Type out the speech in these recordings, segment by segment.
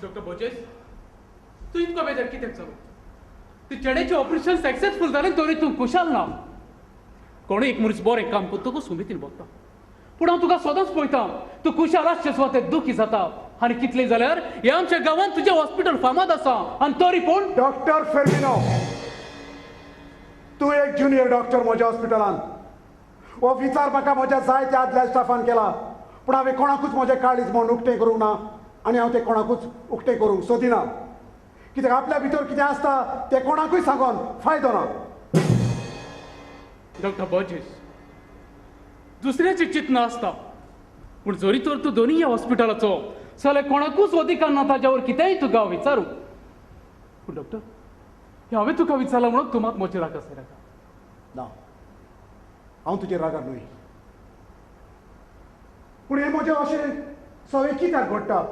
Doctor बोजेस, तूं इतको बेजार कित्याक जालो? तूं चेड्याचें ऑपरेशन सक्सेसफूल जालें तरी तूं खुशाल ना. कोणूय एक मनीस बरें काम करतकूच उमेदीन भोगता, पूण हांव तुका सदांच पळयता, तूं खुशाल आसचे सुवातेर दुखी जाता. आनी कितलें जाल्यार ह्या आमच्या गांवांत तुजें हॉस्पिटल फामाद आसा आनी तरी पूण डॉक्टर फेर्मिनो, तूं एक ज्युनियर डॉक्टर म्हज्या हॉस्पिटलान. हो विचार म्हाका म्हज्या जायत्या आदल्या स्टाफान केला, पूण हांवें कोणाकूच म्हजें काळीज म्हूण उक्तें करूंक ना आनी हांव तें कोणाकूच उक्तें करूंक सोदिना. कित्याक आपल्या भितर कितें आसता तें कोणाकूय सांगून फायदो ना. डॉक्टर बोजेस, दुसऱ्याचें चिंतना आसता, पूण जरी तर तूं दोनूय ह्या हॉस्पिटलाचो जाल्यार कोणाकूच अधिकार ना ताज्यावर कितेंय तुका विचारूं. पूण डॉक्टर, हें हांवें तुका विचारलां म्हणून तूं मात म्हजेर राग आसता नाका. ना, हांव तुजेर रागार न्हय, पूण हें म्हजें अशें सगळें कित्याक घडटा?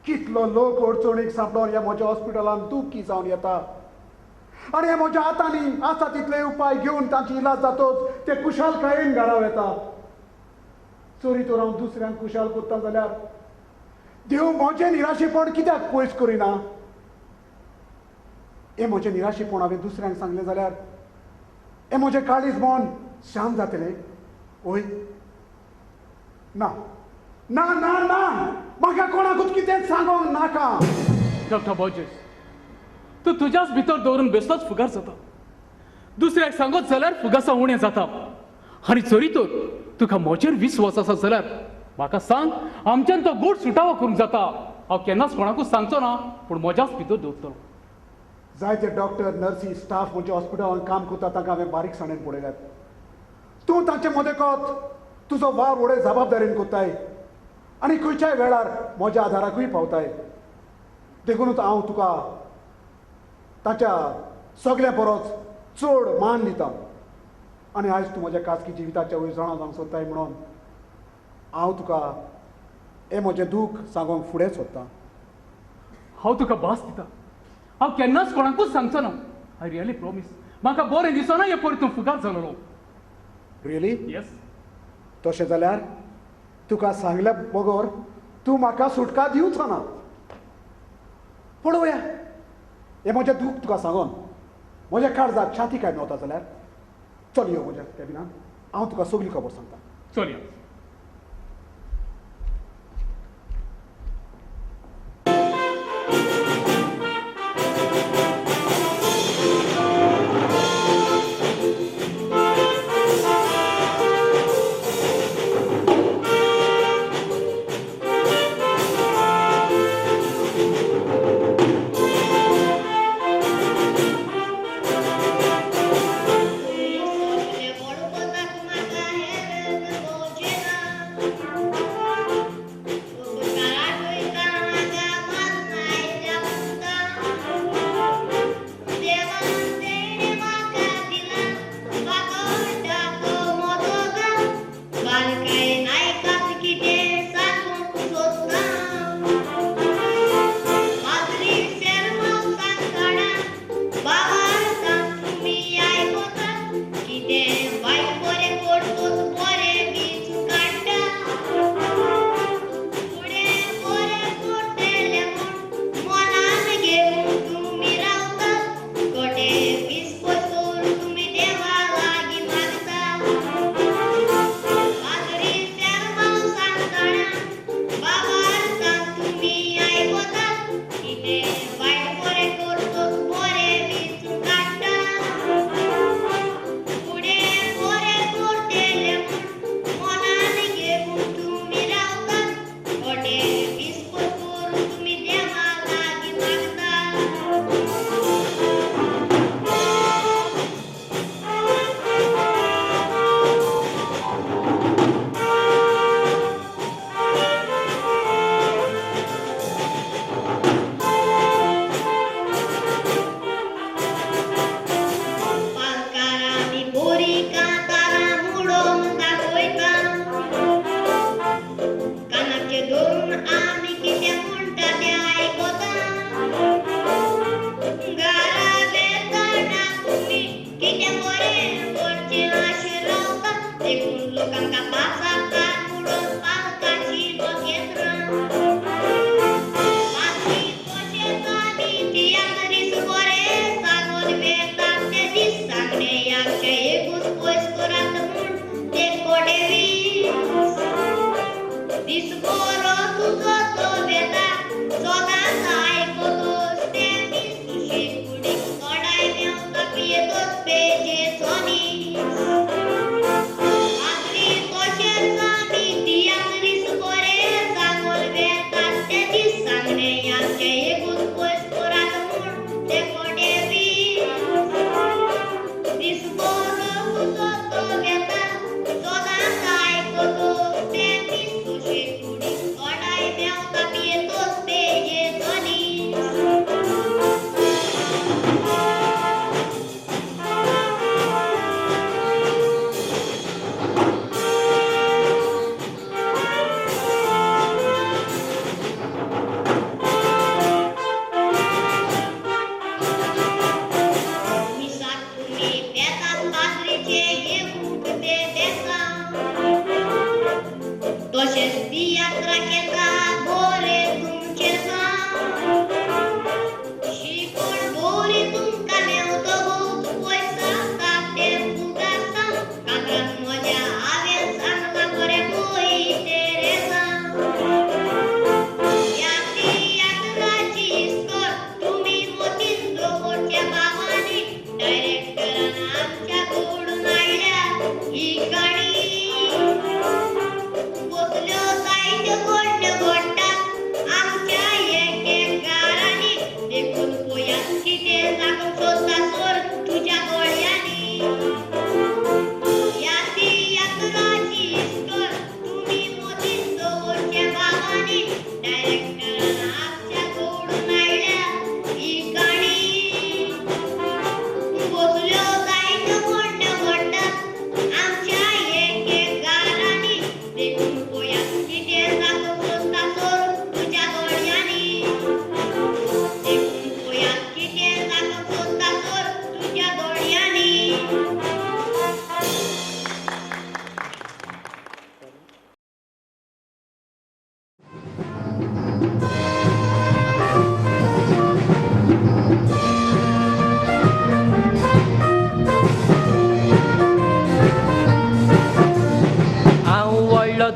कितलो लोक अडचणीक सांपडोन ह्या म्हज्या हॉस्पिटलान दुखी जावन येता आनी हे म्हज्या हातांनी आसा तितले उपाय घेवन तांची इलाज जातोच ते खुशालकायेन घरा वेता. चोरी तर हांव दुसऱ्यांक खुशाल करता जाल्यार देव म्हजें निराशेपण कित्याक पयस करिना? हें म्हजें निराशेपण हांवें दुसऱ्यांक सांगलें जाल्यार हें म्हजें काळीज मन शांत जातलें? वय ना ना ना ना, म्हाका कोणाकूच कितेंच सांगोंक नाका. डॉक्टर बोजेस, तूं तुज्याच भितर दवरून बेसतोच फुगार जाता. दुसऱ्याक सांगत जाल्यार फुगासां उणें जाता. आनी जरी तर तुका म्हजेर विस्वास आसा जाल्यार म्हाका सांग, आमच्यान तो गोड सुटावो करूंक जाता. हांव केन्नाच कोणाकूच सांगचो ना, पूण म्हज्याच भितर दवरतलो. जायते डॉक्टर, नर्सी, स्टाफ म्हज्या हॉस्पिटलान काम करता तांकां हांवें बारीकसाणेन पळयल्यात. तूं तांचे मदेकत तुजो वावर व्हडे जबाबदारीन करताय आनी खंयच्याय वेळार म्हज्या आदाराकूय पावताय. देखूनच हांव तुका ताच्या सगळ्या परस चड मान दिता. आनी आयज तूं म्हज्या खाजगी जिविताच्या वयर जाणा जावंक सोदताय म्हणून हांव तुका हें म्हजें दूख सांगूंक फुडें सोदतां. हांव तुका भास दिता, हांव केन्नाच कोणाकूच सांगचो ना. I really promise. म्हाका बरें दिसना हे पयर तूं फुगार जालोलो. रियली? येस. तशें जाल्यार तुका सांगल्या बगर तूं म्हाका सुटका दिवचो ना. पळोवया, हें म्हजें दूख तुका सांगून म्हज्या काळजाक छाती काय मेवता जाल्यार चल यो म्हज्या कॅबिनान, हांव तुका सगली खबर सांगता. चल यो. Thank you.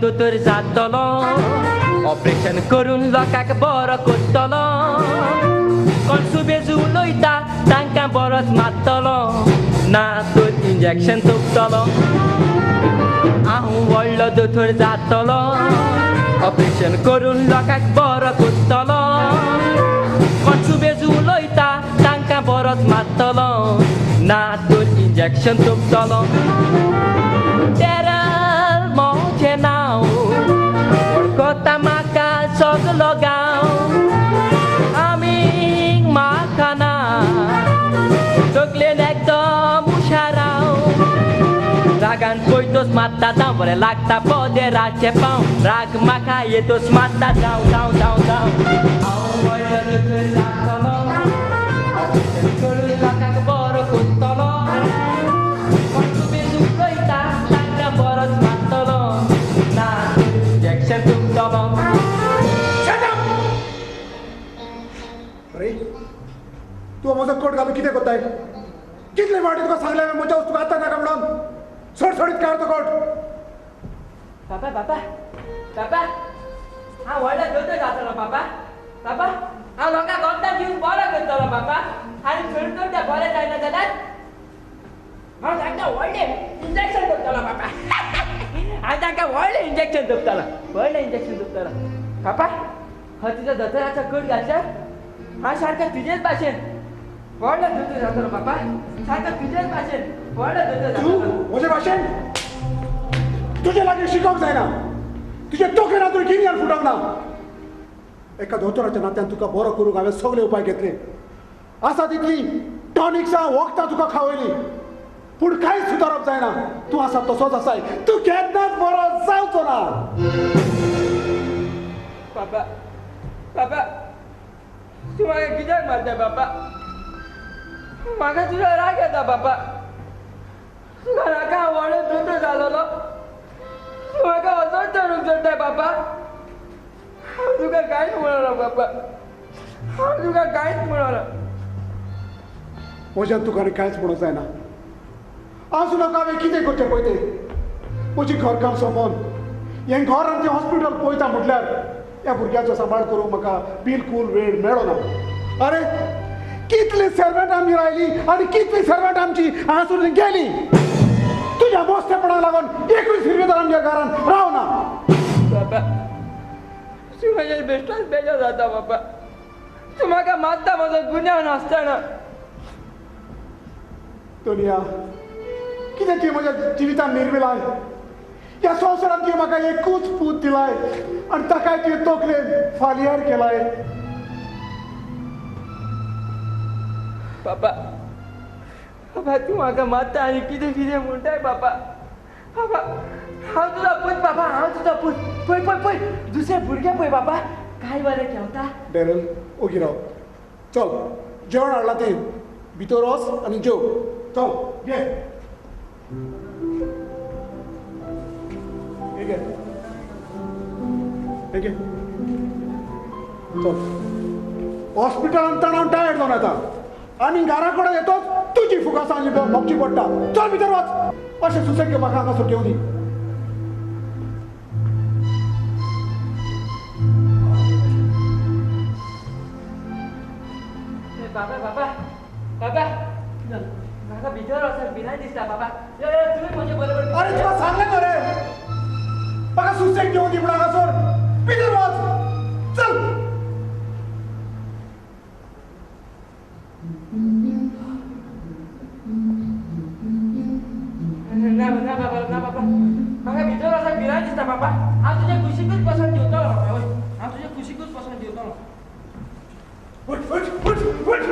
दोतोर जातलो ऑपरेशन करून लोकांक बरो करतलो कोण सुबेज उलयता तांकां बरोच मारतलो ना तर इंजेक्शन तोपतलो हांव व्हडलो दोतोर जातलो ऑपरेशन करून लोकांक बरो करतलो कोण सुबेज उलयता तांकां बरोच मारतलो ना तर इंजेक्शन तोपतलो नांव वळखता म्हाका सगलो गांव आमी म्हाका ना तकलेन एकदम हुशार हांव रागान पयतोच मारता जावं बरें लागता पदेराचे पांव राग म्हाका येतोच मारता जावं जावं जावं जावं हांव व्हडलो दोतोर जातलो ऑपरेशन करून लोकांक बरो करतलो कोण सुबेज उलयता तांकां बरोच मारतलो ना इंजेक्शन तुमतलो. अरे तूं म्हजो कोट घालून कितें करताय? कितले फावटी तुका सांगलें हांवें म्हज्या वस्तू आतां नाका म्हणून. सोडसोडीत काड तो कोट. बाबा बाबा बाबा हांव व्हडलो दोतोर जातलो बाबा. बाबा हांव लोकांक वखदां दिवन बरो करतलो बाबा. आनी थंय तर तें बरें जायना जाल्यार हांव तांकां व्हडलें इंजेक्शन करतलो बाबा. हांव तांकां व्हडलें इंजेक्शन दोपतलो व्हडलें इंजेक्शन दोपतलो बाबा. हो तुज्या दोतोराचो कोट घातल्यार हांव सारकें तुजेच भाशेन व्हडलो दोतोर जातलो बाबा. सारकें तुजेच भाशेन व्हडलो दोतोर जातलो. म्हजे भाशेन तुजे लागीं शिकोवंक जायना. तुजे तकलेन आजून गिन्यान फुटोवंक ना. एका दोतोराच्या नात्यान तुका बरो करूंक हांवें सगळे उपाय घेतले. आसा तितली टॉनिक्सां वखदां तुका खावयली पूण कांयच सुदारप जायना. तूं आसा तसोच आसाय. तूं केन्नाच बरो जावचो ना. बाबा बाबा तूं म्हाका कित्याक मारता बाबा? म्हाका तुजो राग येता बाबा. तुका नाका हांव व्हडलो दोतोर जालोलो. तूं म्हाका असोच धरूंक सोदता बाबा. हांव तुका कांयच म्हणना बाबा. हांव तुका कांयच म्हणना. म्हज्यान तुका आनी कांयच म्हणूंक जायना. आज नाका हांवें कितें करचें पळय तें. म्हजी घरकाम सोंपोवन हें घर आनी तें हॉस्पिटल पळयता म्हटल्यार ह्या भुरग्याचो सांबाळ करूंक म्हाका बिलकूल वेळ मेळना. अरे कितली सर्वंट आमची रायली आनी कितली सर्वंट आमची हांगासर गेली. तुज्या मोस्तेपणाक लागून एकूय सिरवेदार आमच्या घरान रावना. बाबा तूं म्हजेर बेश्टोच बेजार जाता बाबा. तूं म्हाका मारता म्हजो गुन्यांव नासतना. तोनिया कितें तुवें म्हज्या जिवितान निर्मिलाय? ह्या संवसारांत तुवें म्हाका एकूच पूत दिलाय आनी ताकाय तुवें तकलेन फालियार केलाय. बाबा बाबा तूं म्हाका मारता आनी कितें कितें म्हणटाय बाबा. बाबा हांव तुजो पूत बाबा. हांव तुजो पूत. पळय पळय पळय दुसरे भुरगे पळय बाबा काय बरें खेळटा. डॅरल ओगी राव. चल जेवण हाडलां तें भितर वच आनी जेव. चल घे. घे. हें घे, चल. हॉस्पिटलांत हांव टायर्ड जावन येता आनी घरा कडेन येतोच तुजी फुगासां भोगची पडटा. चल भितर वच. अशें सुसेग घेवपाक म्हाका हांगासर घेवं दी. बाबा बाबा बाबा, म्हाका भितर वचूंक भिरांत दिसता बाबा. तुवें म्हजे बरोबर. अरे तुका सांगलें मरे, म्हाका सुसेग घेवं दी म्हणून हांगासर. भितर वच, चल. ना ना बाबा, ना बाबा, म्हाका भितर वचूंक भिरांत दिसता बाबा. हांव तुज्या कुशीकूच बसून जेवतलो बाबा. हय, हांव तुज्या कुशीकूच बसून जेवतलो. उठ उठ उठ उठ.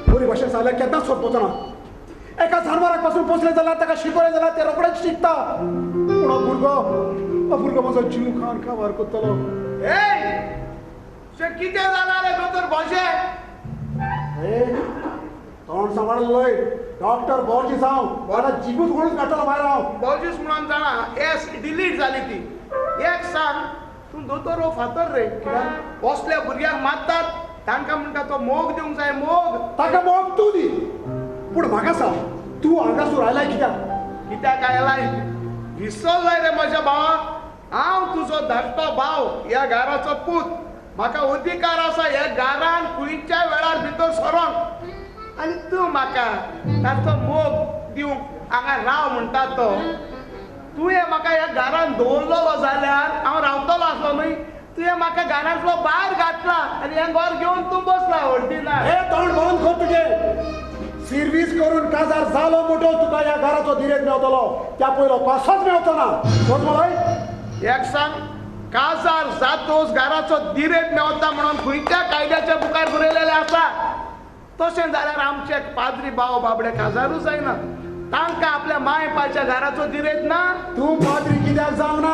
बरी भाशेन सांगल्यार केन्नाच सोदपाचो ना. एका जानवराक पासून पोसलें जाल्यार ताका शिकयलें जाल्यार ते रोखडेंच शिकता. पूण हो भुरगो, हो भुरगो म्हजो जीव खावन काबार करतलो. कितें जालां रे दोतोर भोशे? तोंड सांबाळलोय डॉक्टर बोर्जीस हांव, जाल्यार जिबूच ओडून काडटलो भायर हांव. बोर्जीस म्हणून जाणा, एस डिलीट जाली ती. एक सांग, तूं दोतोर हो फातर रे? बसल्या भुरग्यांक मारतात तांकां म्हणटा तो मोग दिवंक जाय. मोग ताका मोग तूं दी, पूण म्हाका सांग तूं हांगासर आयलाय कित्याक? कित्याक आयलाय? विसरलाय रे म्हज्या भावा, हांव तुजो धाकटो भाव, ह्या घराचो पूत. म्हाका अधिकार आसा ह्या घरान खंयच्याय वेळार भितर सरोंक. आनी तूं म्हाका ताचो मोग दिवंक हांगा राव म्हणटा तो. तुवें म्हाका ह्या घरान दवरलेलो जाल्यार हांव रावतलो आसलो न्हय. तुवें म्हाका घरांतलो भायर घातला आनी हें घर घेवन तूं बसला हळदिना. हे तोंड बंद कर तुजें. सिर्वीस करून काजार जालो म्हणटच तुका ह्या घराचो दिरेक मेवतलो, त्या पयलो कसोच मेवचो ना. समजलोय? एक सांग, काजार जातोच घराचो दिरेक मेवता म्हणून खंयच्या कायद्याच्या बुकार बरयलेलें आसा? तशें जाल्यार आमचे पाद्री भाव बाबडे काजारूच जायना, तांकां आपल्या माय पायच्या घराचो दिरेक ना. तूं पाद्री कित्याक जावना?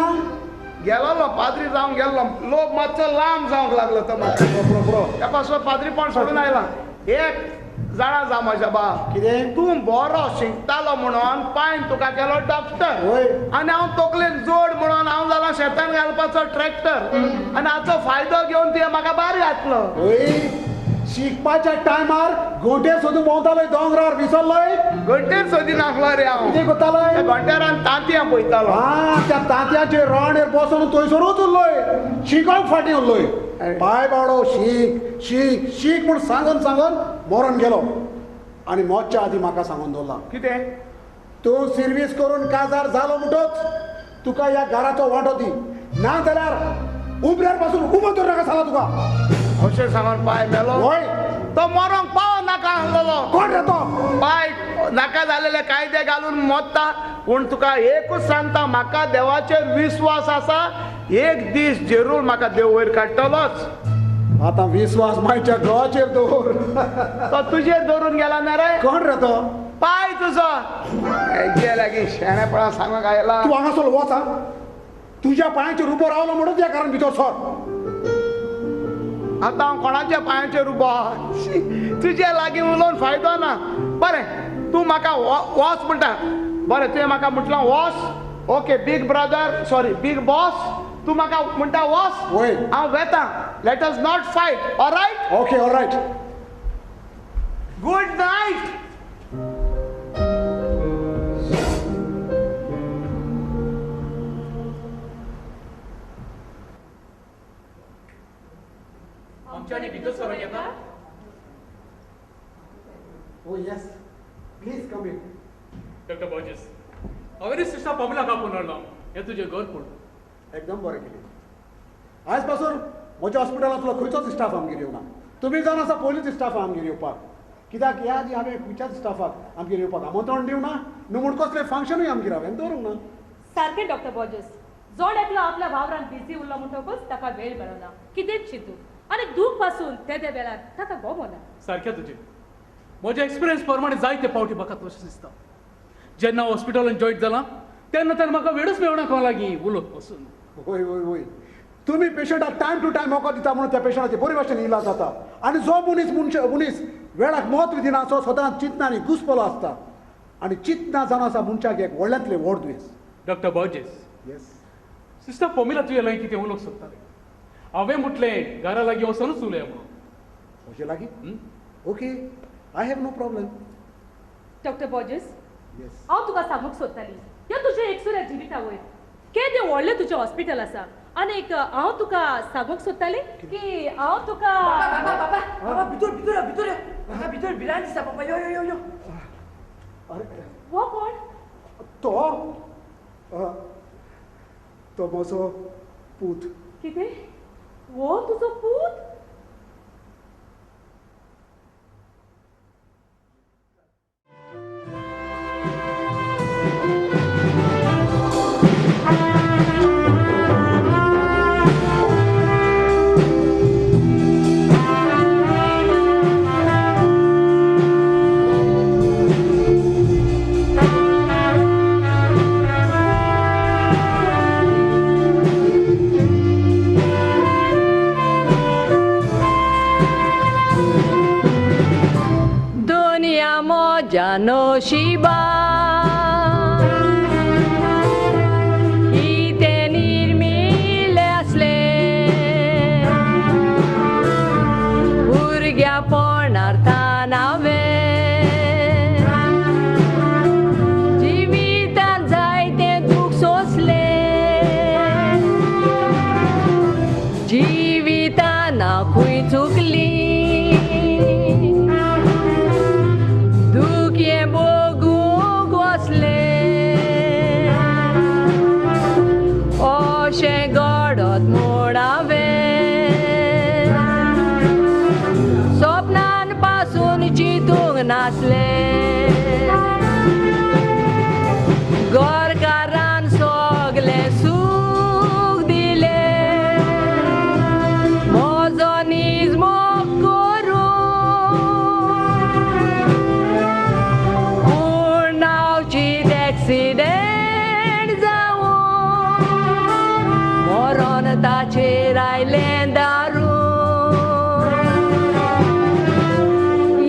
गेलोलो पाद्री जावंक गेल्लो, लोक मातसो लांब जावंक लागलो तो म्हाका. त्या पासून पाद्रीपण सोडून आयला. एक जाणा जा म्हज्या बा, कितें? तूं बरो शिकतालो म्हणून पायन तुका केलो डॉक्टर, आनी हांव तकलेन जोड म्हणून हांव जालां शेतान घालपाचो ट्रॅक्टर, आनी हाचो फायदो घेवन तुवें म्हाका भायर घातलो. शिकपाच्या टायमार घोंटेर सोदून भोंवतालोय दोंगरार, विसरलोय? घोंटेर सोदिनासलो रे हांव. कितें करतालोय? घोंटेरान तांतयां पळयतालो. आं, त्या तांतयांचेर रांडेर बसून थंयसरूच उरलोय, शिकोंक फाटीं उरलोय. पाय बावडो शीक शीक शीक म्हूण सांगून सांगून मरोन गेलो. आनी मरच्या आदीं म्हाका सांगून दवरलां. कितें? तूं सिर्वीस करून काजार जालो म्हणटच तुका ह्या घराचो वांटो दी, ना जाल्यार उबऱ्यार पासून उबो दवर नाका सांगला तुका. अशें सांगून पाय मेलो? हय. तो मरोंक पाव नाका आसलेलो. कोण रे तो? पाय नाका जालेले कायदे घालून मोत्ता. पूण तुका एकूच सांगता, म्हाका देवाचेर विस्वास आसा, एक दीस जरूर म्हाका देव वयर काडटलोच. आतां विस्वास मायच्या घोवाचेर दवर. तो तुजेर दवरून गेला ना रे? कोण रे तो? पाय तुजो. लागीं शेणेपणा सांगूंक आयला. तूं हांगासर वच, आं, तुज्या पांयाचेर उबो रावलो म्हणून त्या कारण भितर सर. आतां हांव कोणाच्या पांयाचेर उबो? तुजे लागीं उलोवन फायदो ना. बरें, तूं म्हाका वच म्हणटा. बरें, तुवें म्हाका म्हटलां वच. Okay big brother, sorry big boss, तूं म्हाका म्हणटा वच, हांव वेता. Let us not fight, alright? Okay, alright. Good night. आमच्यानी भितर सरोंक येता? Oh yes, please come in. Doctor Borges, हांवें सिस्टर पमलाक आपोवन हाडलो, हें तुजें घर पळोवन. एकदम बरें केलें. आयज पासून म्हज्या हॉस्पिटलांतलो खंयचोच स्टाफ आमगेर येवना. तुमी जावन आसा पयलीच स्टाफ आमगेर येवपाक. कित्याक ह्या आदी हांवें खंयच्याच स्टाफाक आमगेर येवपाक आमंत्रण दिवना, न्हू म्हूण कसलें फंक्शनूय आमगेर हांवें दवरूंक ना. सारकें डॉक्टर बॉर्जीस, जोड एकलो आपल्या वावरान बिजी उरलो म्हणटकूच ताका वेळ मेळना कितेंच चिंतूंक, आनी दूख पासून ते ते वेळार ताका गोमना. सारकें तुजें. म्हज्या एक्सपिरियन्स प्रमाणे जायते फावटी म्हाका तशें दिसता. जेन्ना हॉस्पिटलान जॉयन जालां तेन्ना तेन्ना म्हाका वेळूच मेळना कोणा लागीं उलोवंक पसून. वय वय वय, तुमी पेशंटाक टायम टू टायम वखद दिता म्हणून त्या पेशंटाची बरी भाशेन इलाज जाता. आनी जो मनीस मनीस वेळाक म्हत्व दिना, तो सदांच चिंतना आनी घुसपलो आसता. आनी चिंतना जावन आसा मनशाक एक व्हडल्यांतलें व्हड दुयेंस. डॉक्टर बॉर्जीस, येस. सिस्टर पॉमिला तुजे लागीं कितें उलोवंक सोदतालें. हांवें म्हटलें घरा लागीं वचोनूच उलया म्हणून. म्हजे लागीं? Okay, I have no problem. Doctor Borges, yes. हांव तुका सांगूंक सोदताली, ह्या तुज्या एकसुऱ्या जिविता वयर केदें व्हडलें तुजें हॉस्पिटल आसा. आनी एक हांव तुका सांगूंक सोदतालें की हांव तुका बाबा बाबा बाबा भितर भितर भितर म्हाका भितर भिरांत दिसता बाबा. यो यो यो यो. अरे हो कोण? तो तो म्हजो पूत. कितें? हो तुजो पूत? नशिबा कितें निर्मिल्लें आसलें भुरग्यापणार थावन हांवें जिवितांत जायतें दूख सोंसलें. जिवितान खंय चुकली नासलें. गोरकारान सगलें सूख दिलें म्हजो नीज मोग करून, पूण नांवचीत एक्सिडेंट जावन मरोन ताचेर आयलें दारू.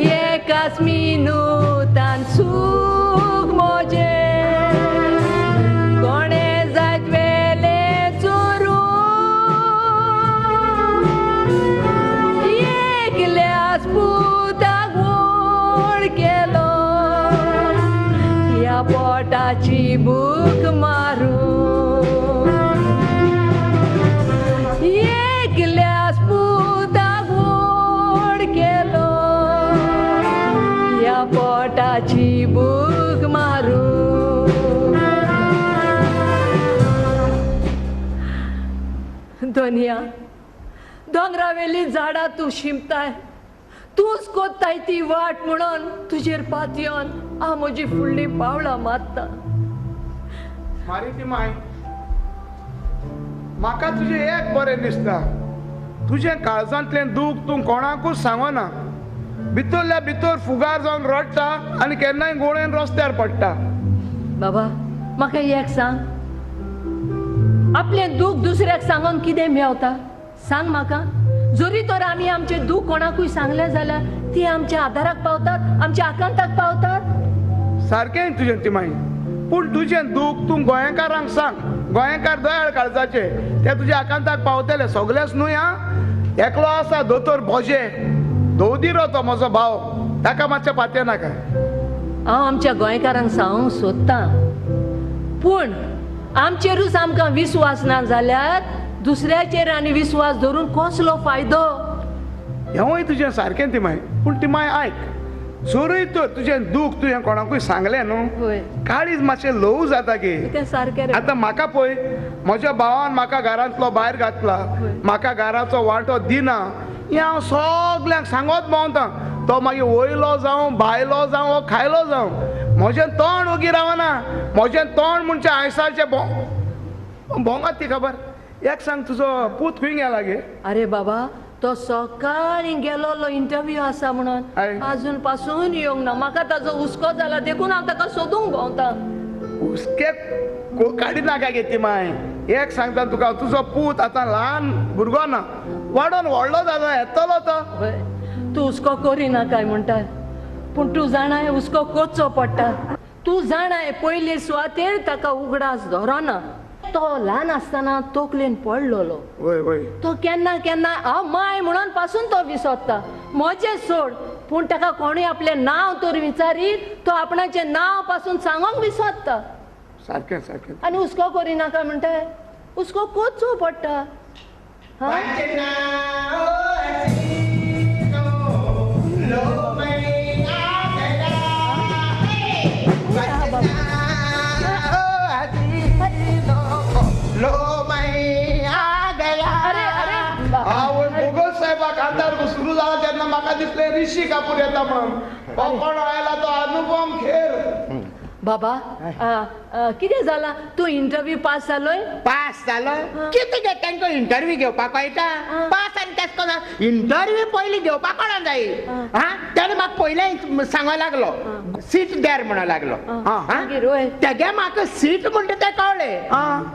एकाच मिनुतान सूख म्हजें कोणें जायत वेलें चोरून, एकल्याच पुताक व्हड केलो ह्या पोटाची भूक मारून. एकल्याच पुताक व्हड केलो ह्या पोटाची भूक मारून. दोनया दोंगरावेली झाडां तूं शिंपताय, तूंच कोत्ताय ती वाट म्हणून तुजेर पातयेवन हांव म्हजी फुडलीं पावलां मारता. मारी ती माय, म्हाका तुजें एक बरें दिसता, तुजें काळजांतलें दूख तूं कोणाकूच सांगना, भितरल्या भितर फुगार जावन रडटा आनी केन्नाय गोळेन रस्त्यार पडटा. बाबा म्हाका एक सांग, आपलें दूख दुसऱ्याक सांगून कितें मेवता सांग म्हाका. जरी तर आमी आमचें दूख कोणाकूय सांगलें जाल्यार ती आमच्या आदाराक पावतात, आमच्या आकांताक पावतात. सारकें तुजें तिमाई, पूण तुजें दूख तूं गोंयकारांक सांग, गोंयकार दयाळ काळजाचे, ते तुज्या आकांताक पावतले. सगळेच न्हय आं, एकलो आसा दोतोर भोजे दोदिरो, तो म्हजो भाव, ताका मातशें पातये नाका. हांव आमच्या गोंयकारांक सांगूंक सोदतां, पूण आमचेरूच आमकां विस्वास ना जाल्यार दुसऱ्याचेर आनी विस्वास धरून कसलो फायदो? हेंवूय तुजें सारकें तिमाय, पूण तिमाय आयक, जरूय तर तुजें दूख तुवें कोणाकूय सांगलें न्हू, काळीज मातशें ल्हव जाता की. तें सारकें. आतां म्हाका पळय, म्हज्या भावान म्हाका घरांतलो भायर घातला, म्हाका घराचो वांटो दिना, हें हांव सगल्यांक सांगत भोंवता. तो मागीर वयलो जावं, भायलो जावं, खायलो जावं, म्हजें तोंड ओगी रावना. म्हजें तोंड म्हणजे आयसाचें भोंगात ती खबर. एक सांग, तुजो पूत खंय गेला गे? अरे बाबा, तो सकाळीं गेलोलो इंटरव्यू आसा म्हणून अजून पासून येवंक ना. म्हाका ताजो हुस्को जाला, देखून हांव ताका सोदूंक भोंवता. हुस्के काडी नाका गे तिमाय. एक सांगता तुका, तुजो पूत आतां ल्हान भुरगो ना, वाडोन व्हडलो जालो, येतलो तो. तूं हुस्को करिना काय म्हणटा, पूण तूं जाणाय हुस्को करचो पडटा. तूं जाणाय पयले सुवातेर ताका उगडास धरना. तो ल्हान आसतना तकलेन पडलेलो. वय वय. तो केन्ना केन्ना हांव माय म्हणून पासून तो विसरता. म्हजें सोड, पूण ताका कोणूय आपलें नांव तर विचारीत तो आपणाचें नांव पासून सांगोंक विसरता. सारकें सारकें. आनी हुस्को करिनाका म्हणटा, हुस्को कोचो पडटा. बोगस साहेबाक आदार सुरू जाला तेन्ना म्हाका दिसलें ऋषी कपूर येता म्हणून. कोण आयला तो अनुपम खेर. बाबा कितें जाला, तूं इंटरव्यू पास जालोय? पास जालो कितें गे, तांकां इंटरव्यू घेवपाक कळटा? पास आनी तेश कोण इंटरव्यू पयलीं घेवपाक कोणा जाय? हा, तेणें म्हाका पयलें सांगो लागलो सीट there म्हणो लागलो. तेगे म्हाका सीट म्हणटा तें कळ्ळें.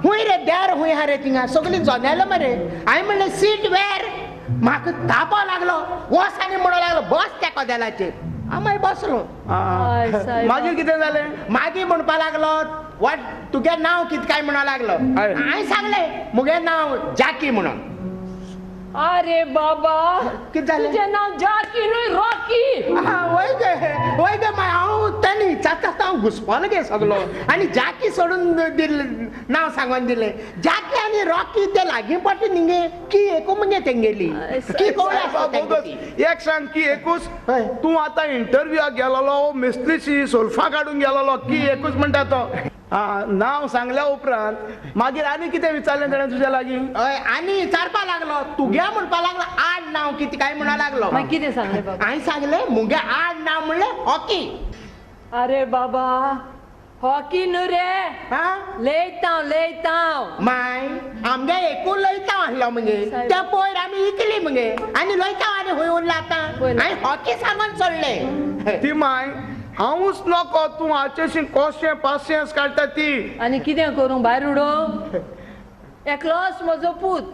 हुंय रे there हुंय हा रे, थिंगा सगळीं जनेलां मरे. हांवें म्हणलें सीट वेर, म्हाका तापो लागलो. वस आनी म्हणो लागलो बस त्या कदेलाचेर. हांव मागीर बसलो. मागीर कितें जालें? मागीर म्हणपा लागलो what तुगे नांव कितें काय म्हणो लागलो. हांवें सांगलें मुगे नांव जाकी म्हणून. अरे बाबा कितें जालें? तुजें नांव जाकी न्हय रॉकी. वय गे वय गे, मागीर हांव तेणें विचारता आसतना हांव घुसपलो गे सगलो. आनी जाकी सोडून दिलें नांव सांगून दिलें. जाकी आनी रॉकी ते लागीं पडटा न्ही गे, की एकू मगे तेंगेली की कोण आसा तेंगेली. एक सांग की एकूच तूं आतां इंटरव्यूआक गेलोलो मिस्त्रीची सोल्फां काडून गेलोलो की एकूच म्हणटा तो. नांव सांगल्या उपरांत मागीर आनी कितें विचारलें तेणें तुज्या लागीं? हय, आनी विचारपा लागलो तुगे म्हणपा लागलो आड नांव कितें काय म्हणा लागलो. मागीर कितें सांगलें बाबा? हांवें सांगलें मुगे आड नांव म्हणलें हॉकी. अरे बाबा हॉकी न्हू रे, लयतांव लयतांव. माय आमगे एकू लयतांव आसलो मगे, ते पयर आमी इकली मगे आनी लयतांव आनी हुंय उरला आतां. हांवें हॉकी सांगून सोडलें. ती माय हांवूच नको तूं हाचेशी कोशें पासियेंस काडटा ती. आनी कितें करूं भायर उडोवं? एकलोच म्हजो पूत.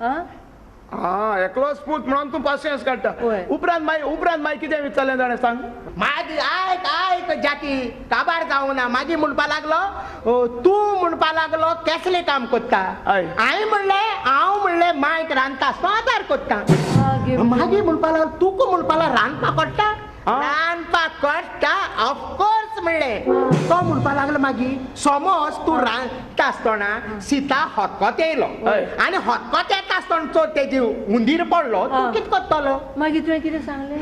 हा, एकलोच पूत म्हणून तूं पासियेंस काडटा. उपरांत मागीर उपरांत मागीर कितें विचारलें जाणें सांग. मागीर आयक आयक जाकी काबार जावना. मागीर म्हणपा लागलो तूं म्हणपा लागलो केसलें काम कोत्ता? हांवें म्हणलें हांव म्हणलें मायक रांदता आसतना आदार कोत्ता. मागीर म्हणपा लागलो तुका म्हणपा लागलो रांदपाक कोट्टा? रांदपाक कळटा ऑफकोर्स म्हणलें. तो म्हणपा लागलो मागीर समज तूं रांदता आसतना सिता हतकत येयलो आनी हतकत येता आसतना चोर तेजी हुंदीर पडलो, तूं कितें करतलो? मागीर तुवें कितें सांगलें?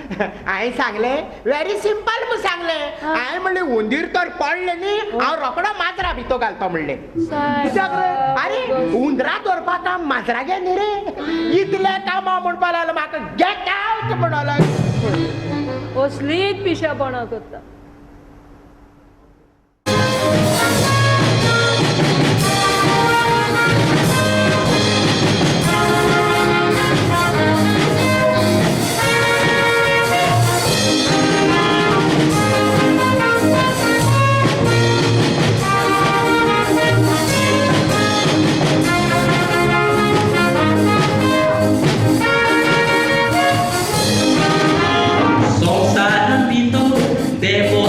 हांवें सांगलें व्हेरी सिंपल म्हूण सांगलें. हांवें म्हणलें हुंदीर तर पडलें न्ही हांव रोकडो माजरा भितर घालतो म्हणलें. कित्याक रे? अरे हुंदरा दवरपा काम माजरागे न्ही रे, इतलें कामां म्हणपा लागलो म्हाका गेट आवट म्हणो लागलो. असलीच पिशेपणां करता. संवसारांत देव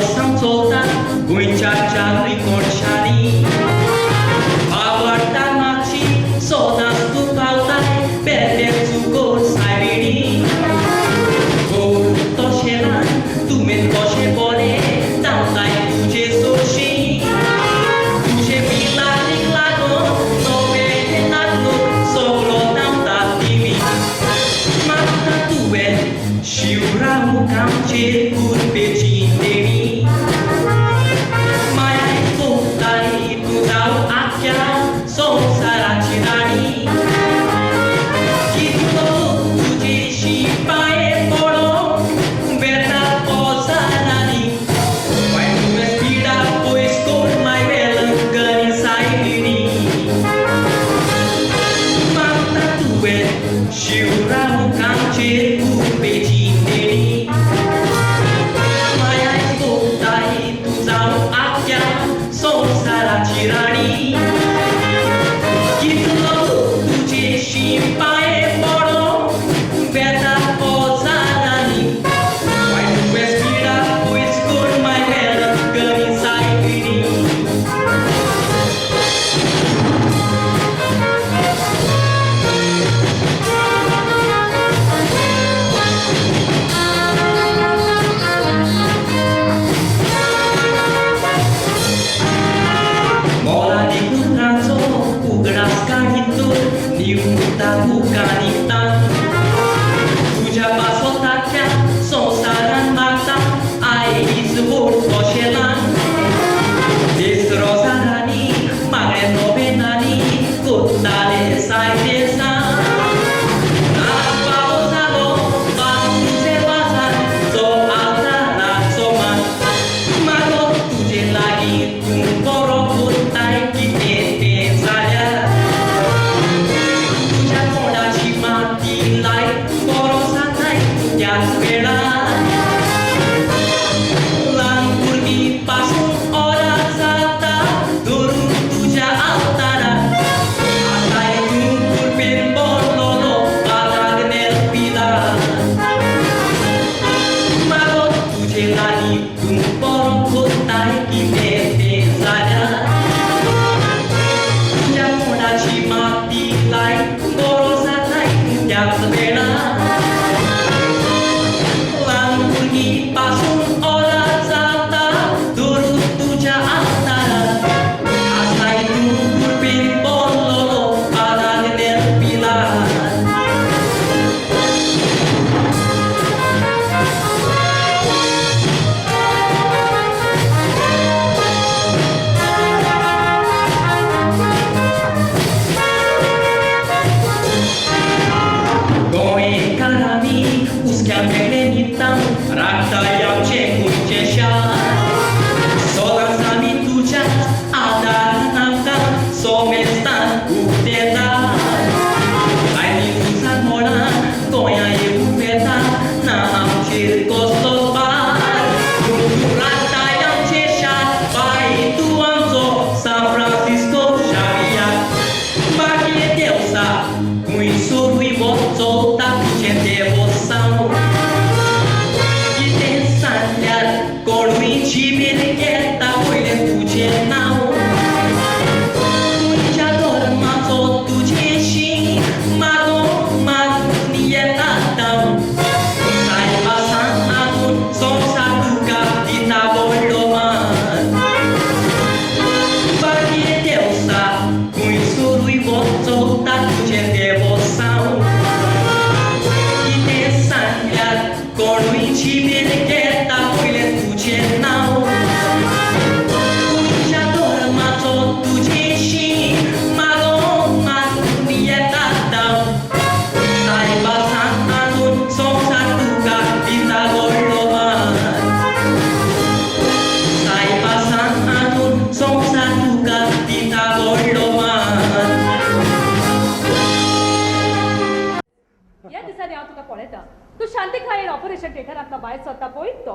ऑपरेशन थिएटरांतलो भायर सरता पळय तो.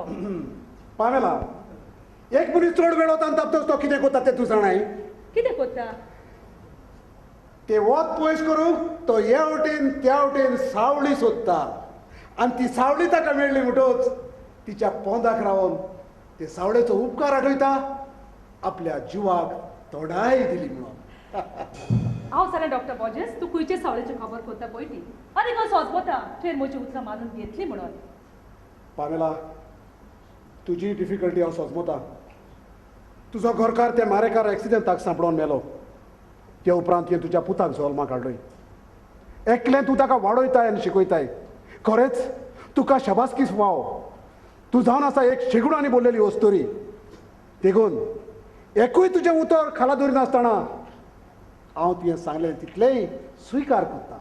पावेला एक मनीस चड वेळ वता तापतोच तो कितें करता तें तूं जाणाय. कितें करता? ते वत पयस करूंक तो ह्या वटेन त्या वटेन सावळी सोदता आनी ती सावळी ताका मेळ्ळी म्हणटच तिच्या पोंदाक रावन ते सावळेचो उपकार आठयता, आपल्या जिवाक तोडाय दिली म्हणून. हांव जालें डॉक्टर बॉजेस, तूं खंयचे सावळेची खबर करता पळय ती. आनी हांव सोजमता तुवें म्हजी उतरां मानून घेतली म्हणून. पामेला, तुजी डिफिकल्टी हांव सोजमता. तुजो घरकार त्या मारेकार एक्सिडेंटाक सांपडोवन मेलो. त्या उपरांत तुवें तुज्या पुताक जल्माक हाडलोय. एकलें तूं ताका वाडयताय आनी शिकयताय. खरेंच तुका शाबासकीच फाव. तूं जावन आसा एक शेगुणांनी बोल्लेली वस्तुरी. देखून एकूय तुजें उतर खाला दवरिनासतना हांव तुवें सांगलें तितलेंय स्विकार करता.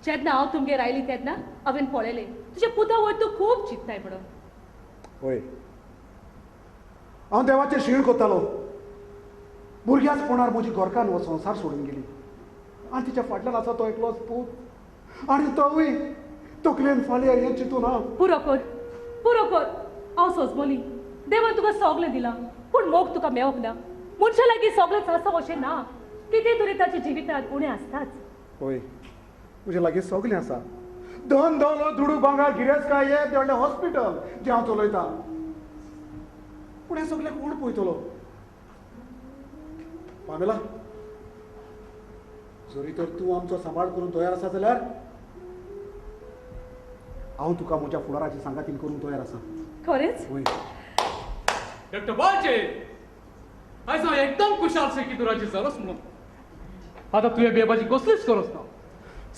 जेन्ना हांव तुमगेर आयली तेन्ना हांवें पळयलें तुज्या पुता वयर तूं खूब चिंतताय म्हणून. हय, हांव देवाचेर शीण करतालो. भुरग्याचपणार म्हजी घरकान्न हो संवसार सोडून गेली आनी तिच्या फाटल्यान आसा तो एकलोच पूत आनी तोवूय तकलेन फाल्यां हें चिंतून हांव. पुरो कर, पुरो कर. हांव सोजमोली देवान तुका सगळें दिलां पूण मोग तुका मेवंक ना. मनशा लागीं सगळेंच आसा अशें ना. कितें तरी ताच्या जिवितांत उणें आसताच. हय, म्हजे लागीं सगळें आसा. धन दौलत दुडू भांगर गिरेस्तकाय हें व्हडलें हॉस्पिटल जें हांव चलयतां. पूण हें सगळें कोण पळयतलो? पामेला, जरी तर तूं आमचो सांबाळ करूंक तयार आसा जाल्यार हांव तुका म्हज्या फुडाराची सांगातीन करूंक तयार आसा. खरेंच? हय. डॉक्टर बॉजेस, आयज हांव एकदम खुशाल की तूं राजी जालोच म्हणून. आतां तुवें बेबाजी कसलीच गरज ना.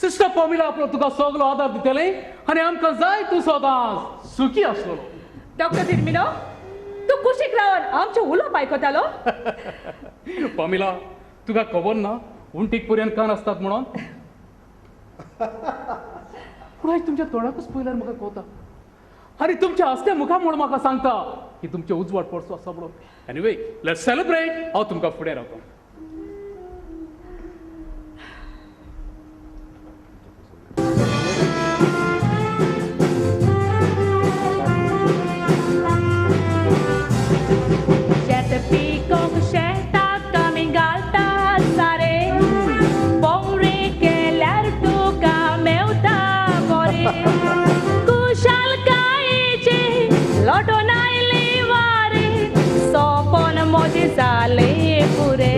सिस्टर पॉमिला आपलो तुका सगलो आदार दितलें आनी आमकां जाय तूं सदांच सुखी आसलेलो. डॉक्टर फिर्मिनो, तूं कुशीक रावन आमचें उलोवप आयकतालो. पॉमिला, तुका खबर ना उंटीक पर्यंत कान आसतात म्हणून? पूण आयज तुमच्या तोंडाकूच पळयल्यार म्हाका कळटा आनी तुमच्या हसत्या मुखा म्हूण म्हाका सांगता की तुमचें उजवाड पडचो आसा म्हणून. Anyway, let's celebrate. हांव तुमकां फुडें रावता.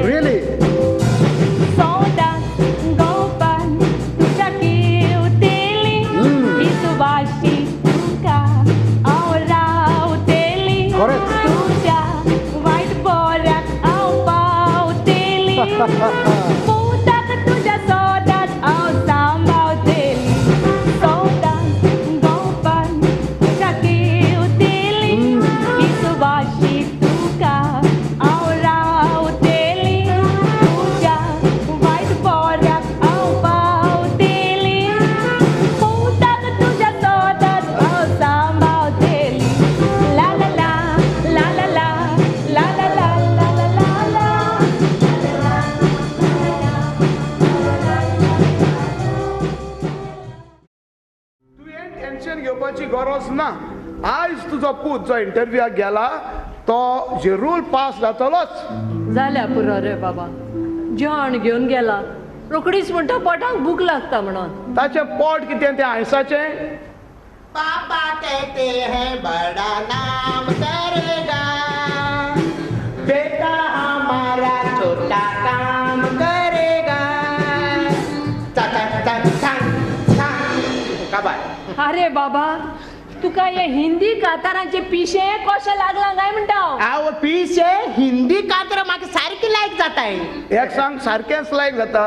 Really? Soda गोपान तुझ्या किवतेली विसवाशी तुका हांव रावतेली. तुज्या वायट बोऱ्याक हांव पावतेली. पुताक तुज्या सोदात हांव सांबावतेली. सोदा गोपान तुझ्या किवतेली विसवाशी तुका हांव रावतेली. तुज्या वायट बोऱ्याक हांव पावतेली. पुताक तुज्या सोदात हांव सांबावतेली. ला ला ला ला ला ला ला ला ला ला ला ला. तुवें टेन्शन घेवपाची गरज ना. आयज तुजो पूत जो इंटरव्यूआक गेला तो जरूर पास जातलोच. जाल्या पुरो रे बाबा, जेवण घेवन गेला रोखडीच म्हणटा पोटाक भूक लागता म्हणून. ताचें पोट कितें तें आयसाचें? पापा कहते हैं बड़ा नाम करेगा बेटा हमारा, छोटा काम करेगा. काबार. अरे बाबा, तुका हे हिंदी कातारांचे पिशे कशें लागलां काय म्हणटा हांव? आवो पिशे हिंदी कातर म्हाका सारकी लायक जाताय. एक सांग, सारकेंच लायक जाता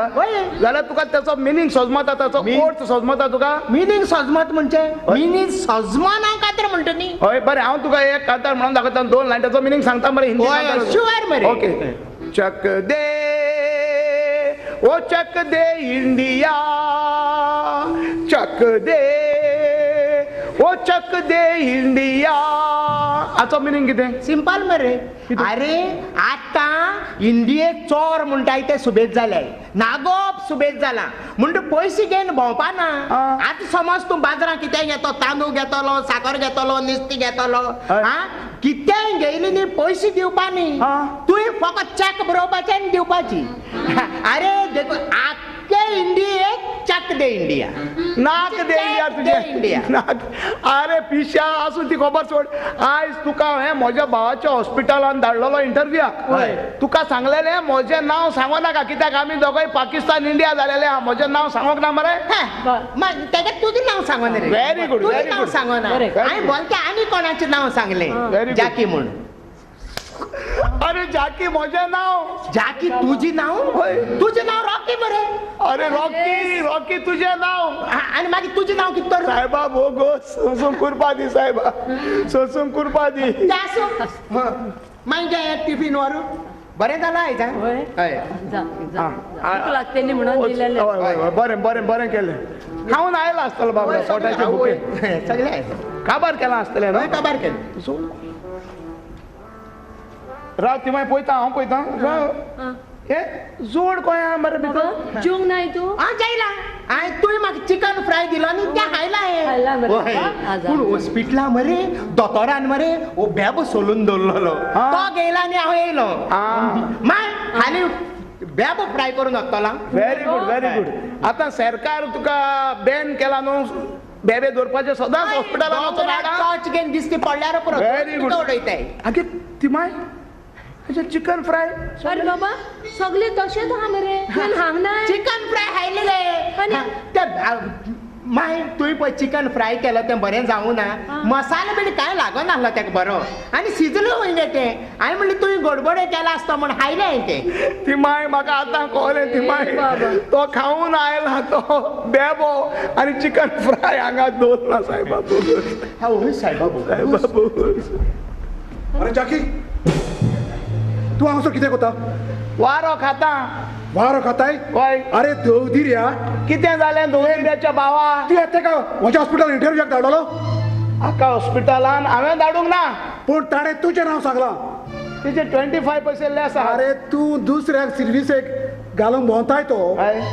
जाल्यार तुका ताचो मिनींग सजमता, ताचो अर्थ सजमता तुका? मिनींग सजमत म्हणजे मिनींग सजमना कातर म्हणटा न्ही. हय बरें, हांव तुका एक कातार म्हणून दाखयता, दोन लायन ताचो मिनींग सांगता मरे हिंदी. शुअर मरे. ओके. चक दे ओ चक दे इंडिया, चक दे ओ चक दे इंडिया. हाचो मिनींग कितें? सिंपल मरे. अरे आतां इंडियेक चोर म्हणटाय ते सुबेज जाले, नागोप सुबेज जाला म्हणटा पयशे घेवन भोंवपा ना. आतां समज तूं बाजारांत कितें घेतो, तांदूळ घेतलो, साकर घेतलो, नुस्तें घेतलो, हा कितेंय घेयली न्ही पयशे दिवपा न्ही, तुवें फकत चॅक बरोवपाचे आनी दिवपाची. अरे देखून आख्खे इंडियेक चॅक दे इंडिया, नाक दे इंडिया तुझे नाक. अरे पिशा आसूं ती खबर सोड. आयज तुका हांवें म्हज्या भावाच्या हॉस्पिटलान धाडलेलो इंटरव्यूआक. तुका सांगलेलें म्हजें नांव सांगो नाका, कित्याक आमी दोगांय पाकिस्तान इंडिया जालेले आहा. म्हजें नांव सांगोंक ना मरे. तेका तुजें नांव सांगोना रे. व्हेरी गुड, तुजें नांव सांगोना. हांवें बोलते आनी कोणाचें नांव सांगलें, जाकी म्हूण. अरे जाकी म्हजें नांव. जाकी तुजें नांव? तुजें नांव रॉकी मरे. अरे रॉकी, रॉकी तुजें नांव. आनी मागीर तुजें नांव कितें तर? साहेबा भोगो सोसूंक कुरपा दी साहेबा, सोसूंक कुरपा दी. आसूं मागीर टिफीन व्हरू. बरें जालां आयज. हय लागतली म्हणून दिलेलें. बरें बरें बरें केलें. खावन आयला आसतलो बाबा, पोटाचे भुके सगळें काबार केलां आसतलें. काबार केलें. राव ती मागीर पळयता, हांव पळयता. राव हे जोड कोय आहा मरे भितर. जेवंक नाय तूं? हांव जेयला. हांवें तुवें म्हाका चिकन फ्राय दिलो न्ही तें खायलां हांवें. पूण हॉस्पिटला मरे दोतोरान मरे हो बेबो सोलून दवरलेलो, तो गेला आनी हांव येयलो. माय हालीं बेबो फ्राय करून वतलो. Very good, very good. आतां सरकार तुका बॅन केला न्हू बेबे दवरपाचें, सदांच हॉस्पिटलान वचून टॉर्च घेवन दिसती पडल्यार पुरो. Very good. उडयताय. आगे ती माय चिकन फ्राय. अरे बाबा सगळे तशेंच आहा मरे, तुवें हांगना चिकन फ्राय खायलेले. माय तुवें पळय चिकन फ्राय केलो तें बरें जावं ना, मसालो बीन कांय लागनासलो तेका बरो आनी शिजलो खंय गे तें. हांवें म्हणलें तुवें गडबडे केला आसता म्हण खायलें हांवें तें. ती माय म्हाका आतां कळ्ळें. ती माय तो खावन आयला तो बेबो आनी चिकन फ्राय हांगा दवरला. सायबा हय सायबा सायबा. अरे जाकी तूं हांगासर कितें करता? वारो खाता. वारो खाताय? हय. अरे देवदिर्या कितें जालें धुवेंद्याच्या भावा? तूं तेका म्हज्या हॉस्पिटलान इंटरव्यूआक धाडलो. आका हॉस्पिटलान हांवें धाडूंक ना, पूण ताणें तुजें नांव सांगलां. तिचें 25% लेस आहा. अरे तूं दुसऱ्याक सर्विसेक घालूंक भोंवताय तो,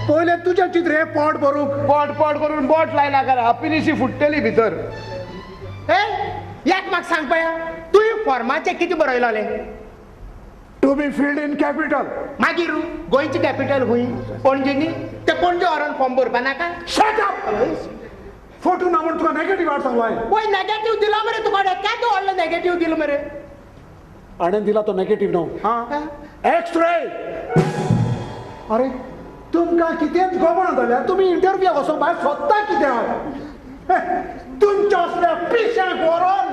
पयलें तुजें चित्र हें पोट भरूंक. पोट पोट करून बोट लायना कारण अपिनिशी फुट्टली भितर. हे एक म्हाका सांग पळया, तुवें फॉर्माचें कितें बरयलें? To be filled in capital. मागीर गोंयची कॅपिटल खंय? पणजे न्ही? ते पणजे व्हरोन फॉर्म भरपा नाका? Shut up. फोटो ना म्हूण तुका नेगेटीव हाड सांगलो हांवें. पळय नेगेटीव दिलो मरे तुका, केदो व्हडलो नेगेटीव दिलो मरे. हाणें दिला तो नेगेटीव न्हू, एक्सरे. अरे तुमकां कितेंच खबर ना जाल्यार तुमी इंटरव्यूआक वचोंक भायर सोदता कित्याक? तुमच्या असल्या पिशांक व्हरोन.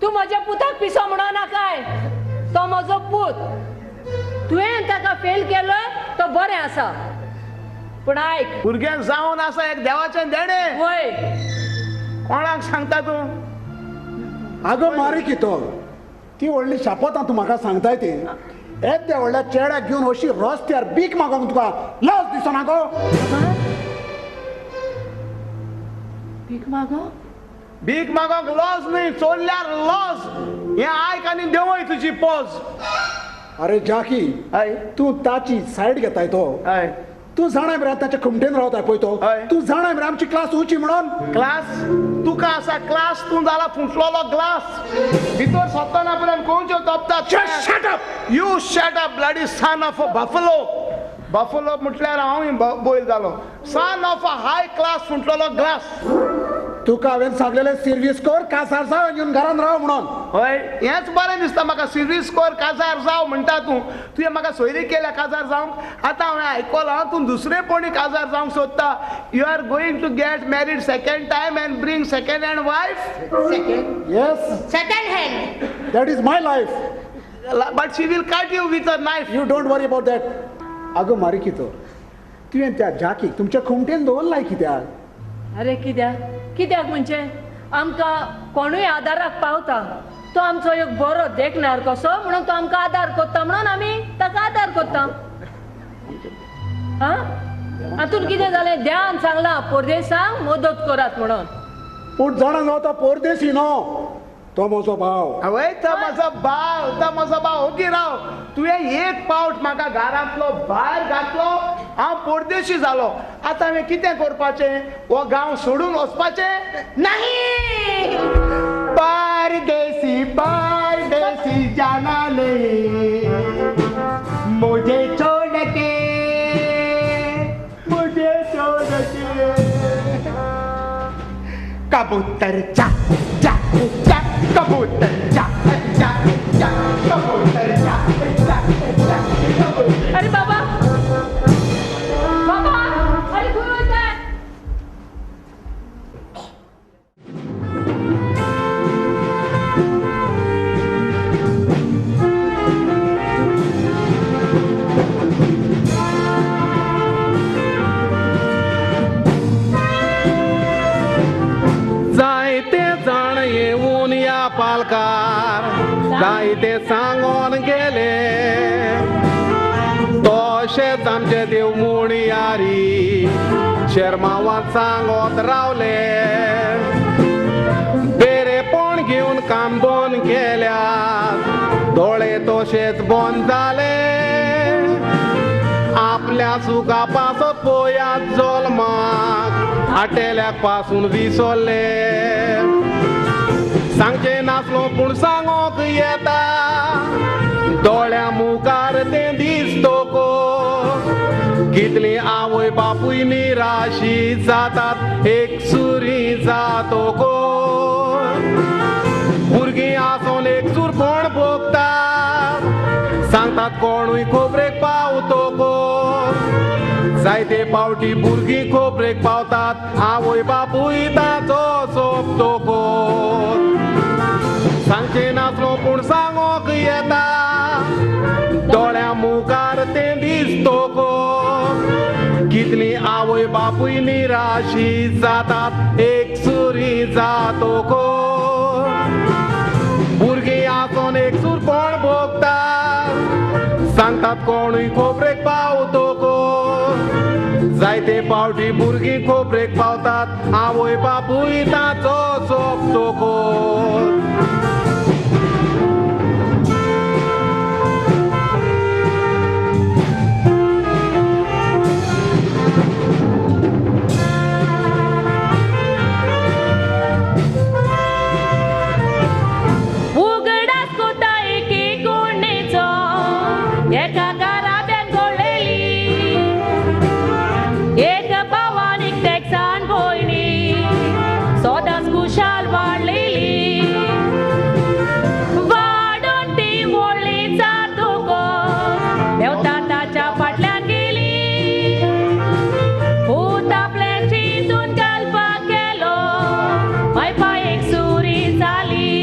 तूं म्हज्या पुताक पिसो म्हणो नाकाय, तो म्हजो पूत. तुवें ताका फेल केलो तो बरें आसा, पूण आयक, भुरग्यांक जावन आसा एक देवाचें देणें. वय कोणाक सांगता तूं? आगो मारी कितो ती व्हडली शापतां तूं म्हाका सांगताय ती. येद्या व्हडल्या चेड्याक घेवन अशी रस्त्यार भीक मागोंक तुका लज दिसना गो? भीक मागो? भीक मागोंक लॉज न्ही, चोरल्यार लॉज. हें आयक आनी देंवय तुजी पोज. अरे जाकी तूं ताची सायड घेताय तो. तूं जाणाय मरे ताच्या खुमटेन रावताय पळय तो. तूं जाणाय मरे आमची क्लास उची म्हणून. क्लास तुका आसा क्लास, तूं जाला फुटलेलो ग्लास. भितर सरतना पर्यंत खंयच्यो तोपता. Shut up. You shut up bloody son of a buffalo. Buffalo म्हटल्यार हांव बैल जालो. Son of a high class फुटलेलो ग्लास. तुका हांवें सांगलेलें सिर्वीस कर, काजार जाव येवन घरान राव म्हणून. हय हेंच बरें दिसता म्हाका. सिर्वीस कर, काजार जाव म्हणटा तूं. तुवें म्हाका सोयरी केल्या काजार जावंक. आतां हांवें आयकलां तूं दुसरेपणी काजार जावंक सोदता. You are going to get married second time and bring second hand wife. Second? Yes, second hand. That is my life. But she will cut you with a knife. You don't worry about that. आगो मारी कितो तुवें त्या जाकीक तुमच्या खुमटेन दवरलाय कित्याक? अरे कित्याक कित्याक म्हणजे आमकां कोणूय आदाराक पावता, तो आमचो एक बरो देखणार कसो म्हणून तो आमकां आदार करता म्हणून आमी ताका आदार करता. आं हातून कितें जालें? ध्यान सांगलां परदेसांक मदत करात म्हणून. पूण जाणा न्हू तो परदेसी न्हू, तो म्हजो भाव. आवय, तो म्हजो भाव, तो म्हजो भाव. ओगी राव. तुवें एक पावट म्हाका घरांतलो भायर घातलो, हांव परदेशी जालो. आतां हांवें कितें करपाचें? हो गांव सोडून वचपाचें? नाही, परदेसी परदेसी जाना नहीं, मुझे छोड़ के, मुझे छोड़ के. कबूतर जा जा जा, कबूतर जा जा जा, कबूतर जा जा जा, कबूतर. अरे बाबा, बाबा, अरे खंय वयता? जायते जाण येवन ह्या पालकार जायते सांगोन गेले, तशेंच आमचे देव मुणयारी शेरमावान सांगत रावले. बेरेपण घेवन काम बंद केल्यार दोळे तशेच बंद जाले. आपल्या सुखा पासत पळयात जल्माक आटेल्याक पासून विसरले. सांगचें नासलो पूण सांगोंक येता, दोळ्या मुखार तें दिसतको. कितली आवय बापूय निराशी जातात एक सुरी जातको. भुरगीं आसोन एक सुरपण भोगतात, सांगतात कोणूय खोबरेक पावतको. जायते पावटी भुरगीं खोबरेक पावतात, आवय बापूय ताचो सोंपतको. सांगचें नासलो पूण सांगोंक येता, दोळ्या मुखार तें दिसतको. कितली आवय बापूय निराशी जातात एक सुरी जातको. भुरगीं आसोन एक सुरपण भोगतात, सांगतात कोणूय खोबरेक पावतको. जायते पावटी भुरगीं खोबरेक पावतात, आवय बापूय ताचो सोंपतको. उगडास कोता एके कोणेचो, एका घराब्यान घोळलेली, एक भावान एक टॅक्सान भयणी, सदांच खुशाल वाडलेली. वाडून ती व्हडली जातकच देवता ताच्या फाटल्यान गेली. पूत आपलें चिंतून घालपाक गेलो, मायपाय एक सुरी जाली.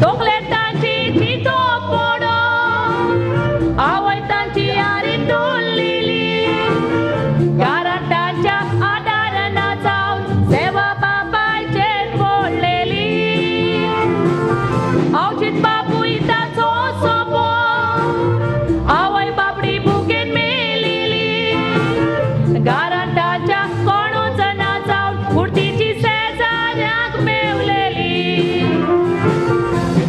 तकलेर तांची चिंतो पडोन आवय तांची आरी तुल्लेली. कारण तांच्या आदारान जावन सेवा बापायचेर पडलेली. अवचीत बापूय ताचो सोंपो, आवय बाबडी भुकेन मेलेली. कारण तांच्या कोणूच ना जावन कुर्तीची शेजाऱ्यांक मेवलेली.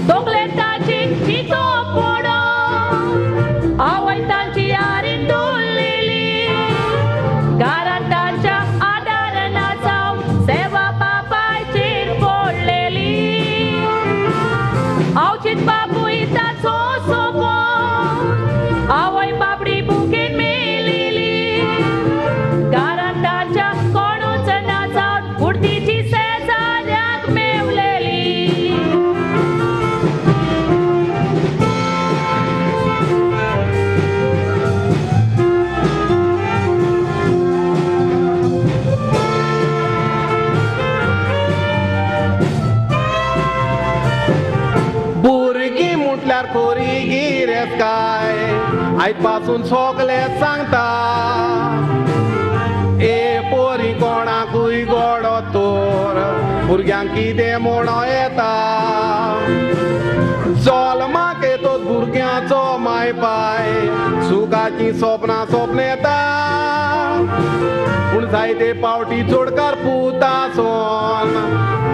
तकलेर ताची चिंतो पडोन आवय तांची आरी तुल्लेली. कारण तांच्या आदारान जावन सेवा बापायचेर पडलेली. अवचीत बापूय ताचो सोंपो, आवय बाबडी भुकेन मेलेली. कारण तांच्या कोणूच ना जावन कुर्तीची शेजाऱ्यांक मेवलेली. भुरगीं म्हटल्यार खोरी गिरेस काय आयज पासून सगळे सांगता. ए पोरी कोणाकूय गोडो तर भुरग्यांक कितें म्हणो येता. जल्माक येतोच भुरग्यांचो माय पाय सुखाचीं सपनां सपनेता, पूण जायते पावटी जोडकार पूत आसोन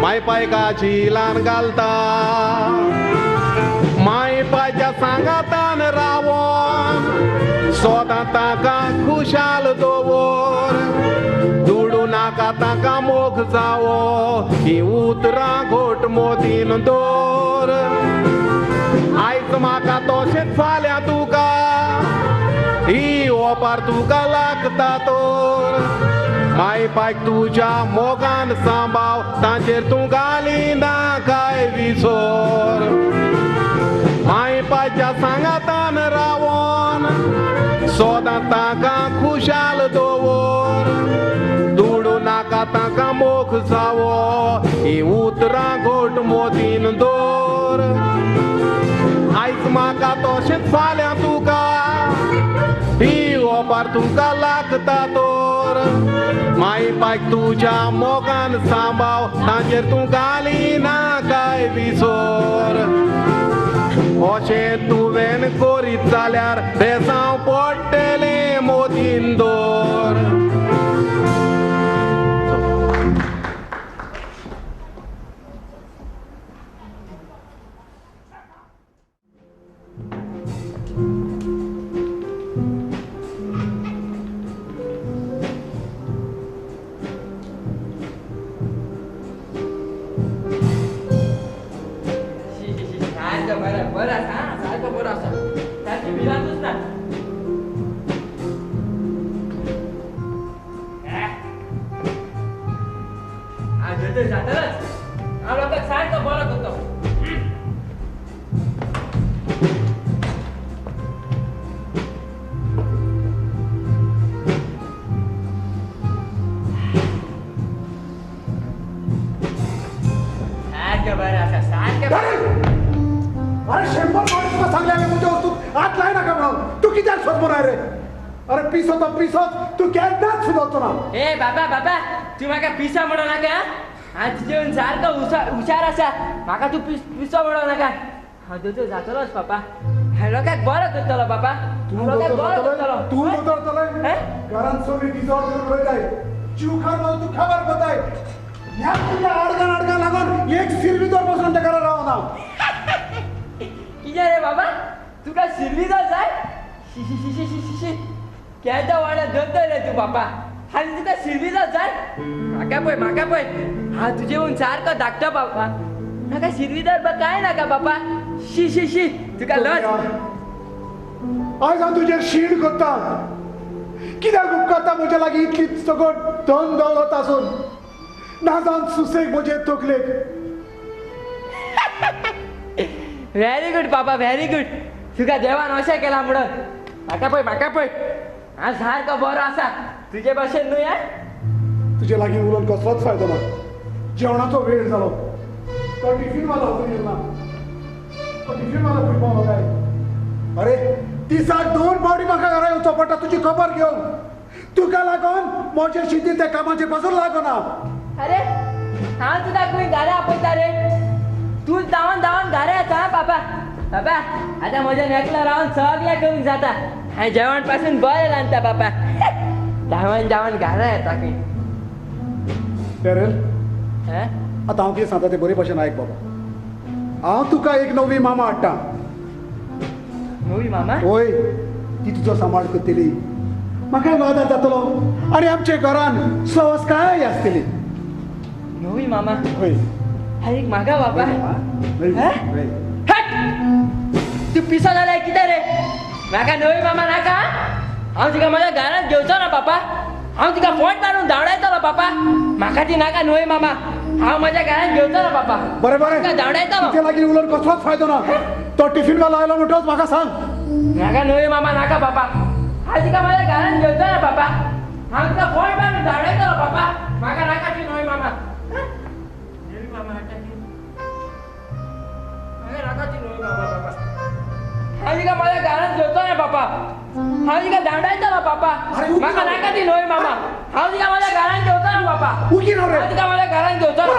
माय पायका झिलान घालता. माय पायच्या सांगातान रावोन सोदां तांकां खुशाल दवर. दुडू नाका तांकां मोग जावो ही उतरां घोट मोदीन दवर. आयज म्हाका तशेंच फाल्यां तुका ही ओपार तुका लागता तर. माय पायक तुज्या मोगान सांबाव तांचेर तूं घालिना काय विसर. माय पायच्या सांगातान रावोन सोदां तांकां खुशाल दवर. दुडू नाका तांकां मोग जावो ही उतरां घोट मोदीन दवर. आयज म्हाका तशेंच फाल्यां तुका ही ओपार तुका लागता तर. माय पायक तुज्या मोगान सांबाव तांचेर तूं घालिना काय विसर. अशें तुवें करीत जाल्यार बेसांव पडटलें मोदीन दवर. बरं आसा, सारको बरो आसा, सारकी भिरांतूच ना. हांव दोतोर जातलोच, हांव लोकांक सारको बरो करतलो. सारकें बरें आसा, सारकें. अरे शंभर पावटी तुका सांगले हांवें म्हज्या वस्तूक हात लायनाका म्हणून, तूं कित्याक सोदमोर रे? अरे पिसो तो पिसोच, तूं केन्नाच सुदरचो ना. ए बाबा बाबा, तूं म्हाका पिसो म्हणो नाका. हांव तुजे सारको हुशार आसा, म्हाका तूं पिसो म्हणो नाका. हांव दोतोर जातलोच बाबा, हांव लोकांक बरो करतलो बाबा. तूं तूं दोतोर जातलो? घरांत सगळी डिजॉल्व करून उडयताय, जीव खावन तूं खबर करताय. ह्या तुज्या आडगान आडगान लागून एक सिरवीदोर बसून आमच्या घरा रावना. कितें रे बाबा, तुका सिरवीदोर जाय? शी शी शी शी शी शी, केदो व्हडलो दोतोर रे तूं बाबा, आनी तुका सिरवीदोर जाय? म्हाका पळय, म्हाका पळय, हांव तुजे हून सारको धाकटो बाबा, म्हाका सिरवीदोर बा कांय नाका बाबा. शी शी शी, तुका लज. आयज हांव तुजेर शीण करता, कित्याक उपकारता म्हज्या लागीं इतली सगळो धन दौलत आसून ना जावन सुसेग म्हजे तकलेक. व्हेरी गुड बाबा, व्हेरी गुड, तुका देवान अशें केलां म्हणून. म्हाका पळय, म्हाका पळय, हांव सारको बरो आसा, तुजे भशेन न्हय. तुजे लागीं उलोवन कसलोच फायदो ना. जेवणाचो वेळ जालो, तो टिफिनवालो अजून येयला. तो टिफिनवालो खंय पावलो काय? अरे दिसाक 2 फावटी म्हाका घरा येवचो पडटा तुजी खबर घेवन. तुका लागून म्हजें शिती त्या कामाचेर पासून लागना. अरे हांव तुका खंय घरा आपयता रे? तूं धांवन धांवन घरा येता बाबा. बाबा आतां म्हज्या एकलो रावन सगळें करूंक जाता. हांवें जेवण पासून बरें रांदता बाबा. धांवन धांवन घरा येता खंय. डॅरल, आतां हांव कितें सांगता तें बरे भशेन आयक बाबा. हांव तुका एक नवी मामा हाडटा. नवी मामा? हय, ती तुजो सांबाळ करतली, म्हाका आदार जातलो आनी आमच्या घरान सवसकाय आसतली. नवी मामा? हय. आनी म्हाका बाबा? तूं पिसो जाल्यार कितें रे? म्हाका नवी मामा नाका. हांव तुका म्हज्या घरांत घेवचो ना बापा. हांव तुका फोन मारून धांवडायतलो बापा. म्हाका ती नाका नवी मामा. हांव म्हज्या घरांत घेवचो ना बापा. बरें बरें, धांवडायतलो. तुजे लागीं उलोवन कसलोच फायदो ना. तो टिफिन वालो आयलो म्हणटकच म्हाका सांग. म्हाका नवी मामा नाका बापा. हांव तुका म्हज्या घरांत घेवचो ना बापा. हांव तुका फोन मारून धांवडायतलो बापा. म्हाका नाका ती नवी मामा. नवी मामा हाडटा ती. म्हाका नाका ती नवी मामा बापा. हांव तुका म्हज्या घरांत घेवचो ना बापा. हांव तुका धांवडायतलो बापा. म्हाका नाका ती नवी मामा. हांव तुका म्हज्या घरांत घेवचो ना बापा. हांव तुका म्हज्या घरांत घेवचो ना.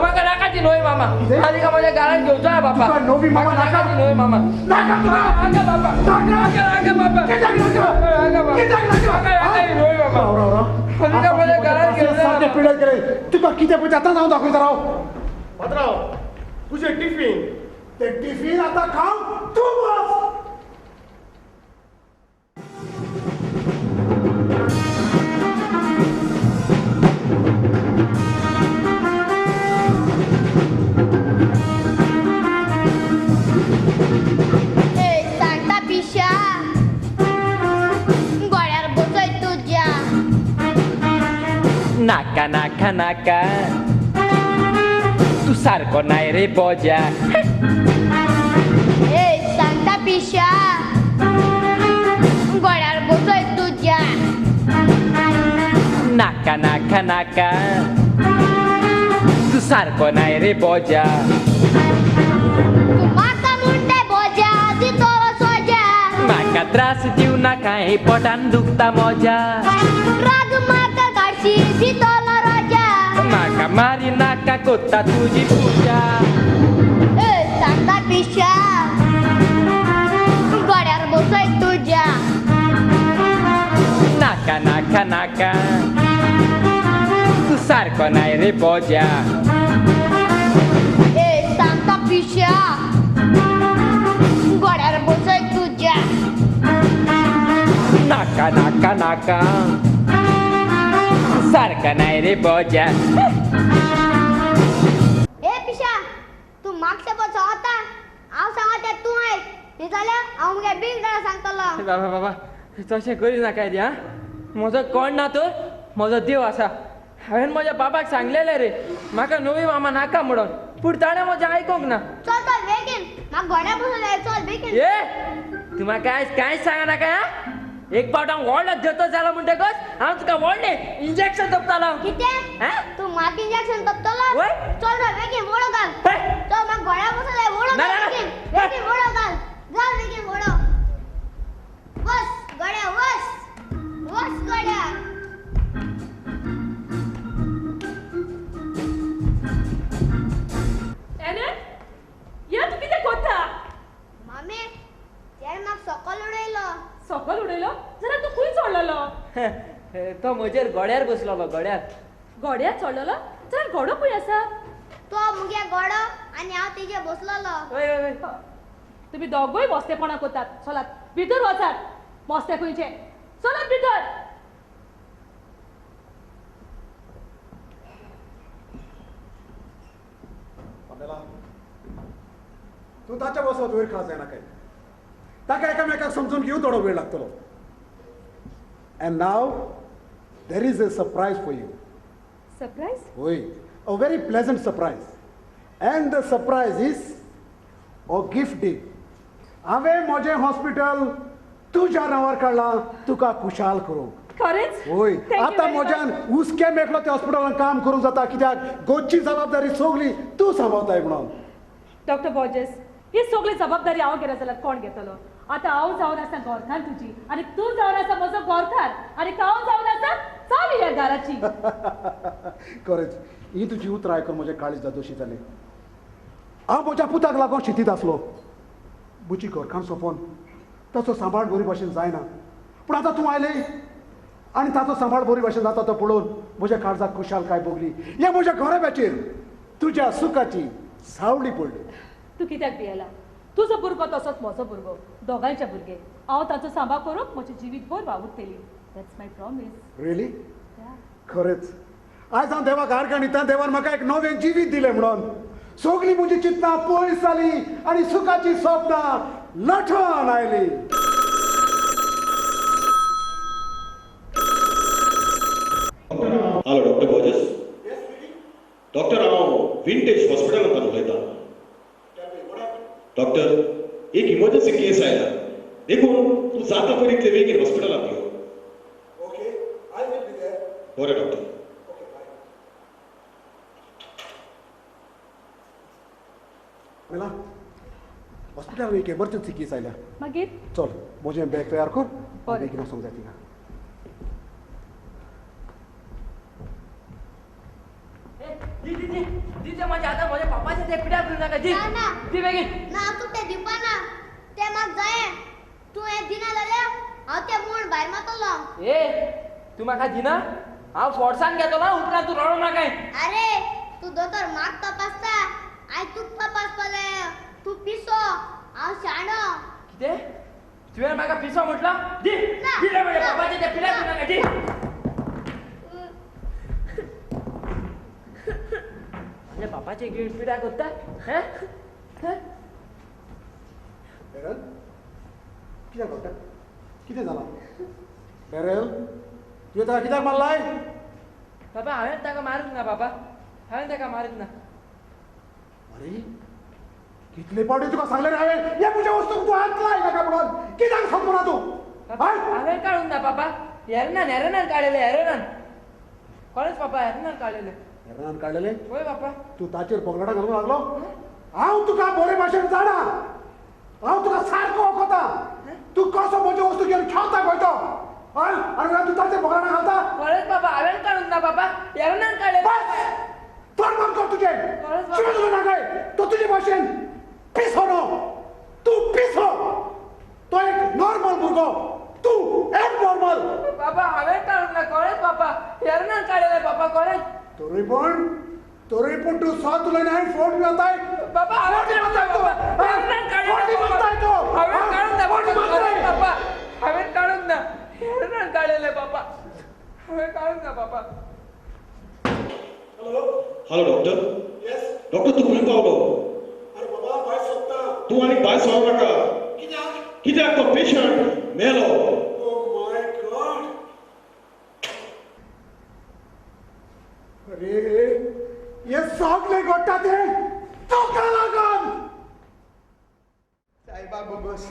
म्हाका नाका ती नवी मामा. हांव तुका म्हज्या घरांत घेवचो ना बापा. म्हाका नाका ती नवी मामा. नाका बापा. नाका नाका बापा. नाका बापा. नाका ती नवी मामा. सारकें पिड्यार केलें तुका कितें पळय आतां हांव दाखयता राव. पात्रांव तुजें टिफीन. तें टिफीन आतां खाव तूं बस. नाका नाका नाका तूं सारको नाय रे बोजा. ए सांगता पिशा गोड्यार बसय तुज्या. नाका नाका नाका तूं सारको नाय रे बोजा. तूं म्हाका म्हणटाय बोजा दितलो सोजा. म्हाका त्रास दिव नाका हे पोटान दुखता मोजा. राग म्हाका काडशी दितलो राजा. म्हाका मारी नाका कोत्ता तुजी पुजा. ए सांगता पिशा गोड्यार बसय तुज्या. नाका नाका नाका तूं सारको नाय रे बोजा. ए सांगता पिशा गोड्यार बसय तुज्या. नाका नाका नाका सारका नाय रे बोजा. ए पिशा तूं मागशे पळय सांगता हांव सांगता तूं आयक न्ही जाल्यार हांव मुगे बीग जाणां सांगतलो. बाबा बाबा तशें करी नाकाय रे. आं म्हजो कोण ना तर म्हजो देव आसा. हांवें म्हज्या बाबाक सांगलेलें रे म्हाका नवी मामा नाका म्हणून, पूण ताणें म्हजें आयकूंक ना. चल चल बेगीन म्हाका घोड्या बसून जाय. चल बेगीन. ए तूं म्हाका आयज कांयच सांगना नाका. एक पावट हांव व्हडलो दोतोर जालो म्हणटकच हांव तुका व्हडलें इंजेक्शन तोपतलो. कितें तूं म्हाका इंजेक्शन तोपतलो? चल चल बेगीन वडो घाल. चल म्हाका घोड्या बसून जाय. वडो घाल बेगीन बेगीन वडो घाल. घाल बेगीन वडो. बस घोड्या बस बस घोड्या. या तूं कितें कोत्ता? मामी तेणें म्हाका सकयल उडयलो. सकयल उडयलो? जाल्यार तूं खंय चडलेलो? तो म्हजेर घोड्यार बसलेलो. घोड्यार घोड्यार चडलेलो? जाल्यार घोडो खंय आसा? तो मुगे घोडो आनी हांव तेजेर बसलेलो. हय हय. तुमी दोगूय मस्तेपणां करतात. चलात भितर वचात. मस्ते खंयचे, चलात भितर. तूं ताच्या बसत वयर खास जायना काय. ताका एकामेकाक समजून घेवंक थोडो वेळ लागतलो. And now there is a surprise for you. Surprise? हय, a very pleasant surprise. And the surprise is a gift deed. हांवें म्हजें हॉस्पिटल तुज्या नांवार काडलां तुका खुशाल करूंक. खरेंच? हय. आतां म्हज्यान हुस्के मेकलो त्या हॉस्पिटलान काम करूंक जाता कित्याक गोची जबाबदारी सगळी तूं सांबाळताय म्हणून. डॉक्टर बॉर्जेस ही सगळी जबाबदारी हांव घेना जाल्यार कोण घेतलो? आतां हांव जावन आसा घरकार तुजी आनी तूं जावन आसा म्हजो घरकार आनी हांव जावन आसा चावी ह्या घराची. खरेंच ही तुजी उतरां आयकून म्हजें काळीज जादोशी जालें. हांव म्हज्या पुताक लागून शितीत आसलो. म्हजी घरकान्न सोंपोन ताचो सांबाळ बरी भाशेन जायना, पूण आतां तूं आयलें आनी ताचो सांबाळ बरी भाशेन जाता तो पळोवन म्हज्या काळजाक खुशालकाय भोगली. हे म्हज्या घराब्याचेर तुज्या सुखाची सावळी पडली. तूं कित्याक भियेला? तुजो भुरगो तसोच म्हजो भुरगो, दोगांयचे भुरगे. हांव ताचो सांबाळ करूंक म्हजें जिवीत भर वावुरतली. That's my promise. Really? खरेंच आयज हांव देवाक आर्गां दिता. देवान म्हाका एक नवें जिवीत दिलें म्हणून सगळीं म्हजी चिंतनां पयस जालीं आनी सुखाची सपनां लठण आयली. हॅलो डॉक्टर बोजेस. डॉक्टर हांव विंटेज हॉस्पिटलांतल्यान उलयतां. डॉक्टर एक इमर्जन्सी केस आयला देखून तूं जाता पळय तितले बेगीन हॉस्पिटलांत यो. Okay, I will be there. बरें डॉक्टर. Okay, bye. मेला हॉस्पिटलान एक इमर्जन्सी केस आयल्या. मागीर चल म्हजें बॅग तयार कर, बेगीन वचूंक जाय थिंगा. दी दी दी दी ते माझ्या आता माझ्या पापाचे ते पिड्याक करू नाका. दी दी बेगीन. ना हांव तुका तें दिवपा ना. तें म्हाका जाय. तूं हें दिना जाल्यार हांव तें म्हूण भायर मारतलो. ए तूं म्हाका दिना? हांव फोर्सान घेतलो उपरांत तूं रडो नाकाय. अरे तूं दोतोर म्हाक तपासता, हांवें तुका तपासपा जाय. तूं पिसो, हांव शाणो. कितें? तुवें म्हाका पिसो म्हटलो? दी दी रे म्हज्या बाबाचें तें पिल्यार नाका दी. म्हज्या बापाचें घेवन पिड्यार करता? हें? डॅरल, कित्याक रडटा? कितें जालां? डॅरल, तुवें ताका कित्याक मारलाय? बाबा हांवें ताका मारूंक ना. बाबा हांवें ताका मारूंक ना. अरे कितले पावटी तुका सांगलें रे हांवें, ह्या म्हज्या वस्तूक तूं हात लाय नाका म्हणून, कित्याक समजना तूं? हांवें काडूंक ना बाबा, हेरनान हेरनान काडलेलें, हेरनान. कोणेच बाबा हेरनान काडलेलें. हेरनान काडलेलें? वय बाबा. तूं ताचेर बोगलाटां घालूंक लागलो? हांव तुका बरे भाशेन जाणा, हांव तुका सारको वखता. तूं कसो म्हज्यो वस्तू घेवन खेळता पळय तो, आनी तूं ताचेर बोगलाटां घालता? खरेंच बाबा हांवें काडूंक ना बाबा, हेरनान काडलेलें. तोंड बंद कर तुजें, शिवाय तुजो नाकाय. तो तुजे भाशेन पिसो न्हू, तूं पिसो. तो एक नॉर्मल भुरगो, तूं एबनॉर्मल. बाबा हांवें काडूंक ना, खरेंच बाबा, हेरनान काडलेलें बाबा, खरेंच. तोरूय पूण तूं सत उलयना, फोट मारताय. बाबा हांवें काडूंक ना बाबा, हेरनान काडलेलें बाबा, हांवें काडूंक ना बाबा, हांवें काडूंक ना, हेरनान काडलेलें बाबा, हांवें काडूंक ना बाबा. Hello hello doctor. Yes doctor, तूं खंय पावलो? अरे बाबा भायर सोदता. तूं आनी भायर सरो नाका. कित्याक? कित्याक तो पेशंट मेलो. ओ my God. अरे हे सगळें घडटा तें तुका लागून. सायबा बोगोस,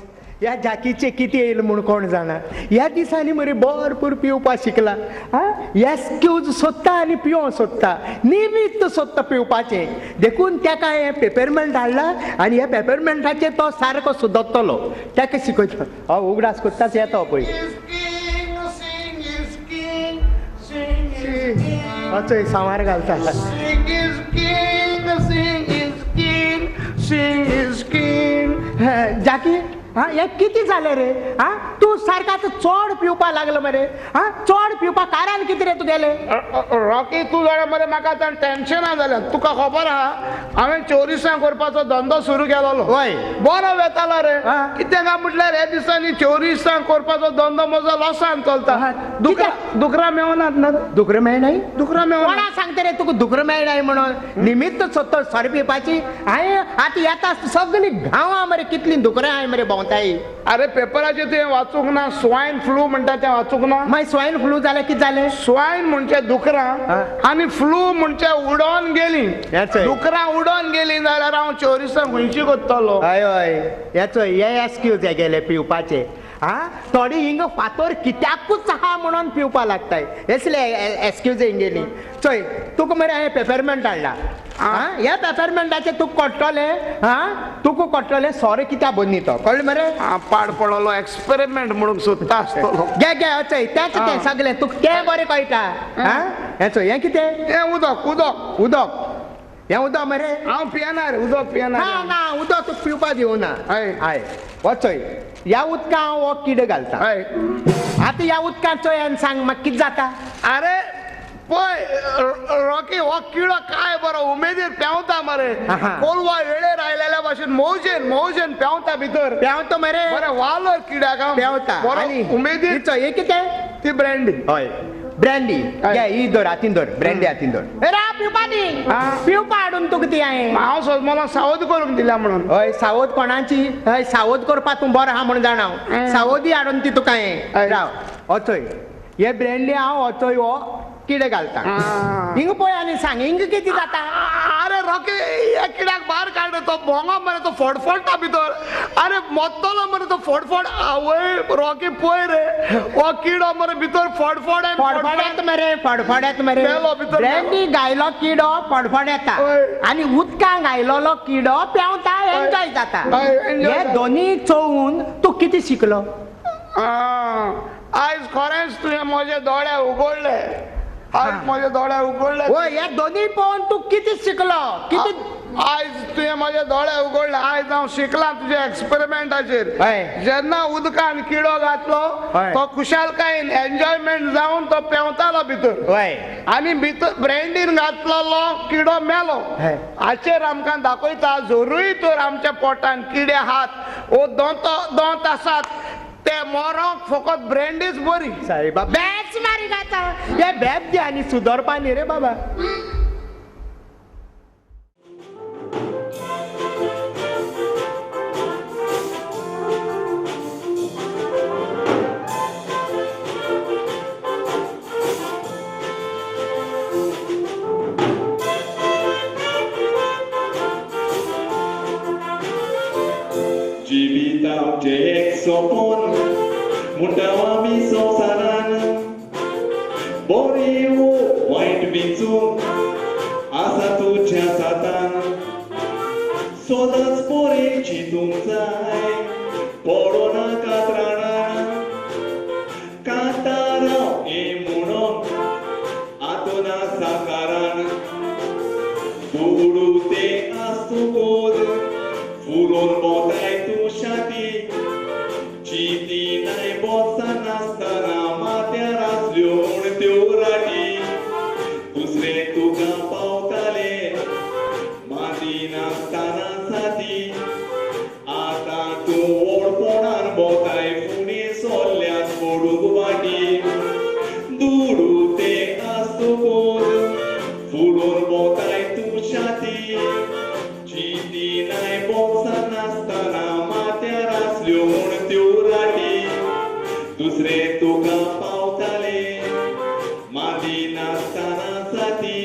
ह्या जाकीचें कितें येयलें म्हूण कोण जाणा. ह्या दिसांनी मरे भरपूर पिवपाक शिकला. आं, एक्सक्यूज सोदता आनी पिवंक सोदता, निमित्त सोदता पिवपाचें. देखून ताका हें पेपरमेंट हाडला आनी ह्या पेपरमेंटाचेर तो सारको सुदरतलो. ताका शिकयतलो. हय उगडास करताच येता पळय. चोय सांवार घालता. जाकी, आं हें कितें जालें रे? आं तूं सारको आतां चड पिवपाक लागलो मरे. आं चड पिवपाक कारण कितें रे तुगेलें? रॉकी तूं जाणा मरे, म्हाका आतां टेन्शनां जाल्यां. तुका खबर आहा हांवें चोरिसां करपाचो धंदो सुरू केलोलो. हय बरो वेतालो रे. कितें काय म्हटल्यार ह्या दिसांनी चोरिसां करपाचो धंदो म्हजो लॉसान चलता. दुकरां मेवनात ना. दुकरां मेळनाय? दुकरां मेवना. कोणा सांगता रे तुका दुकरां मेळनाय म्हणून? निमित्त सोदता सोरो पिवपाची. हांवें आतां येता सगळीं गांवां मरे कितलीं दुकरां हांवें मरे भोंवताय. अरे पेपराचेर तुवें वाचूंक ना? स्वायन फ्लू म्हणटा तें वाचूंक ना? मागीर स्वायन फ्लू जाल्यार कितें जालें? स्वायन म्हणजे दुकरां आनी फ्लू म्हणजे उडोन गेली. दुकरां उडोन गेली जाल्यार हांव चोरिसां खंयची करतलो? हय हय, हेचो हे एक्सक्यूज हे गेले पिवपाचे. आं थोडी हिंग फातोर कित्याकूच आहा म्हणून पिवपाक लागताय. हेसले एक्सक्यूज हिंगेली. चोय तुका मरे हांवें पेपरमेंट हाडला. आं ह्या पेपरमेंटाचें तुका कळटलें. आं तुका कळटलें सोरो कित्याक बन्नी तो, कळ्ळें मरे? पाड पडलो एक्सपेरिमेंट म्हणूंक सोदता आसतलो. घे घे चोय तेंच तें सगळें तुका तें बरें कळटा. आं हें चोय, हें कितें? हें उदक. उदक उदक हें उदक मरे? हांव पियेना रे उदक, पियेना. ना ना उदक तुका पिवपाक दिवना. हय हय हो चोय ह्या उदकां हांव हो किडो घालता. हय आतां ह्या उदकांत चोय आनी सांग म्हाका कितें जाता. अरे पळय रॉकी, हो किडो काय बरो उमेदीर पेंवता मरे. कोलवा वेळेर आयलेल्या भाशेन मौजेन मौजेन पेंवता भितर. पेंवता मरे, बरें वालोर किड्याक पेंवता उमेदीर. चोय हें कितें? ती ब्रँडी. हय ब्रँडी. घे ही धर हातीन धर, ब्रँडी हातीन धर. रा पिवपा दी, पिवपा हाडून तुका ती हांवें. हांव सोद सावध करूंक दिल्या म्हणून. हय सावध कोणाची? हय सावध करपाक तूं बरो आहा म्हणून जाणा हांव. सावधी हाडून ती तुका हांवें. राव वचय हे ब्रँडी हांव वचय हो किडे घालता. हिंग पळय आनी सांग हिंग कितें जाता. अरे रॉकी, ह्या किड्याक भायर काड, तो भोंगो मरे, तो फडफडटा भितर. अरे मत्तलो मरे तो फडफड. आवय रॉकी पळय रे, हो किडो मरे भितर फडफड फडफडत मरे, फडफडत मरे. ब्रँडी घायलो किडो फडफड येता आनी उदकां घायलोलो किडो पेंवता, एन्जॉय जाता. हे दोनी चोवन तूं कितें शिकलो? आयज खरेंच तुवें म्हजे दोळे उगडले. आयज म्हजे दोळे उगडले. वय, हे दोनूय पळोवन तूं कितें शिकलो? कितें आयज तुवें म्हजे दोळे उगडले. आयज हांव शिकलां तुज्या एक्सपेरिमेंटाचेर. जेन्ना उदकान किडो घातलो तो खुशालकायेन एन्जॉयमेंट जावन तो पेंवतालो भितर, आनी भितर ब्रँडीन घातलेलो किडो मेलो. हाचेर आमकां दाखयता जरूय तर आमच्या पोटान किडे आहात ओ दोंत आसात ते मरोंक फकत ब्रँडीच बरी. साहेबा बेच मारी घाता हे बेब दे आनी सुदरपा न्ही रे बाबा. जिविताचें एक सपन म्हणटा आमी संवसारान, बरें वो वायट विंचूंक आसा तुज्या सातान. सदांच बरें चिंतूंक जाय, पडो नाका त्राणान. कांतारां हें म्हणून आतां ना साकारान. दुडू ते आसूं गोद फुलोवन भोंवताय तूं शाती. चिंती नाय बोसा नासतना माथ्यार आसल्यो म्हूण त्यो राटी. दुसरे तुका पावताले माती नासतना साथी. आतां तूं व्हडपणान भोंवताय फुडें सोल्ल्यात पडूंक वाटी. दुडू ते आसूं गोद फुलोवन भोंवताय तूं शाती. चिंती नाय बोसा नासतना माथ्यार आसल्यो म्हूण त्यो राटी. दुसरे तुका पावताले मादी नासतना साथी.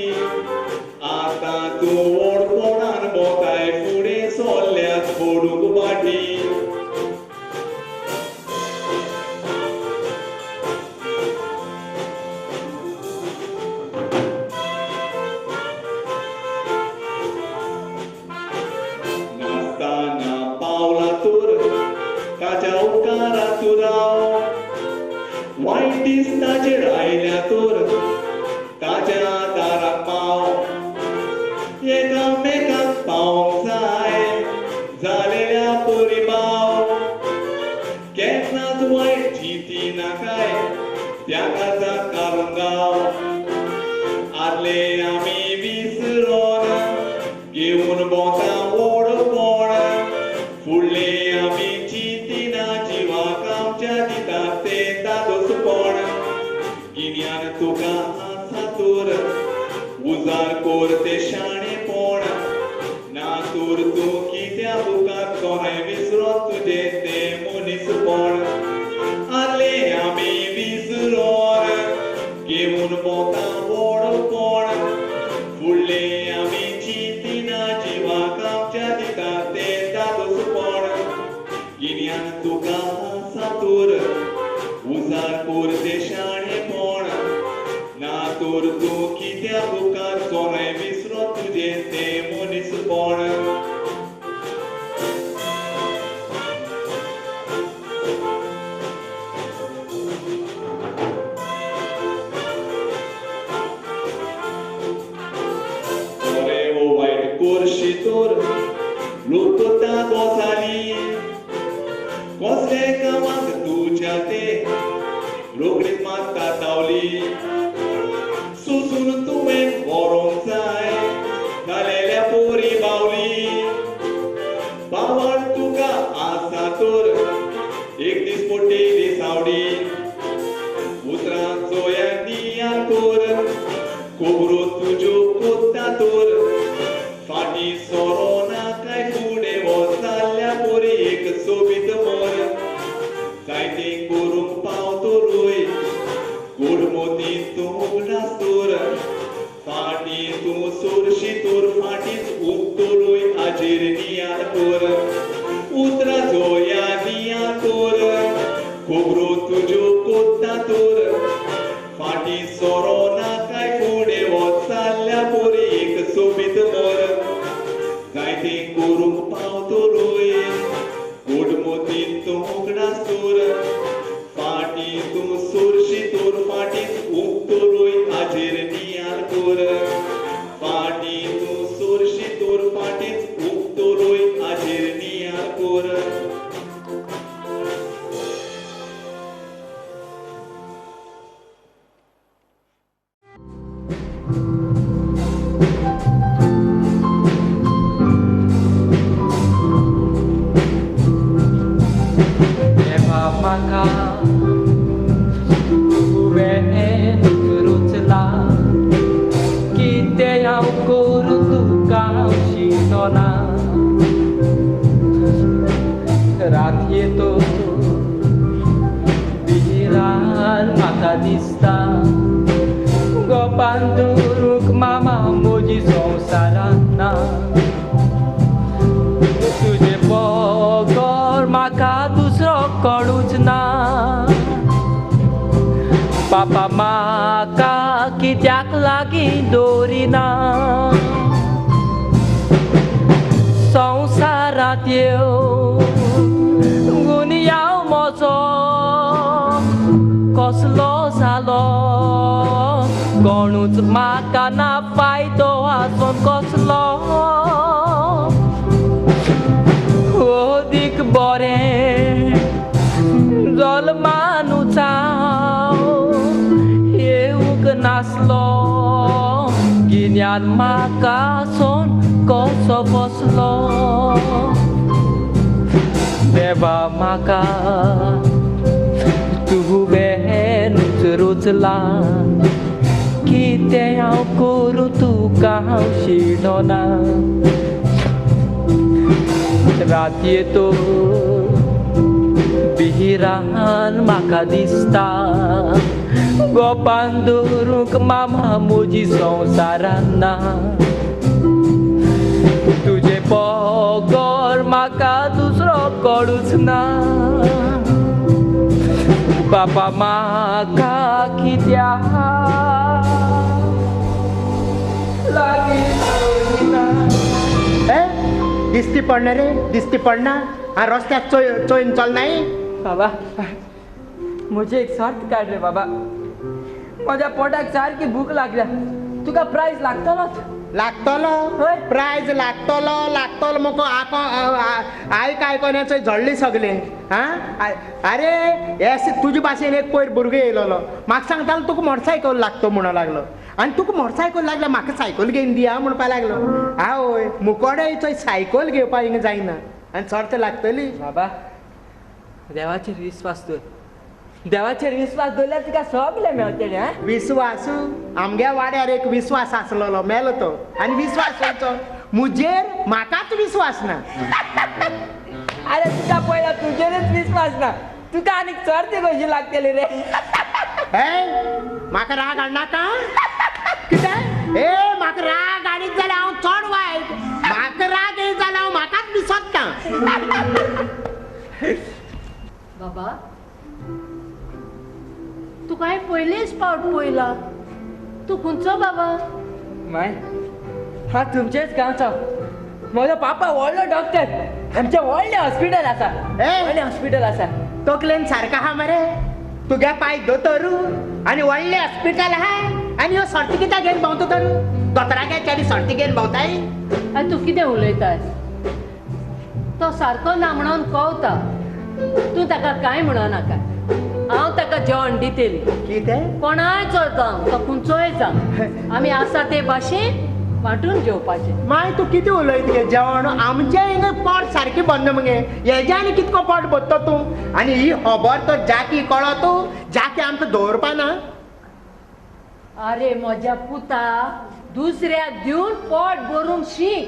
आतां तूं व्हडपणान भोंवताय फुडें सोल्ल्यात पडूंक वाटी. ताच्या उपकाराक तूं राव, वायट दीस ताचेर आयल्या तर ताच्या दाराक पाव. एकामेकाक पावंक जाय जालेल्या परिभाव. केन्नाच वायट चिंती नाकाय त्यागाचा कारंगाव. आदले आमी विसरोन घेवन भोंवता व्हडपण. फुडले आमी चिंतिना जिवाक आमच्या दिता तें दादोसपण. गिन्यान तुका आसा तर उजार कोर तें शाणेपण. ना तर तूं कित्या बुकाक कोणय विसरोन तुजें तें मनीसपण. आदले आमी विसरोन घेवन भोंवता व्हडपण. फुडले आमी चिंतिना जिवाक आमच्या दिता तें दादोसपण. गिन्यान तुका आसा तर उजार कोर तें शाणेपण. ना तर तूं कित्या बुकार कोणय विसरोन तुजें तें मनीसपण. बरें वो वायट करशी तर लोकता गोसाली. कसले कामाक तुज्या ते रोखडीच मारता तावली. सोसून तुवें व्हरोंक जाय जालेल्या पोरी बावली. बावड तुका आसा तर एक दीस पडटेली सावडी. उतरांचो ह्या नियाळ कोर खबरो तुज्यो कोत्ता तर. फाटीं सोरो नाकाय फुडें वचाल्ल्या पोरी एक सोबीत मोर. जायतें करूंक पावतलोय गोडमोती तूं उगडास तर. फाटीं तूं सोरशी तर फाटींच उगतलोय हाजेर नियाळ कोर. उतरां जोया नियाळ कोर खबरो तुज्यो कोत्ता तर. फाटीं सोरो नाकाय फुडें वचाल्ल्या पोरी एक सोबीत मोर. जायतें करूंक पावतलोय गोडमोती तूं उगडास तर. फाटीं तूं सोरशी तर फाटींच उगतलोय हाजेर म्हाका तुवें रुचला कितें हांव करूं तुका शिणोना रात येतो भिरान म्हाका दिसता गोपान दवरूंक मामा म्हजी संवसारान ना तुजे बगर म्हाका दुसरो कोणूच ना पापा म्हाका कित्याक लागीं दवरिना संवसारांत येवन गुन्यांव म्हजो कसलो जालो कोणूच म्हाका ना फायदो आसून कसलो अदीक बरें जल्मानूच हांव येवंक नासलो गिन्यान म्हाका सोन कसो बसलो देवा म्हाका तुवेंच रुचला कितें हांव करूं तुका हांव शिणोना रात येतो भिरान म्हाका दिसता गोपान दवरूंक मामा म्हजी संवसारान ना तुजे बगर म्हाका दुसरो कोणूच ना बाबा म्हाका कित्याक लागीं दवरिना. दिसती पडना रे दिसती पडना हा रस्त्याक चोयन चलनाय. बाबा म्हजी एक सर्त काड रे बाबा म्हज्या पोटाक सारकी भूक लागल्या तुका प्रायज लागतलोच लागतलो प्रायज लागतलो लागतलो मुको आयक आयकोन चोय झडली सगळे. हां अरे एस तुजे भाशेन एक पयर भुरगो येयलोलो म्हाका सांगतालो तुका मोटरसायकल लागतो म्हणून लागलो आनी तुका मोटरसायकल लागल्या म्हाका सायकल घेवन दिया म्हणपा लागलो. आवय मुकोडे चोय सायकल घेवपाक हिंगा जायना आनी सर्त लागतली. बाबा देवाचेर विस्वास दवर देवाचेर विस्वास दवरल्यार तुका सगळें मेळटलें. हां विस्वास आमगे वाड्यार एक विस्वास आसलेलो मेलो तो आनी विस्वास खंयचो मुजेर म्हाकाच विस्वास ना. अरे तुका पयला तुजेरच विस्वास ना तुका आनीक सर्ती कशी लागतली रे. हे म्हाका राग हाडनाका कितें ए म्हाका राग हाडीत जाल्यार हांव चड वायट म्हाका राग येयत जाल्यार हांव म्हाकाच विसरता. बाबा तुका हांवें पयलेच फावट पळयला तूं खंयचो बाबा? माय हांव तुमचेच गांवचो म्हजो पापा व्हडलो डॉक्टर आमचें व्हडलें हॉस्पिटल आसा व्हडलें हॉस्पिटल आसा. तकलेन सारको आहा मरे तुगे पाय दोतोरू आनी व्हडलें हॉस्पिटल आहा आनी ह्यो सर्ती कित्याक घेवन भोंवता तर दोतोरागे चेडी सर्ती घेवन भोंवताय. आनी तूं कितें उलयताय तो सारको ना म्हणून कवता तूं ताका कांय म्हणो नाका हांव ताका जेवण दितली. कितें कोणायचो जावं तो खंयचोय जावं आमी आसा ते भाशेन वांटून जेवपाचें. माय तूं कितें उलयत गे जेवण आमचें हिंगा पोट सारकें भरना मगे हेज्या आनी कितको पोट भरता तूं आनी ही खबर तो जाकी कळो तूं जाकी आमकां दवरपा ना. अरे म्हज्या पुता दुसऱ्याक दिवन पोट भरूंक शीक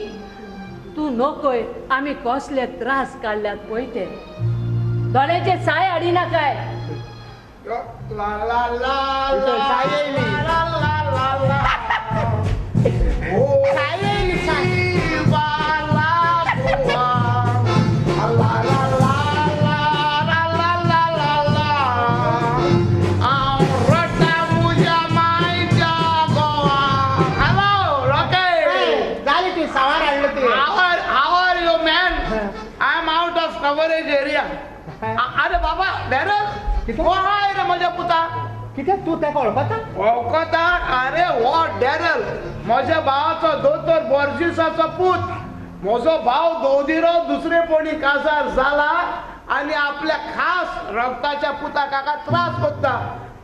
तूं नकय आमी कसले त्रास काडल्यात पळय ते दोळ्याचे साय हाडिनाकाय. ला ला ला साय येयली साय येयली साय. जाली ती सावार हाडलो ती. How are you, man? I am out of coverage area. अरे बाबा डॅरल हाय रे म्हज्या पुता. कितें तूं तेका वळखता? वळखता? अरे हो डॅरल म्हज्या भावाचो दोतोर बोर्जिसाचो पूत. म्हजो भाव दोदिरो दुसरेपणी काजार जाला आनी आपल्या खास रगताच्या पुता काका त्रास करता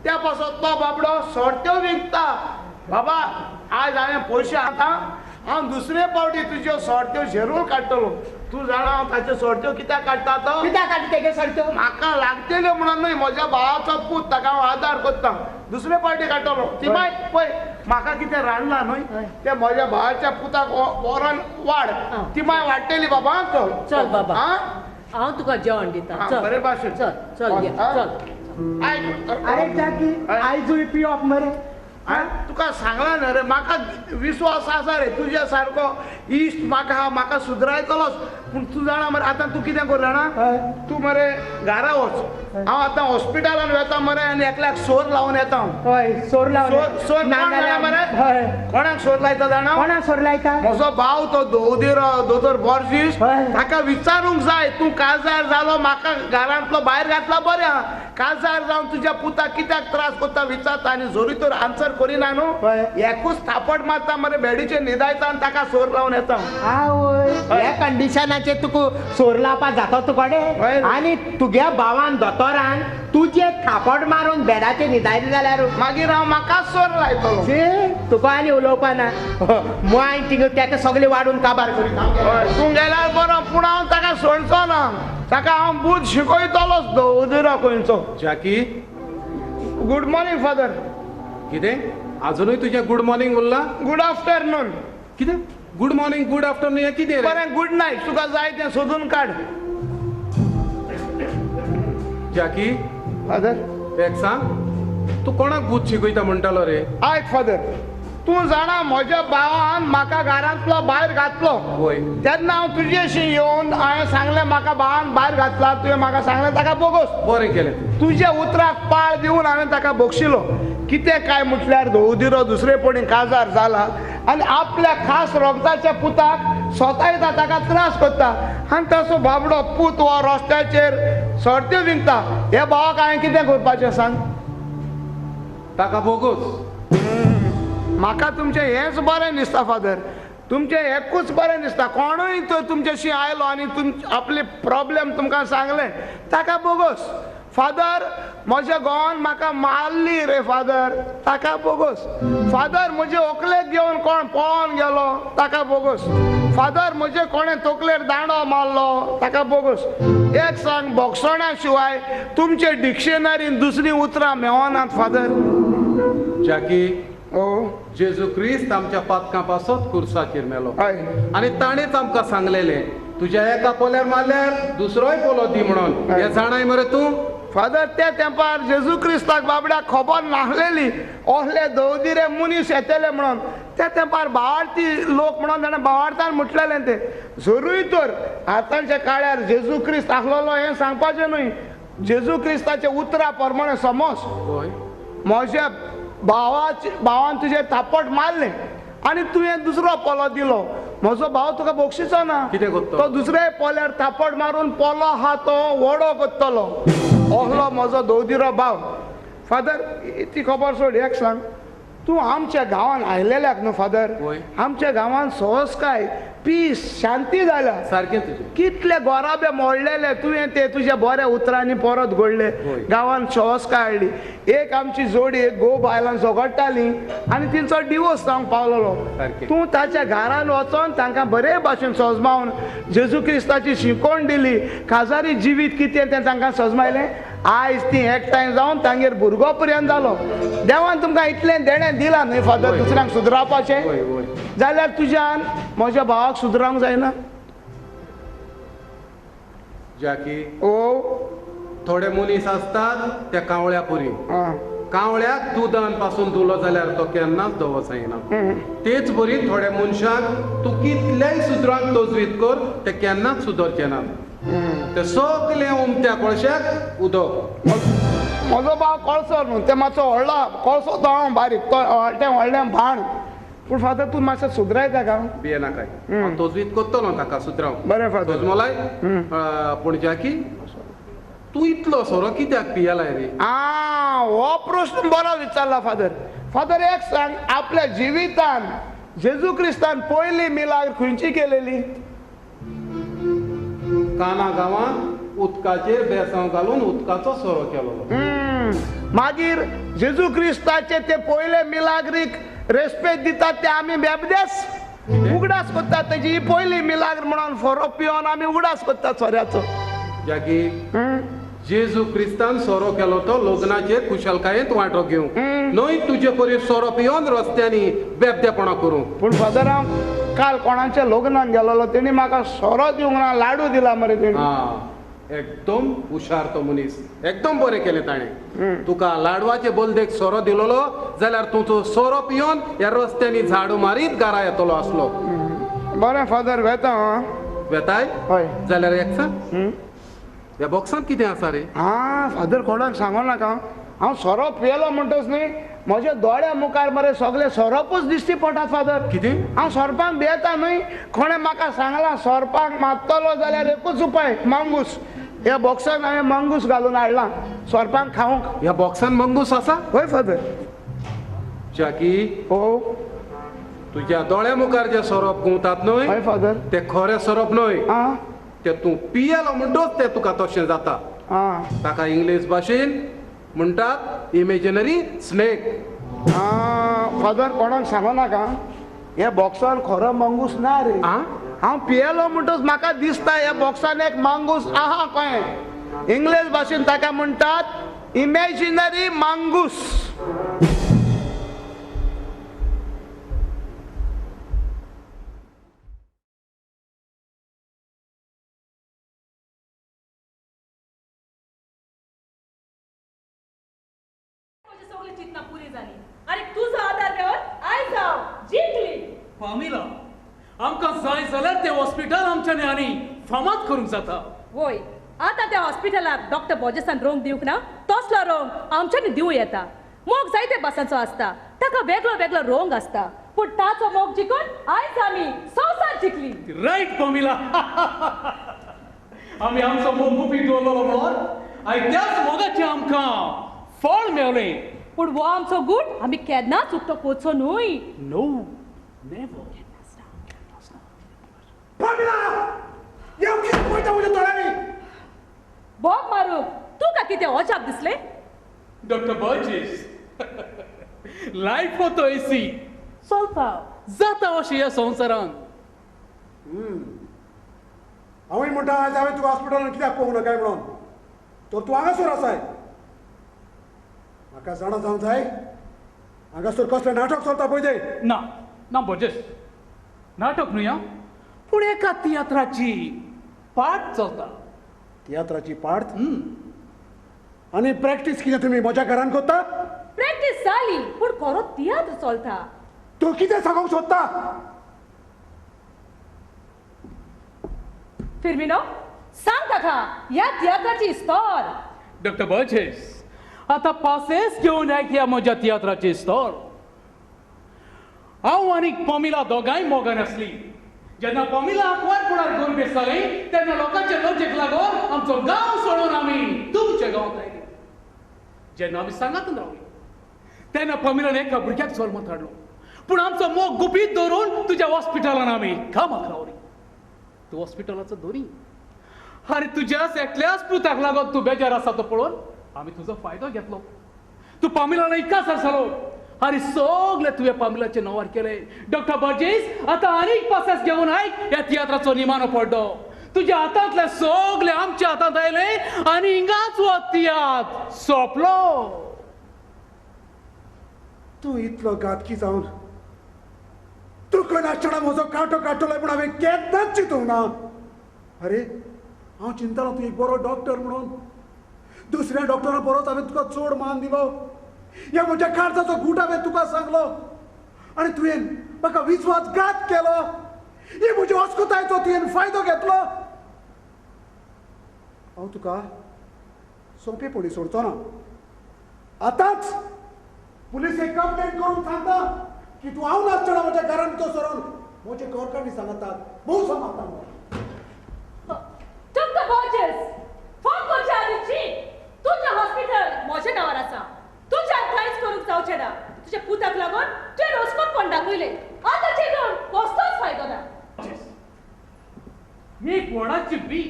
त्या पासून तो बाबडो सोडट्यो विकता. बाबा आज हांवें पयशे हाता हांव दुसरे पावटी तुज्यो सोडट्यो शेरूल काडटलो. तूं जाणा हांव ताच्यो सोडट्यो कित्याक काडटा तो? कित्याक काडटा तेगे सोडट्यो? म्हाका लागतल्यो म्हणून न्हय, म्हज्या भावाचो पूत, ताका हांव आदार करता. दुसरे पावटी काडटलो. ती मागीर पळय म्हाका कितें रांदलां न्हय तें म्हज्या भावाच्या पुताक व्हरोन वाड, ती मागीर वाडटली बाबा. चल चल बाबा, हांव तुका जेवण दिता. बरे भाशेन चल चल चल. अरे जाकी आयजूय पिवप मरे? तुका सांगला न्हय रे, म्हाका विस्वास आसा रे तुज्या सारको इश्ट म्हाका म्हाका सुदरायतलोच. पूण तूं जाणा मरे आतां तूं कितें कर जाणा, तूं मरे घरा वच, हांव आतां हॉस्पिटलान वता मरे आनी एकल्याक सोर लावन येता. हय सोर लावन. सोर जाणा मरे कोणाक सोर लायता जाणा? कोणाक सोर लायता? म्हजो भाव तो दोदीर दोतोर बोर्जीस, ताका विचारूंक जाय तूं काजार जालो म्हाका घरांतलो भायर घातला बरें आहा, काजार जावन तुज्या पुताक कित्याक त्रास करता विचारता आनी जोरी तर आन्सर करिना न्हू एकूच थापट मारता मरे बेडीचेर न्हिदायता आनी ताका सोर लावन येता. आवय ह्या कंडिशनाचेर तुका सोर लावपा जाता तुकडे? आनी तुज्या भावान दोतोरान तुजे थापट मारून बेडाचेर न्हिदायले जाल्यार मागीर हांव म्हाकाच सोर लायतलो. तुका आनी उलोवपा ना, माय थिंगा तेका सगळें वाडून काबार करीत. तूं गेल्यार बरो, पूण हांव ताका सोडचो ना, ताका हांव बूद शिकयतलोच. दोदीरा खंयचो. जाकी गुड मॉर्निंग फादर. कितें अजुनूय तुजें गुड मॉर्निंग उरलां? Good afternoon. कितें गुड मॉर्निंग गुड आफ्टरनून हें कितें? बरें गुड नायट, तुका जाय तें सोदून काड. जाकी फादर एक सांग, तूं कोणाक बूद शिकयता म्हणटालो रे? आयक फादर, तूं जाणा म्हज्या भावान म्हाका घरांतलो भायर घातलो तेन्ना हांव तुजेशी येवन हांवें सांगलें म्हाका भावान भायर घातला, तुवें म्हाका सांगलें ताका बोगोस. बरें केलें, तुज्या उतराक पाळ दिवन हांवें ताका बक्षिलो. कितें काय म्हटल्यार धोवदिरो दुसरेपणी काजार जाला आनी आपल्या खास रोगताच्या पुताक सोतायता, ताका त्रास करता आनी ताचो बाबडो पूत हो रस्त्याचेर सोडत्यो विकता. हे भावाक हांवें कितें करपाचें सांग? ताका बोगोस. म्हाका तुमचें हेंच बरें दिसता फादर, तुमचें एकूच बरें दिसता. कोणूय तर तुमच्याशी आयलो आनी आपले प्रॉब्लेम तुमकां सांगलें ताका बोगोस. फादर म्हज्या घोवान म्हाका मारली रे फादर, ताका बोगोस. फादर म्हजे व्हंकलेक घेवन कोण पळोवन गेलो ताका बोगोस. फादर म्हजे कोणें तकलेर दांडो मारलो ताका बोगोस. एक सांग, बोगसणा शिवाय तुमचे डिक्शनरीन दुसरीं उतरां मेळनात फादर. जाकी ओ जेजू क्रिस्त आमच्या पातकां पासत खुर्साचेर मेलो आनी ताणेंच आमकां सांगलेलें तुज्या एका पोल्यार मारल्यार दुसरोय पोलो दी म्हणून. हें जाणाय मरे तूं? फादर त्या तेंपार जेजू क्रिस्ताक बाबड्याक खबर नासलेली असले दवदिरे मनीस येतले म्हणून. त्या तेंपार भावार्थी लोक म्हणून ताणें भावार्थान म्हटलेलें तें. जरूय तर आतांच्या काळार जेजू क्रिस्त आसलेलो हें सांगपाचें न्हय, जेजू क्रिस्ताच्या उतरा प्रमाणे समज म्हज्या भावान तुजें थापट मारलें आनी तुवें दुसरो पोलो दिलो, म्हजो भाव तुका बक्षिचो ना, तो दुसऱ्या पोल्यार थापट मारून पोलो आहा तो वडो करतलो. असलो म्हजो दोवदिरो भाव. फादर ती खबर सोड, एक सांग, तूं आमच्या गांवान आयलेल्याक न्हू फादर, आमच्या गांवान सहजकाय पीस शांती जाल्या सारकें. तुजें कितले गोराबे मोडलेले तुवें ते तुज्या बऱ्या उतरांनी परत घडले, गांवान सहजकाय हाडली. एक आमची जोडी एक घोव बायलां झगडटाली आनी तेंचो डिवोर्स जावंक पावलेलो. तूं ताच्या घरान वचोन तांकां बरे भाशेन सजमावन जेजू क्रिस्ताची शिकवण दिली, काजारी जिवीत कितें तें तांकां सजमायलें. आयज ती एकठांय जावन तांगेर भुरगो पर्यंत जालो. देवान तुमकां इतलें देणें दिलां न्हय फादर दुसऱ्यांक सुदरावपाचें, जाल्यार तुज्यान म्हज्या भावाक सुदरावंक जायना? जाकी ओ थोडे मनीस आसतात त्या कावळ्या पुरी, कावळ्याक दुदान पासून धुलो जाल्यार तो केन्नाच धवो जायना. तेच बरी थोड्या मनशांक तूं कितलेय सुदरांक तजवीज कर ते केन्नाच सुदरचे ना, ते सगळे उमत्या कोळश्याक उदक. म्हजो भाव कोळसो न्हू, ते मातसो व्हडलो कोळसो, तो हांव बारीक, तो तें व्हडलें भाण. पूण फादर तूं मातशें सुदरायता का? भियेनाकाय, हांव तजवीज करतलो ताका सुदराव. बरें फादर. तजमलाय. पूण जाकी तूं इतलो सोरो कित्याक पियेलाय रे? आ हो प्रश्न बरो विचारला फादर. फादर एक सांग, आपल्या जिवितान जेजू क्रिस्तान पयली मिलाग्र खंयची केलेली? काना गांवांत उदकाचेर बेसांव घालून उदकाचो सोरो केलो. मागीर जेजू क्रिस्ताचे ते पयले मिलाग्रीक रेस्पेद दितात ते आमी बेबदेस. उगडास करता तेजी पयली मिलाग्र म्हणून सोरो पिवन आमी उगडास करता सोऱ्याचो. जागी जेजू क्रिस्तान सोरो केलो तो लग्नाचे खुशालकायेंत वांटो घेवंक न्हय तुजे परी सोरो पिवन रस्त्यांनी बेबदेपणां करूंक. पूण फादर हांव काल कोणाच्या लग्नाक गेलोलो तेणी म्हाका सोरो दिवंक ना, लाडू दिला मरे तेणी. एकदम हुशार तो मनीस, एकदम बरें केलें ताणें. तुका लाडवाचे बोलदेक सोरो दिलोलो जाल्यार तूं तो सोरो पिवन ह्या रस्त्यांनी झाडू मारीत घरा येतलो आसलो. बरें फादर वेता. वेताय? हय. जाल्यार एक सांग, ह्या बॉक्सांत कितें आसा रे? आं फादर कोणाक सांगो नाका, हांव सोरो पियेलो म्हणटच न्ही म्हज्या दोळ्या मुखार मरे सगळे सोरोपूच दिश्टी पडटात फादर. कितें? हांव सोरपांक भियेता न्हय, कोणें म्हाका सांगलां सोरपांक मारतलो जाल्यार एकूच उपाय, मंगूस. ह्या बॉक्सान हांवें मंगूस घालून हाडला सोरपांक खावंक. ह्या बॉक्सान मंगूस आसा? हय फादर. जाकी हो तुज्या दोळ्या मुखार जे सोरोप घुंवतात न्हय, हय फादर, ते खरे सोरोप न्हय, ते तूं पियेलो म्हणटच ते तुका तशें जाता. ताका इंग्लीश भाशेन म्हणटात इमेजिनरी स्नेक. फादर कोणाक सांगो नाका, ह्या बॉक्सान खरो मंगूस ना रे. हांव पियेलो म्हणटच म्हाका दिसता ह्या बॉक्सान एक मंगूस आहा कळ्ळें. इंग्लीश भाशेन ताका म्हणटात इमेजिनरी मंगूस. सगळी चिंतना पुरी जाली आनी तुजो आदार मेळोन आयज हांव जिंकली. पामिला, आमकां जाय जाल्यार तें हॉस्पिटल आमच्यानी आनी फामाद करूंक जाता. वय, आतां त्या हॉस्पिटलाक डॉक्टर बॉर्जेसान रोंग दिवंक ना तसलो रोंग आमच्यांनी दिवं येता. मोग जायते भासांचो आसता, ताका वेगळो वेगळो रोंग आसता, पूण ताचो मोग जिखून आयज आमी संवसार जिखली. रायट पामिला, आमी आमचो मोग गुपीत दवरलो म्हणून आयज त्याच मोगाचें आमकां फळ मेवलें. पूण हो आमचो गूट आमी केन्नाच उक्तो करचो न्हय. No, never. बोग मारूंक तुका कितें अजाप दिसलें? डॉक्टर बॉर्जेस, लायफ तो एसी चलता जाता अशें ह्या संवसारांत. हांवूय म्हणटा आयज हांवें तुका हॉस्पिटलान कित्याक पळोवंक ना काय म्हणून, तर तूं हांगासर आसाय. म्हाका जाणा जावंक जाय हांगासर कसलें नाटक चलता पळय तें. ना ना बॉर्जेस, नाटक न्हय, पूण एका तियात्राची पार्ट चलता. तियात्राची पार्ट? आनी प्रॅक्टीस कितें तुमी म्हज्या घरान करता? प्रॅक्टीस जाली पूण खरो तियात्र चलता. तूं कितें सांगूंक सोदता? फिर्मिनो, सांग ताका ह्या तियात्राची इस्तोर. डॉक्टर बॉर्जेस, आतां पासेस घेवन एक ह्या म्हज्या तियात्राची इस्तोर. हांव आनी पमिला दोगांय मोगान आसली. जेन्ना पमिला आंकवारपणार गोरबेस जाली तेन्ना लोकांचे लजेक लागून आमचो गांव सोडून आमी तुमच्या गांवांत आयली. जेन्ना आमी सांगातून रावली तेन्ना पमिलान एका भुरग्याक जल्मात हाडलो, पूण आमचो मोग गुपीत दवरून तुज्या हॉस्पिटलान आमी कामाक रावली. तूं हॉस्पिटलाचो धनी आनी तुज्याच एकल्याच पुताक लागून तूं बेजार आसा तो पळोवन आमी तुजो फायदो घेतलो. तूं पामिलान एकासार जालो आनी सगळे तुवें पामिलाचे नांवार केले. डॉक्टर बॉर्जेस, आतां आनीक पासेस घेवन आयक ह्या तियात्राचो निमाणो पडलो. तुज्या हातांतले सगळे आमच्या हातांत आयले आनी हिंगाच हो तियात्र सोंपलो. तूं इतलो घातकी जावन तूं खंय नासतना म्हजो कांटो काडटलो पूण हांवें केन्नाच चिंतूंक ना. अरे हांव चिंततालो तूं एक बरो डॉक्टर म्हणून, दुसऱ्या डॉक्टरा परस हांवें तुका चड मान दिलो. ह्या म्हज्या काळजाचो गूट हांवें तुका सांगलो आनी तुवें म्हाका विस्वासघात केलो. ही म्हजी अस्कुतायचो तुवें फायदो घेतलो. हांव तुका सोंपेपणी सोडचो ना. आतांच पुलिसेक कंप्लेन करून सांगता की तूं हांव नासतना म्हज्या घरान भितर सरून म्हजे घरकान्नी सांगतात भोव सांगता. डॉक्टर बॉर्जेस, फोन करच्या आदी चीत. तुजें हॉस्पिटल म्हज्या नांवार आसा, तुज्यान कांयच करूंक जावचें ना. तुज्या पुताक लागून तुवें रोसकोटपण दाखयलें, आतां चिंतून कसलोच फायदो ना. एक वडाची बी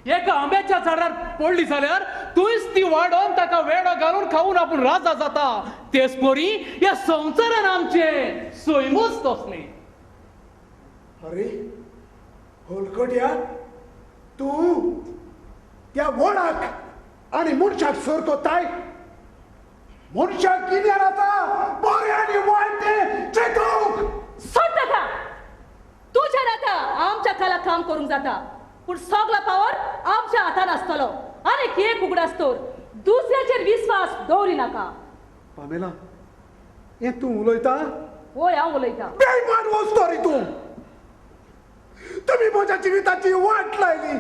एका आंब्याच्या झाडार पडली जाल्यार तुंच ती वाडोवन ताका वेडो घालून खावन आपूण राजा जाता. तेच परी ह्या संवसारान आमचें सैमूच तसलें. अरे होलकट्या, तूं त्या वडाक आनी मनशाक सर कोत्ताय. मनशाक गिन्यान आसा बरें आनी वायट तें चिंतूंक. सोड ताका. तुज्यान आतां आमच्या खाला काम करूंक जाता, पूण सगलो पावर आमच्या हातान आसतलो. आनीक एक उगडास तर, दुसऱ्याचेर विस्वास दवरी नाका. पामेला, हें तूं उलयता? वय, हांव उलयतां. बेईमान वस्तू रे तूं. तुमी म्हज्या जिविताची वाट लायली.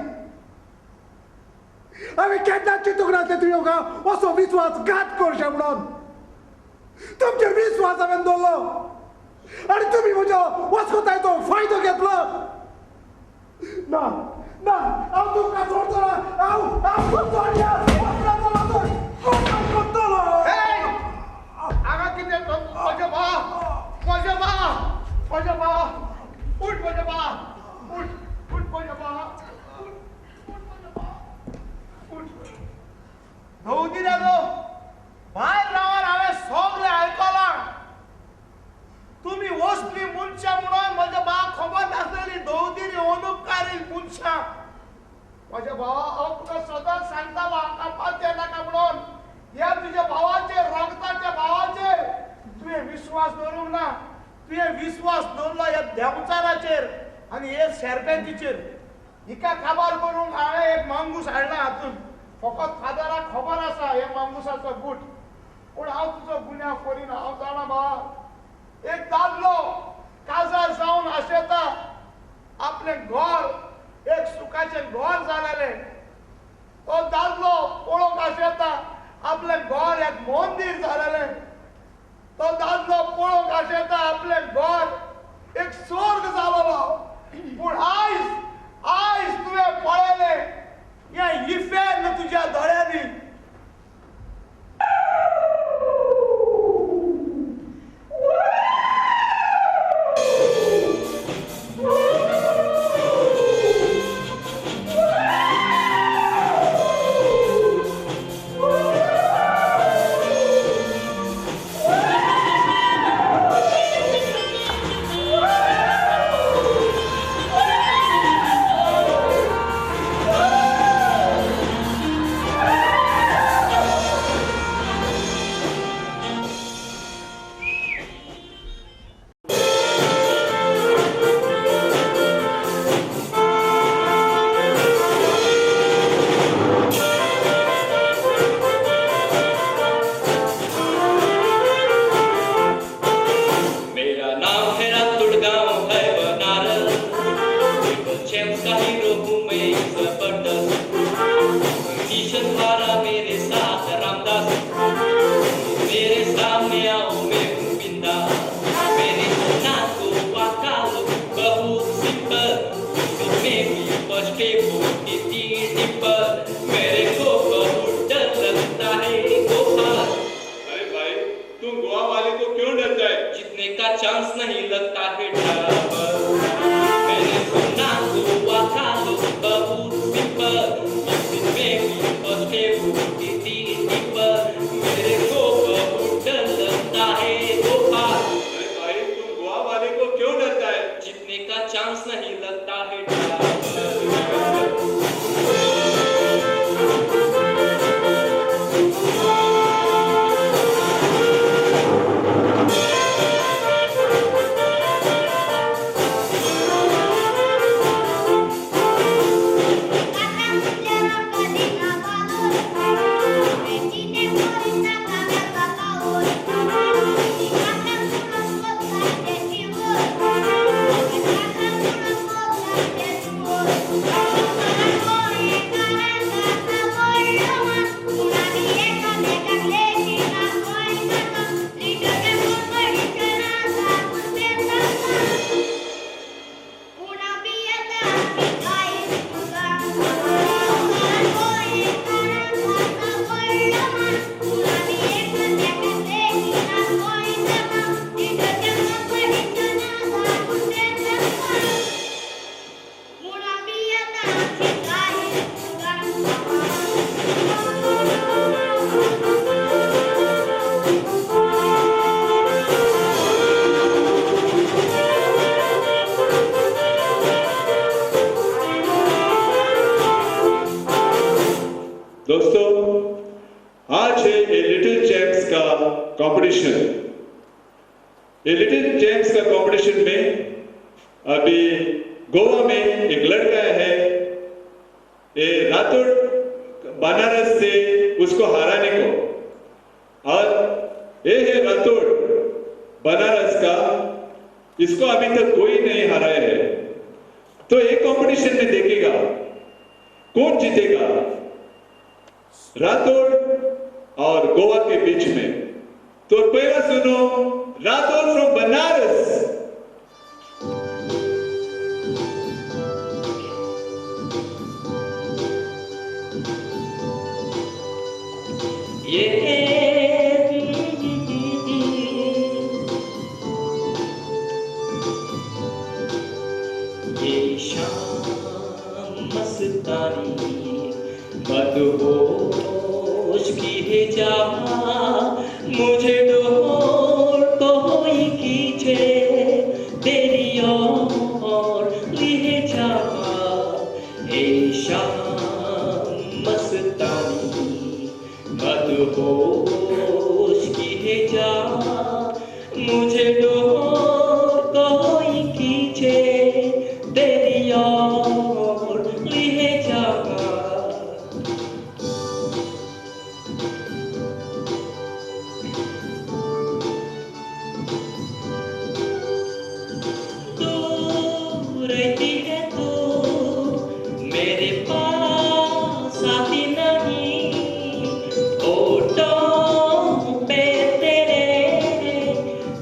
हांवें केन्ना चिंतूंक नासलें तुवें म्हाका असो विस्वासघात करचें म्हणून. तुमचेर विस्वास हांवें दवरलो आनी तुमी म्हजो वस्कोताय तो फायदो घेतलो. ना ना, हांव तुमकां सोडचो ना. हांव करतलो. हांगा कितें? म्हज्या भावा, म्हज्या भावा, म्हज्या भावा, उठ म्हज्या भावा, उठ उठ म्हज्या भावा, उठ म्हज्या भावा, उठ. धवदिरालो भायर रावन हांवें सगळें आयकलां. तुमी वसली मनशां म्हणून म्हज्या भावाक खबर नासलेली. धवदिरी अनुपकारी मनशां. म्हज्या भावा, हांव तुका सदांच सांगता हांकां पात्या नाका म्हणून. ह्या तुज्या भावाचेर, रगताच्या भावाचेर तुवें विस्वास दवरूंक ना. तुवें विस्वास दवरलो ह्या देंवचाराचेर आनी हे शेरपेंतीचेर. हिका काबार करूंक हांवें एक मांगूस हाडला हातूंत. फकत फादराक खबर आसा हे मांगुसाचो गूट. पूण हांव तुजो गुन्यांव करिना. हांव जाणा भावा, एक दादलो काजार जावन आशेता आपलें घर एक सुखाचें घर जालेलें. तो दादलो पळोवंक आशेता आपलें घर एक मंदीर जालेलें. तो दादलो पळोवंक आशेता आपलें घर एक स्वर्ग जालोलो. पूण आयज आयज तुवें पळयलें हें इफेर्न तुज्या दोळ्यांनी. आज है ये लिटिल चैम्प्स का कंपटीशन। ये लिटिल चैम्प्स का कंपटीशन में अभी गोवा में एक लड़का है, ये राठौड़ बनारस से उसको हराने को, और ये है राठौड़ बनारस का, इसको अभी तक कोई नहीं हराया है। तो ये कंपटीशन में देखेगा कौन जीतेगा, राठौड़ और गोवा के बीच में। तो पहला सुनो राठौड़ फ्रॉम बनारस। ये शाम मस्तानी मदहोश की है जा, मुझे डोर कोई खींचे तेरी ओर लिए जा। ये शाम मस्तानी मदहोश की है जा, मुझे डोर कोई खींचे तेरी ओर लिए जा। दूर रहती है तू मेरे पास आती नहीं, होठों पे तेरे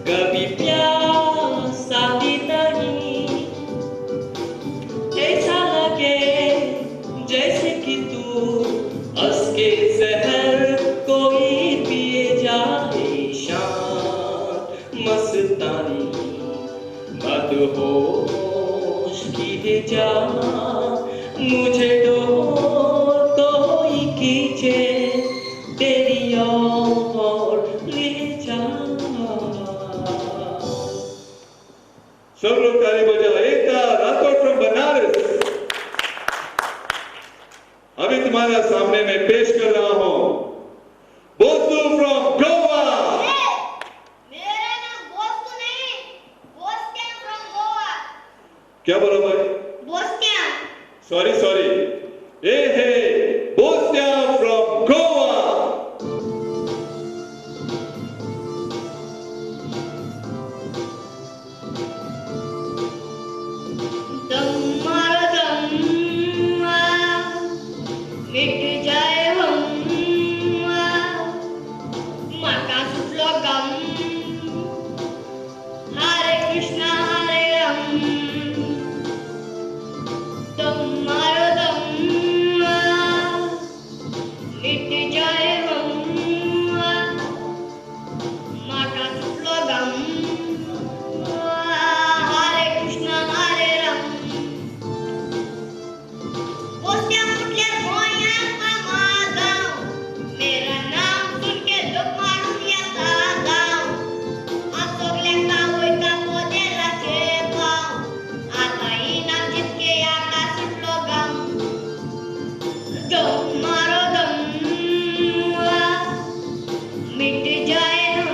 कभी प्यास आती नहीं। ऐसा लगे जैसे कि तू हंस के जहर कोई पिए जाए। शाम मस्तानी मदहोश की है जा, मुझे डोर कोई खींचे तेरी ओर ले जा। सब लोग ताली बजाओ। एकता राठौड़ फ्रॉम बनारस। अभी तुम्हारा सामने में पेश कर रहा हूं बोसू फ्रॉम गोवा। मेरा नाम बोसू नहीं, बोस्टियन फ्रॉम गोवा। क्या बोला भाई? बोस्टियन। सॉरी सॉरी, ये है बोस्टियन फ्रॉम गोवा। दम मारो दम मिट जाए हम, माका सुटलो गम। हरे कृष्णा हरे राम। दम मारो दम मिट जाए हम, माका सुटलो गम। हरे कृष्णा हरे राम। बोस्त्या फुटल्यार गोंयांत फामाद जावं, मेरा नाम सुन के लोक मारून येता गांव। हांव सगल्यांक दावयता पदेराचे पांव, आतां इनाम जितके आका सुटलो गम। दम मारो दम मिट जाए हम,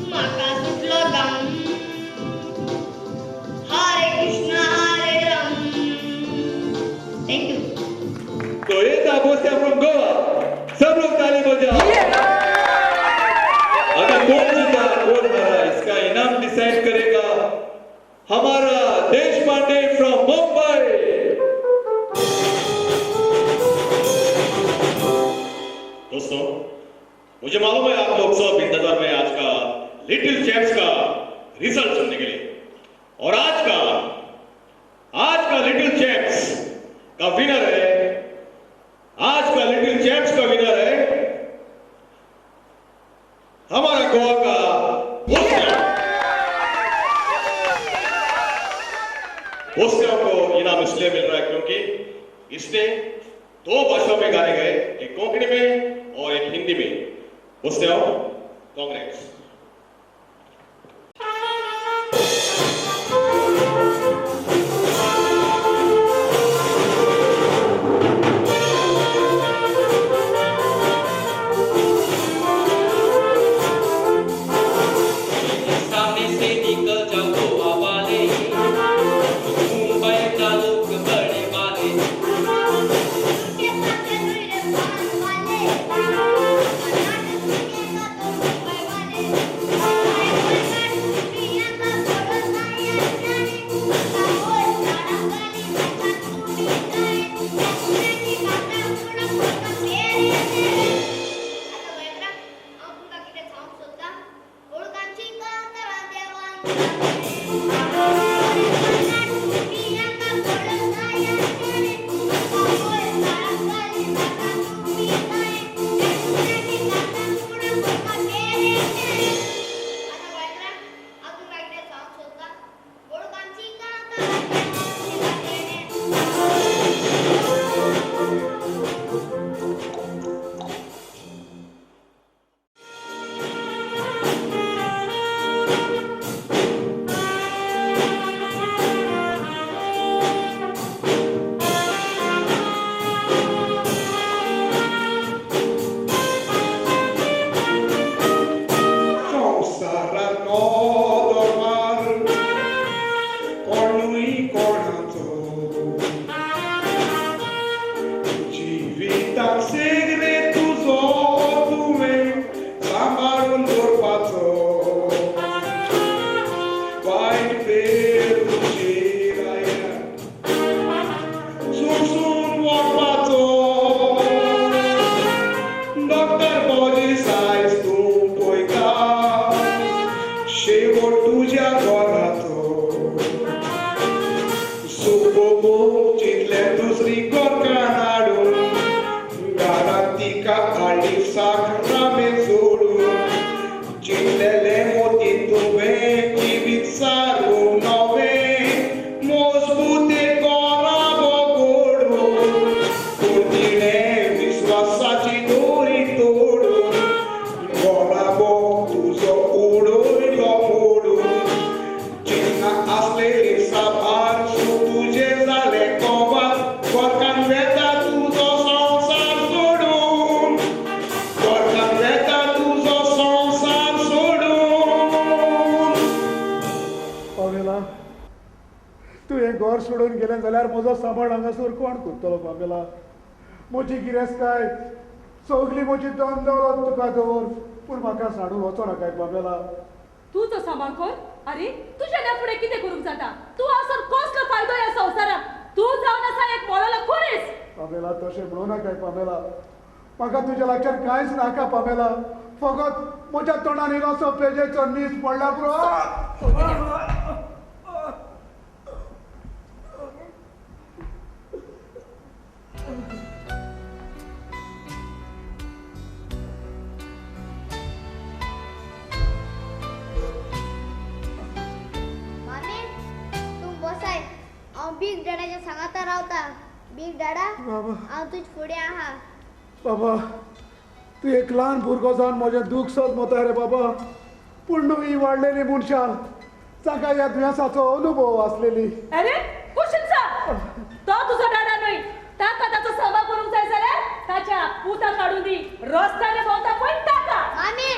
म्हाका सुटलो गम। हरे कृष्णा हरे राम। Thank you. तो ये था बोस्टियन फ्रॉम गोवा। सब लोग ताली बजाओ। अभी कौन जीता कौन हारा इसका इनाम डिसाइड करेगा हमारा देश पांडे फ्रॉम मुंबई। दोस्तों, मुझे मालूम है आप लोग सब इंतजार में आज का लिटिल चैम्प्स का रिजल्ट सुनने के लिए। और आज का लिटिल चैम्प्स का विनर है, आज का लिटिल चैम्प्स का विनर है हमारा गोवा का बोस्टियन। बोस्टियन को इनाम इसलिए मिल रहा है क्योंकि इसने दो भाषाओं में गाने गए, एक कोंकणी में और एक हिंदी में। बोस्टियन, कांग्रेस। डॉक्टर बोजेस आयज तूं पळयता शेवट तुज्या घराचो सुख चितले दुसरी गोरकान हाडून घरांत तिका हाडली साखरामे जोडून चितलेले मोती तुवें जिवीत सारूं नवें मजबूते गोराबो गोडून पूण तिणें विस्वासाची दोरी तोडून गोराबो तुजो उडयलो मोडून चिंतना आसलेली साबार सूख तुजें जालें कोबार गोरकान वेता तुजो संवसार सोडून गोरकान वेता तुजो संवसार सोडून. पामेला, तूं हें घर सोडून गेलें जाल्यार म्हजो सांबाळ हांगासर कोण करतलो? पामेला, म्हजी गिरेस्तकाय सगली म्हजी धन दौलत तुका दवर, पूण म्हाका साडून वचो नाकाय पामेला. तूं तो सांबाळ कर. अरे तुज्या ह्या फुडें कितें करूंक जाता? तूं आसून कसलो फायदो ह्या संवसाराक? तूं जावन आसा एक मोलालो खुरीस. पामेला, तशें म्हणू नाकाय पामेला. म्हाका तुज्या लागच्यान कांयच नाका पामेला. फकत म्हज्या तोंडान इल्लोसो पेजेचो नीस पडला पुरो. मामी तूं बसाय, हांव बीग डॅडाच्या सांगाता रावता. बीग डॅडा, हांव तुज फुडें आहा. बाबा, तूं एक ल्हान भुरगो जावन म्हजें दूख सोद रे बाबा. पूण न्हू ही वाडलेली मनशां तांकां ह्या दुयेंसाचो अनुभव आसलेली. अरे कुशीन सा, तो तुजो डाडा न्हय. ताका ताचो सांबाळ करूंक जाय जाल्यार ताच्या पुताक काडून दी. रस्त्याने भोंवता पळय ताका. मामी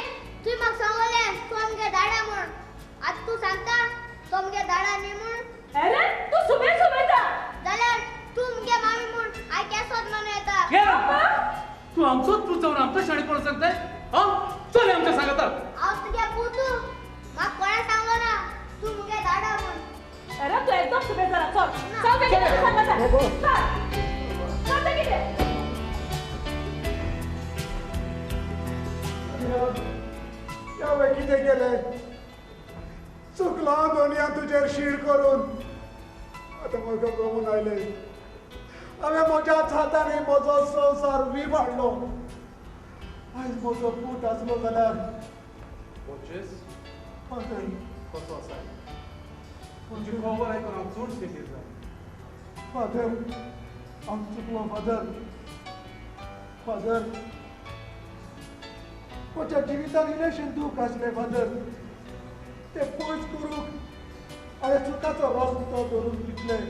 तुवें म्हाका सांगलें तूं आमगे डाडा म्हूण, आतां तूं सांगता तो आमगे डाडा न्ही म्हूण. अरे तूं सुबेर सुबेता जाल्यार तूं मुगे मामी म्हूण हांव केसोत म्हणून येता. तूं आमचोच पूत जावन आमकां शाणेपण सांगताय? हां, चल आमच्या सांगता. हांव तुगे पूत, म्हाका कोणें सांगलो ना तूं मुगे डाडा म्हूण. अरे तूं एकदम सुबेर जाला. चल चल बेगीन सांगता. चल चल बेगीन. हांवें कितें केलें? चुकलां दोनया तुजेर शीण करून. आतां म्हाका कळून आयलें हांवें म्हज्याच हातांनी म्हजो संवसार विभाडलो. आयज म्हजो पूत आसलो जाल्यार. बोजेस, फादर, कसो आसा? तुजी खबर आयकून हांव चड फिकीर जालें. फादर, हांव चुकलो फादर. फादर, म्हज्या जिवितान इल्लेशें दूख आसलें फादर, तें पयस करूंक हांवें चुकाचो रस्तो धरून घेतलें.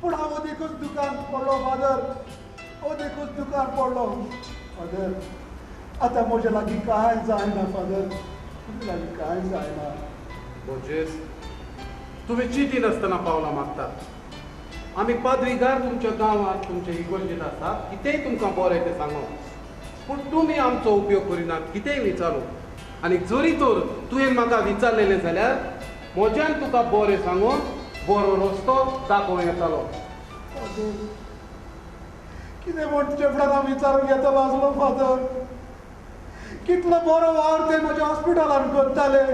पूण हांव अदीकूच दुकान पडलो फादर, अदीकूच दुकान पडलो फादर. आतां म्हज्या लागीं कांय जायना फादर, म्हज्या लागीं कांय जायना. बोजेस, तुमी चिंतिनासतना पावलां मारतात. आमी पाद्रीगार तुमच्या गांवांत तुमचे इगर्जेंत आसात, कितेंय तुमकां बरें तें सांगो, पूण तुमी आमचो उपयोग करिनात. कितेंय विचारूं, आनी जरी तर तुवें म्हाका विचारलेलें जाल्यार म्हज्यान तुका बरें सांगून बरो रस्तो दाखोवं येतालो. फादर, कितें म्हूण तुजे फुड्यान हांव विचारूंक येतलो आसलो फादर? कितलो बरो वावर ते म्हज्या हॉस्पिटलान करताले,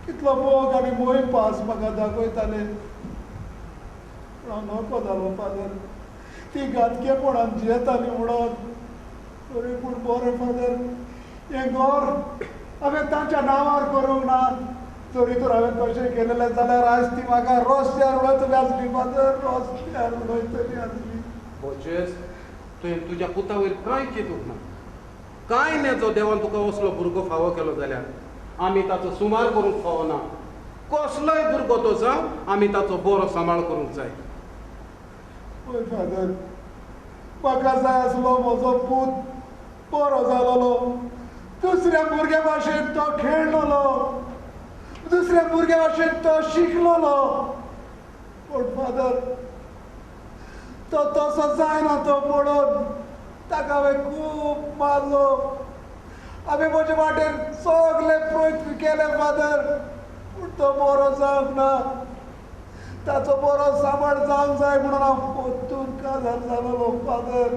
कितलो मोग आनी मोयपास म्हाका दाखयताले. पूण हांव नको जालो फादर, ती घातकेपणान जियेताली म्हणून. तरी पूण बरें फादर, हें घर हांवें तांच्या नांवार करूंक ना. तरी तर हांवें तशें केलेलें जाल्यार आयज ती म्हाका रस्त्यार उडयतली आसली फादर, रस्त्यार उडयतली आसली. बोजेस, तुवें तुज्या पुता वयर कांय चिंतूंक ना. कांय नेजो देवान तुका असलो भुरगो फावो केलो जाल्यार आमी ताचो सुमार करूंक फावना. कसलोय भुरगो तो जावं, आमी ताचो बरो सांबाळ करूंक जाय. पळय फादर, म्हाका जाय आसलो म्हजो पूत बरो जालोलो, दुसऱ्या भुरग्या भाशेन तो खेळलोलो, दुसऱ्या भुरग्या भाशेन तो शिकलोलो. पूण फादर, तो तसो जायना तो पळोवन ताका हांवें खूब मारलो. हांवें म्हजे वाटेर सगळे प्रयत्न केले फादर, पूण तो बरो जावंक ना. ताचो बरो सांबाळ जावंक जाय म्हणून हांव परतून काजार जालोलो फादर.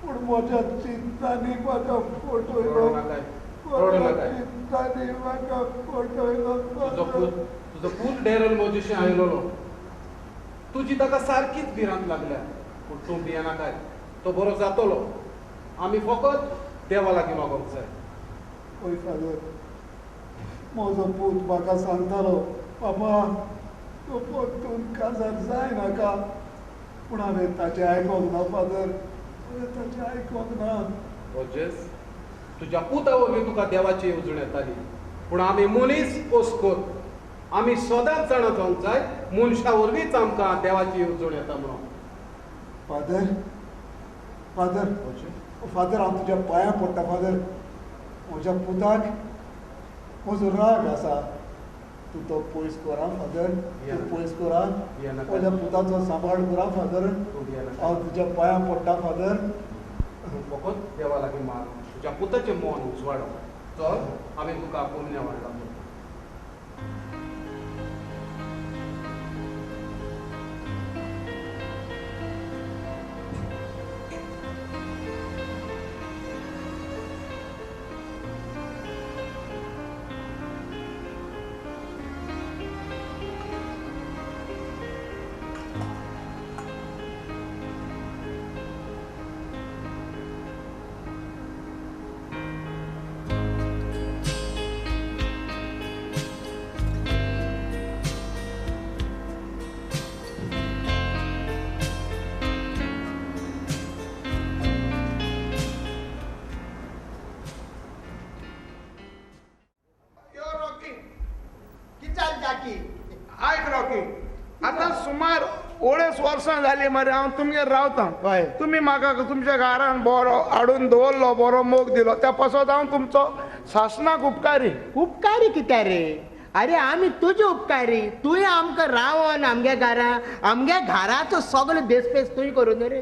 पूण म्हज्या चिंतांनी म्हाका फटयलो. चिंतांनी म्हाका फटयलो. तुजो पूत डॅरल म्हजेशी आयलोलो. तुजी ताका सारकीच भिरांत लागल्या. पूण तूं भियेनाकाय, तो बरो जातलो. आमी फकत देवा लागीं मागोवंक जाय. हय फादर, म्हजो पूत म्हाका सांगतालो, बाबा तूं परतून काजार जाय नाका. पूण हांवें ताचें आयकोंक ना फादर, हांवें ताचें आयकोंक ना. बोजेस, तुज्या पुता वरवीं तुका देवाची येवजण येताली. पूण आमी मनीस पोसकोत, आमी सदांच जाणा जावंक जाय मनशा वरवींच आमकां देवाची येवजण येता म्हणून. फादर, फादर, फादर, हांव तुज्या पांयां पडटा फादर. म्हज्या पुताक म्हजो राग आसा, तूं तो पयस करा फादर, तूं पयस करा. म्हज्या पुताचो सांबाळ करा फादर. हांव तुज्या पांयां पडटा फादर. तूं फकत देवा लागीं माग, तुज्या पुताचें मन उजवाडो. चल, हांवें तुका पुण्य वाडला. सुमार 2.5 वर्सां जाली मरे हांव तुमगेर रावतां. तुमी म्हाका तुमच्या घरान बरो हाडून दवरलो, बरो मोग दिलो, त्या पासत हांव तुमचो सासणाक उपकारी. उपकारी कित्याक रे? अरे आमी तुजे उपकारी. तुवें आमकां रावन आमगे घरा, आमगे घराचो सगळो देसपेस तुवें करून रे.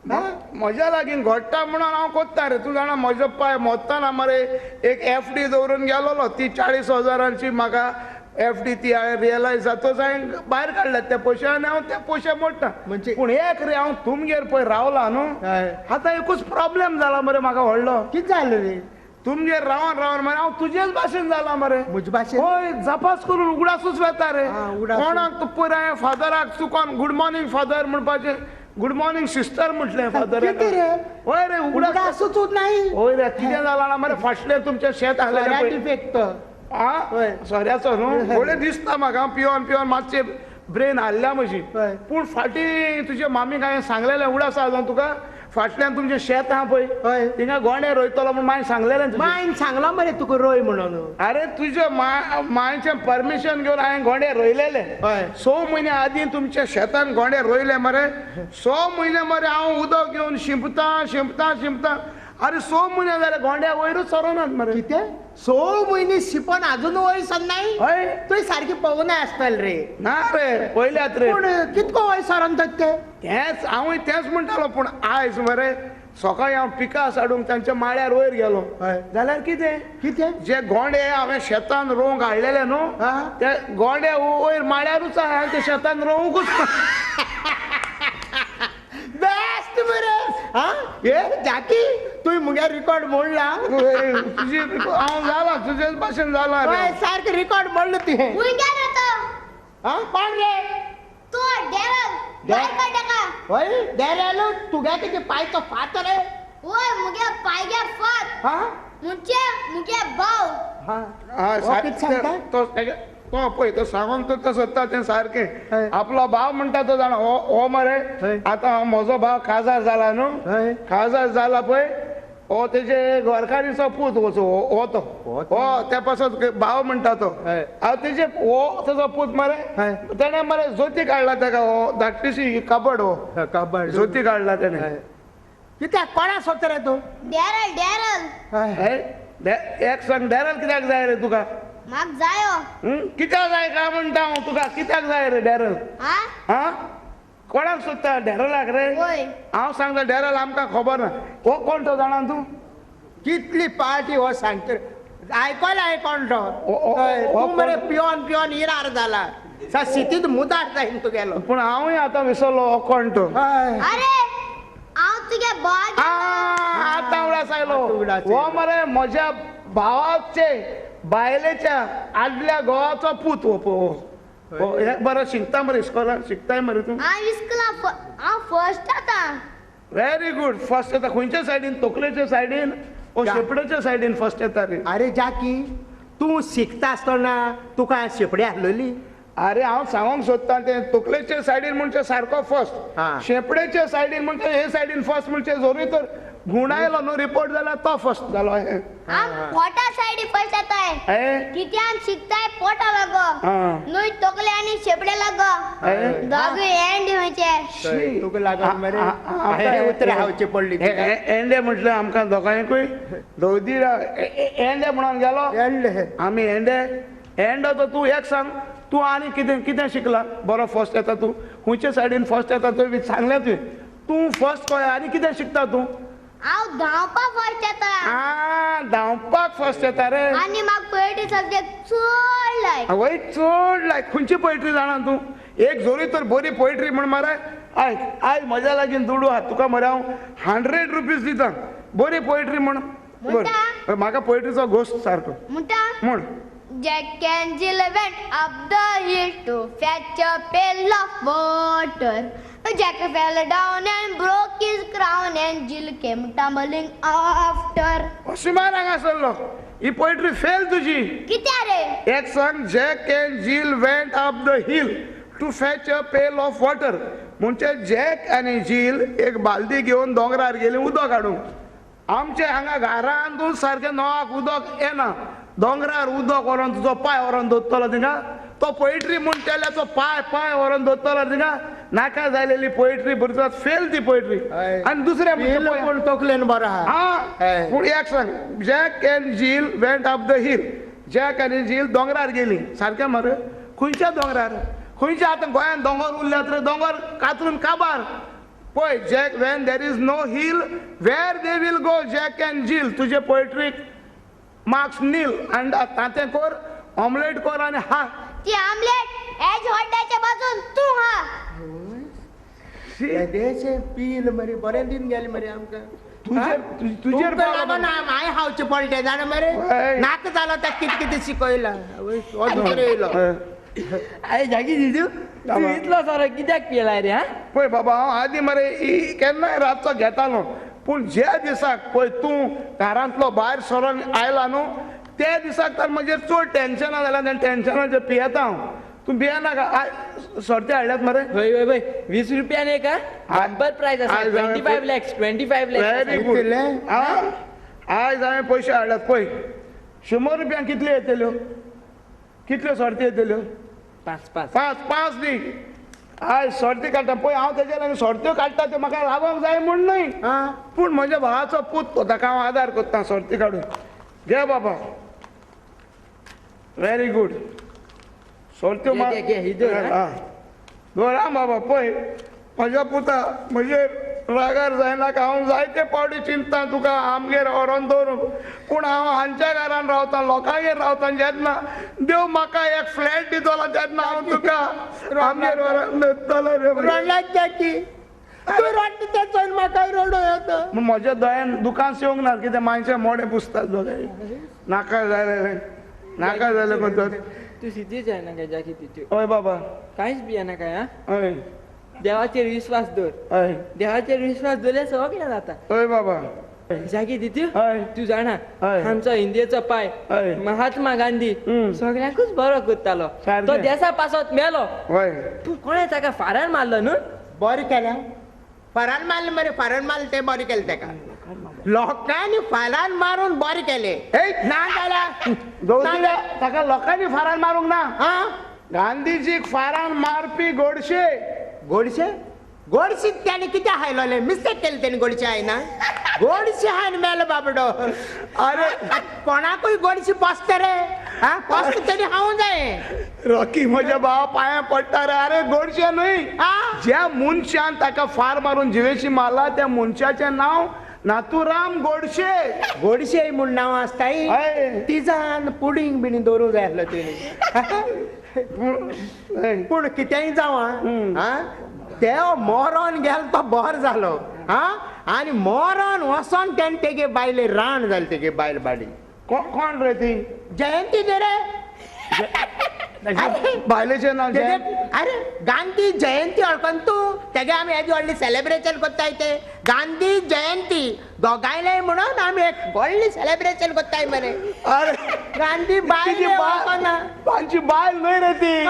म्हज्या लागीं घडटा म्हणून हांव कोत्ता रे. तूं जाणा म्हजो पाय मोत्ताना मरे एक एफ डी दवरून गेलोलो, ती 40,000 म्हाका एफ डी ती हांवें रियलायज जातच हांवें भायर काडल्यात ते पयशे आनी हांव ते पयशे मोडटा. म्हणजे पूण एक रे हांव तुमगेर पळय रावला न्हू, आतां एकूच प्रॉब्लेम जाला मरे म्हाका व्हडलो. कितें जालें रे? तुमगेर रावन रावन मरे हांव तुजेच भाशेन जाला मरे. म्हजे भाशेन? हय, जपास करून उगडासूच वेता रे. कोणाक तूं पयर हांवें फादराक चुकोन गूड मॉर्निंग फादर म्हणपाचें गुड मॉर्निंग सिस्टर म्हटलें फादर. हय रे, उगडासूच नाही. हय रे, कितें जालां मरे फाटलें तुमचें शेत आहलें. आ सोऱ्याचो न्हू व्हडलें दिसता म्हाका, पिवन पिवन मातशें ब्रेन हाल्ल्या म्हजी. पूण फाटीं तुजे मामीक हांवें सांगलेलें, उगडास आसा तुका, फाटल्यान तुमचें शेत आहा पळय, थिंगा गोंडे रोयतलो म्हूण मांयन सांगलेलें. मांयन सांगलां मरे तुका रोय म्हणून. अरे तुज्या मांयचें परमिशन घेवन हांवें गोंडे रोयलेले. 6 म्हयने आदीं तुमच्या शेतान गोंडे रोयले मरे. 6 म्हयने मरे हांव उदक घेवन शिंपता शिंपता शिंपता. अरे 6 म्हयने जाले गोंड्या वयरूच सरोनात मरे. कितें 6 म्हयने शिंपोन आजून वयर सरनाय? हय. तुवें सारकी पळोवनाय आसतलें रे. ना रे, पळयल्यात रे. पूण कितको वयर सरोन तर ते? तेंच हांवूय तेंच म्हणटालो. पूण आयज मरे सकाळीं हांव पिकास हाडूंक तांच्या माळ्यार वयर गेलो, जाल्यार कितें कितें जे गोंडे हांवें शेतान रोवंक हाडलेले न्हू, ते गोंडे वयर माळ्यारूच आहा, ते शेतान रोवंकूच. बेस्ट मरे. हा हे जाकी, तुवें मुगे रिकॉर्ड मोडला. तुजी हांव जाला तुजेच भाशेन जाला. सारकें रिकॉर्ड मोडलो तुवें. हा कोण रे तूं? डॅरल. भायर काड ताका. हय डॅरल, तुगे कितें पायचो फात रे? वय मुगे पायगे फात. हा म्हणजे मुगे भाव. हा तो तो पळय तो सांगोंक तो सोदता तें सारकें. आपलो भाव म्हणटा तो जाणा हो मरे आतां म्हजो भाव काजार जाला न्हू, काजार जाला पळय, हो तेजे गोरकारीचो पूत वचो हो तो हो त्या पासत भाव म्हणटा तो. हांव तेजे हो तेजो पूत मरे, तेणें मरे जोती काडला तेका, हो धाकटीशी कबड, हो कबड जोती काडला तेणें. कित्याक कोणा सोदता रे तूं? डॅरल. डॅरल एक सांग, डॅरल कित्याक जाय रे तुका? म्हाका जायो. कित्याक जाय काय म्हणटा हांव तुका? कित्याक जाय रे डॅरल? हा कोणाक सोदता डॅरलाक रे? हांव सांगता डॅरल आमकां खबर ना. हो कोण तो जाणा तूं? कितली पार्टी हो सांगता आयकोला हांवें कोण तो. तूं मरे पिवन पिवन इरार जाला, सिटींत मुदार जायन तुगेलो. पूण हांवूय आतां विसरलो हो कोण तो. अरे हांव तुगे भाव. आयलो हो मरे म्हज्या भावाचे बायलेच्या आदल्या घोवाचो पूत हो. बरो शिकता मरे इस्कोलान शिकताय मरे तूं? हांव इस्कोलान हांव फर्स्ट येता. व्हेरी गुड फर्स्ट येता. खंयच्या सायडीन? तकलेच्या सायडीन ओ शेपडेच्या सायडीन फर्स्ट येता रे? अरे जाकी तूं शिकता आसतना तुका शेपडी आसलेली? अरे हांव सांगूंक सोदता तें तकलेचे सायडीन म्हणजे सारको फर्स्ट, शेपडेचे सायडीन म्हणजे हे सायडीन फर्स्ट म्हणजे जोरी तर गुणायलो न्हू रिपोर्ट जाल्यार तो फर्स्ट जालो. पोटा सायडी फर्स्ट येताय कित्यान शिकताय पोटा लागो न्हय तकले आनी शेपडे लागो दोगूय एंड म्हणचे तुका लागो मरे उतरां खावची पडली. एंडे म्हटलें आमकां दोगांयकूय दोदी एंडे म्हणून गेलो आमी. एंडे एंडो तर तूं एक सांग तूं आनी कितें कितें शिकला बरो फर्स्ट येता तूं? खंयचे सायडीन फर्स्ट येता तुवें सांगलें तुवें तूं फर्स्ट कळ्ळें. आनी कितें शिकता तूं? हांव धांवपाक फर्स्ट येता. आं धांवपाक फर्स्ट येता रे. आनी म्हाका पोएट्री सब्जेक्ट चड लायक. आवय चड लायक. खंयची पोएट्री जाणा तूं? एक जोरी तर बरी पोएट्री म्हण मरे आयक आयज म्हज्या लागीं दुडू आहा तुका मरे हांव 100 रुपीज दिता बरी पोएट्री म्हण. बरें म्हाका पोएट्रीचो घोस्त सारको म्हण. Jack and Jill went up the hill to fetch a pail of water. Jack fell down and broke his crown and Jill came tumbling after. Osimar हांगा सरलो ही पोएट्री फेल तुजी. कित्या रे? एक सांग Jack and Jill went up the hill to fetch a pail of water म्हणजे jack आनी जील एक बालदी घेवन दोंगरार गेली उदक हाडूंक. आमचे हांगा घरांतूच सारकें नळाक उदक येना दोंगरार उदक व्हरोन तुजो पांय व्हरोन दवरतलो थिंगा तो पोएट्री म्हूण तेल्याचो पांय पांय व्हरोन दवरतलो थिंगा नाका जालेली पोएट्री बरी फेल ती पोएट्री. आनी दुसरें पूण तकलेन बरो आहा. पूण एक सांग Jack and Jill went up the hill. Jack आनी जील दोंगरार गेली सारकें मरे? खंयच्या दोंगरार? खंयच्या आतां गोंयांत दोंगर उरल्यात रे दोंगर कातरून काबार. पळय Jack when there is no hill where they will go Jack and Jill. तुजे पोएट्रीक मार्क्स नील आनी तांतें कर ऑमलेट कर आनी हा ती आमलेट एज हॉटेलच्या बाजून तूं हा. येदेशें पील मरे बरें दिन गेलें मरे आमकां. तुजेर लागून हांवें खावचें पडलें जाणा मरे. नाका जालो ताका कितें कितें शिकयलां येयलो. अरे जाकी दिदू तूं इतलो सोरो कित्याक पियेला रे? हा पळय बाबा हांव आदीं मरे केन्नाय रातचो घेतालो पूण ज्या दिसाक पळय तूं घरांतलो भायर सरोन आयला न्हू त्या दिसाक तर म्हजेर चड टेन्शनां जाल्यार तें टेन्शनाचेर पियेता हांव. तूं भियेनाका. सोर्ते हाडल्यात मरे? हय हय हय 20 रुपयान एक बंपर प्रायज आसा 25 lakhs 25 lakhs. Very good. आयज हांवें पयशे हाडल्यात पळय 100 रुपयांक कितल्यो येतल्यो? कितल्यो सोर्ती येतल्यो? पांच पांच पांच पांच दी. आयज सोर्ती काडटा पळय हांव तेज्या लागून सोर्त्यो काडटा त्यो म्हाका लागोंक जाय म्हूण न्हय पूण म्हज्या भावाचो पूत तो ताका हांव आदार करता सोर्ती काडून. घे बाबा व्हेरी गुड. सोर्त्यो दवर आं बाबा. पळय म्हज्या पुता म्हजेर रागार जायनाका. हांव जायते पावटी चिंतता तुका आमगेर व्हरोन दवरूंक पूण हांव हांच्या घरान रावता लोकांगेर रावता जेन्ना देव म्हाका एक फ्लॅट दितलो तेन्ना हांव तुका आमगेर व्हरोन दवरतलो रे. म्हज्या दोळ्यान दुकान येवंक ना कितें मानशें मोडें पुसतात दोळे. नाका जालें नाका जालें कोण. तूं सिद्धीच जायना काय जाकी तितू? हय बाबा कांयच भियेनाका. हा हय देवाचेर विश्वास दवर. हय देवाचेर विश्वास दवरल्यार सगळें जाता. हय बाबा. जाकी दितू तूं जाणा आमचो इंडियेचो पाय महात्मा गांधी सगळ्यांकूच बरो करतालो. तो देसा पासत मेलो पूण कोणें ताका फारान मारलो न्हू? बरें केलें फारान मारलें मरे. फारान मारलें तें बरें केलें ताका. लोकांनी फारान मारून बरें केलें ना जाल्यार ताका लोकांनी फारान मारूंक ना. गांधीजीक फारान मारपी गोडशे. गोडशे गोडशे त्याने कितें हायलोलें मिस्टेक केलें तेणी. गोडशे हायना गोडशे हायन मेलो बाबडो. अरे कोणाकूय गोडशे पोसता रे. हा पोसता तेणी खावंक जाय. रॉकी म्हज्या भावा पांया पडटा रे. अरे गोडशे न्हय ज्या मनशान ताका फार मारून जिवेशी मारला त्या मनशाचें नांव नाथुराम गोडशे. गोडशे म्हूण नांव आसताय तिजान पुडींग बीन दवरूंक जाय आसलो तेणी. पूण कितेंय जावं आं देव मरोन गेलो तो बरो जालो. हा आनी मोरोन वचोन तेणें तेगे बायले राण जाली तेगे बायल बाडी. कोण रे ती? जयंती न्ही रे. बायलेचें नांव? अरे गांधी जयंती वळखन तूं? तेगे आमी येदी व्हडली सेलेब्रेशन करताय ते गांधी जयंती दोगांयले म्हणून आमी एक व्हडली सेलेब्रेशन करताय मरे. अरे गांधी बायल वळखना? तांची बायल न्हय रे ती.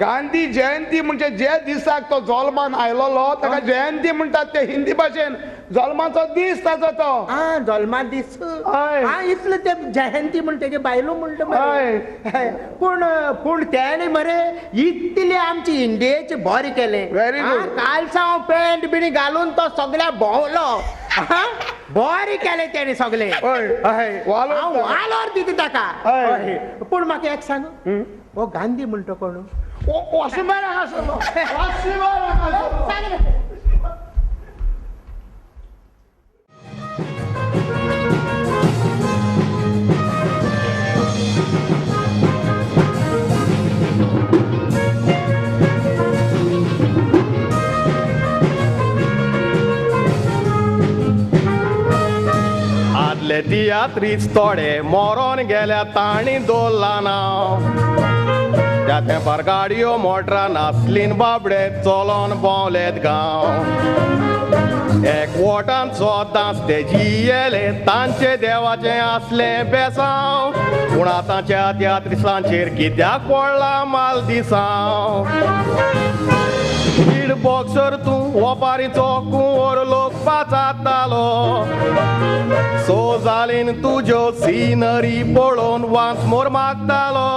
गांधी जयंती म्हणजे जे दिसाक तो जल्मान आयलोलो ताका जयंती म्हणटात ते हिंदी भाशेन. जल्माचो दीस ताचो तो. आ जल्मा दीस. आ इतले ते जयंती म्हण तेगे बायलो म्हणटा मरे. पूण पूण तेणे मरे इतले आमची इंडियेचे बरें केलें. Very good. कालसांव पॅन्ट बिणी घालून तो सगळ्या भोंवलो. बरें केलें तेणे सगळें. हांव वालोर दिता ताका. पूण म्हाका एक सांग, हो गांधी म्हणटा कोण? वॉशिंग आसलो. सांग. आदले तियात्रीच थोडे मोरोन गेल्या ताणी दवरला नांव. त्या तेंपार गाडयो मोटरां नासलीन बाबडे चलोन भोंवलेत गांव. एक वोटान सदांच ते जियेले तांचे देवाचें आसलें बेसांव. पूण आतांच्या तियात्रिसांचेर कित्याक पडला माल दिसांव. कीड बॉक्सर तूं ओपारीचो कुंवर लोक पाचातालो. सो जालीन तुज्यो सिनरी पळोवन वांच मोर मागतालो.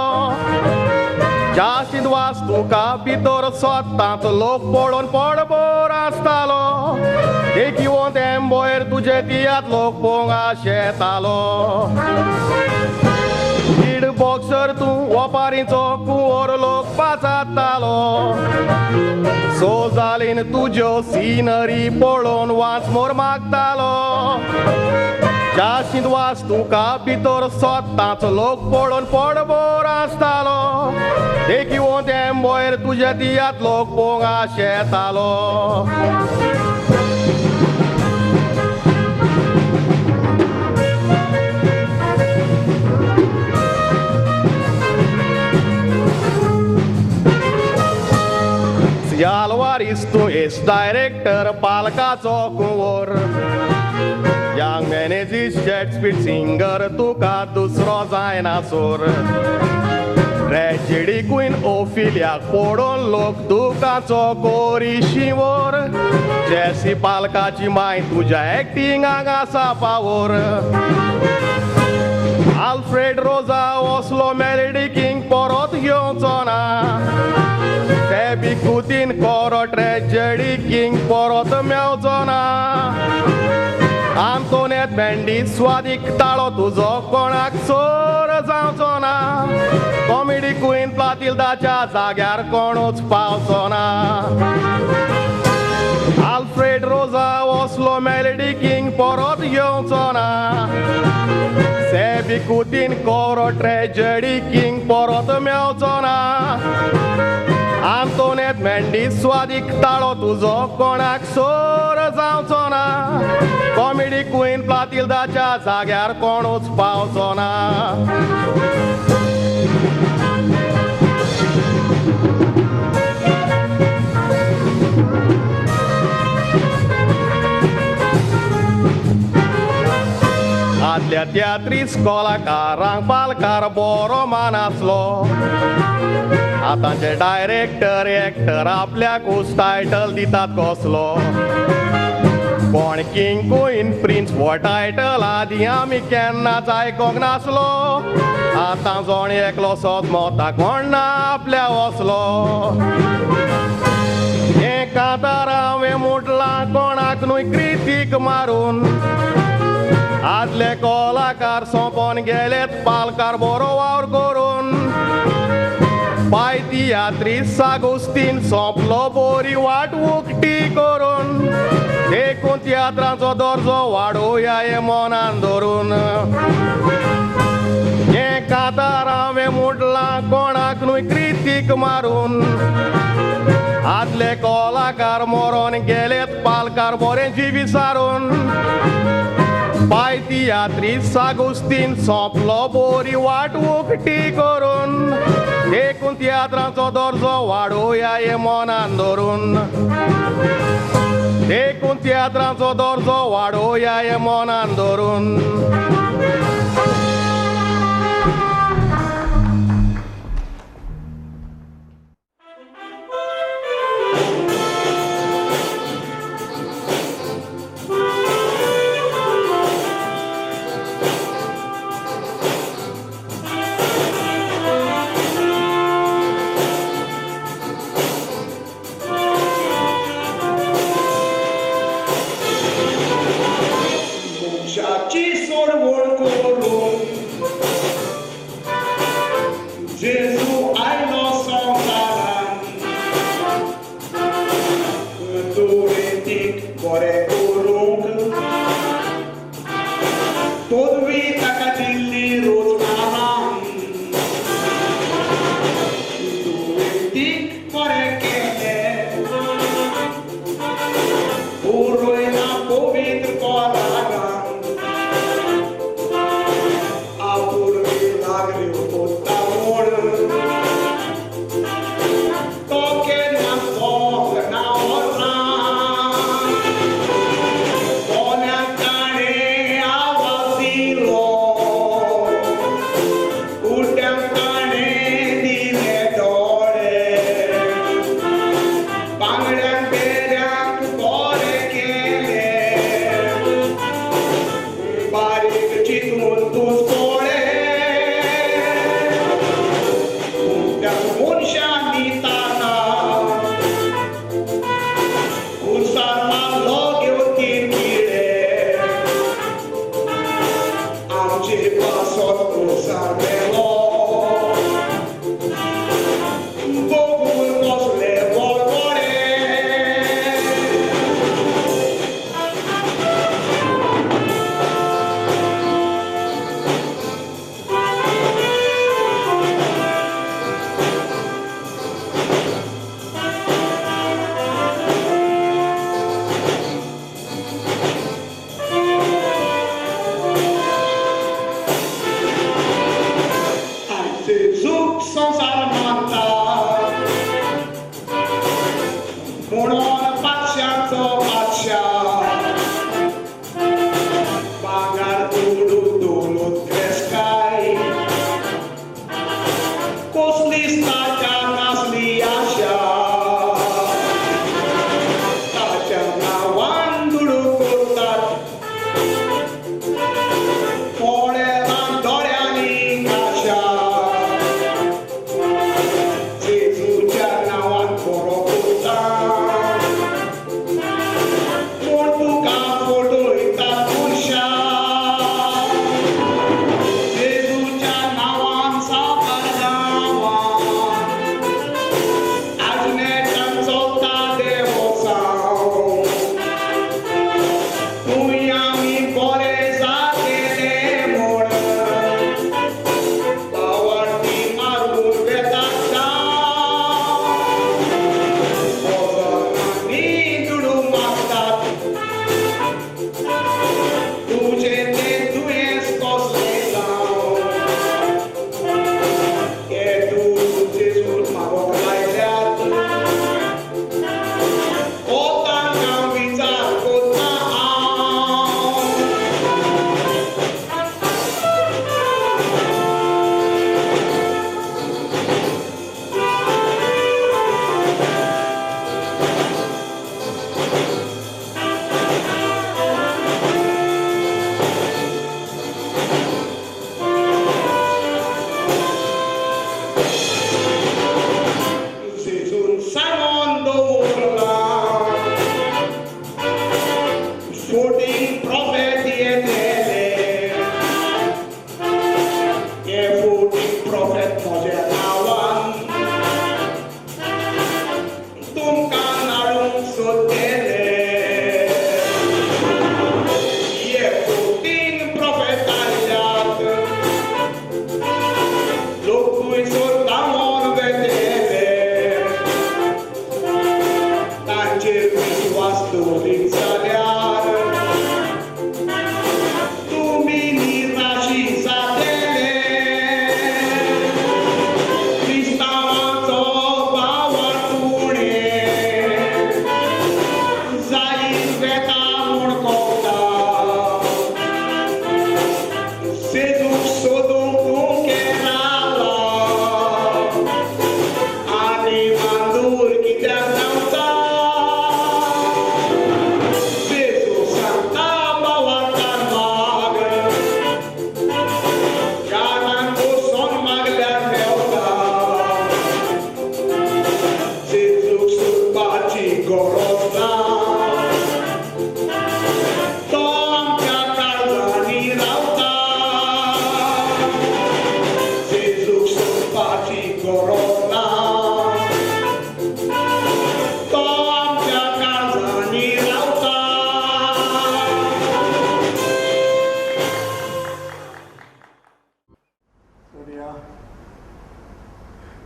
जाशीद वास तुका भितर सोदतांच लोक पळोवन पडबोर आसतालो. देखी तेंबोयर तुजे तियात लोक पोवंक आशेतालो. कीड बॉक्सर तूं ओपारीचो कुंवर लोक पाचातालो. सो जालीन तुज्यो सिनरी पळोवन वांच मोर मागतालो. जाशीद वास तुका भितर सोदतांच लोक पळोवन पडबोर आसतालो. देखी तेंबोयर तुजे तियात लोक पोवंक आशेतालो. सियालवारीस तूं एस डायरेक्टर पालकाचो कुंवर. Young Menezes jet speed singer तुका दुसरो जायना सोर. ट्रेजेडी क्वीन ओफिलियाक पळोवन लोक दुकाचो कोरी शिंवोर. जेसी पालकाची माय तुज्या एक्टिंगाक आसा पावोर. आल्फ्रेड रोजा असलो मेलडी किंग परत येवचो ना. ते बिकुतीन कोरो ट्रेजेडी किंग परत मेवचो ना. आंतोनेत भेंडी स्वादीक ताळो तुजो कोणाक सोर जावचो ना. कॉमेडी क्वीन प्लातिल्दाच्या जाग्यार कोणूच पावचो ना. आल्फ्रेड रोजा असलो मेलडी किंग परत येवचो ना. सेबिकुतीन कोरो ट्रेजेडी किंग परत मेवचो ना. आंतोनेत मेंडी स्वादीक ताळो तुजो कोणाक सोर जावचो ना. कॉमेडी क्वीन प्लातिल्दाच्या जाग्यार कोणूच पावचो ना. आदल्या तियात्रीस कलाकारांक पालकार बरो मान आसलो. आतांचे डायरेक्टर एक्टर आपल्याकूच टायटल दितात कसलो. कोण किंग क्वीन प्रिन्स हो टायटल आदीं आमी केन्नाच आयकोंक नासलो. आतां जोण एकलो सोदमोता कोण ना आपल्या वसलो. हें कांतार हांवें म्हटलां कोणाक न्हय क्रितीक मारून. आदले कलाकार सोंपोन गेलेत पालकार बरो वावर करून. पाय तियात्रीस आगोस्तीन सोंपलो बोरी वाट उकटी करून. देखून तियात्रांचो दर्जो वाडोवया हें मनान धरून. हें कांतार हांवें म्हटलां कोणाक न्हय क्रितीक मारून. आदले कोलाकार मरोन गेलेत पालकार बरें जिवी सारून पाय तियात्री सागुस्तीन सोंपलो बोरी वाट उकटी करून देखून तियात्रांचो दर्जो वाडोवया हे मनान धरून देखून तियात्रांचो दर्जो वाडोवया हे मनान धरून.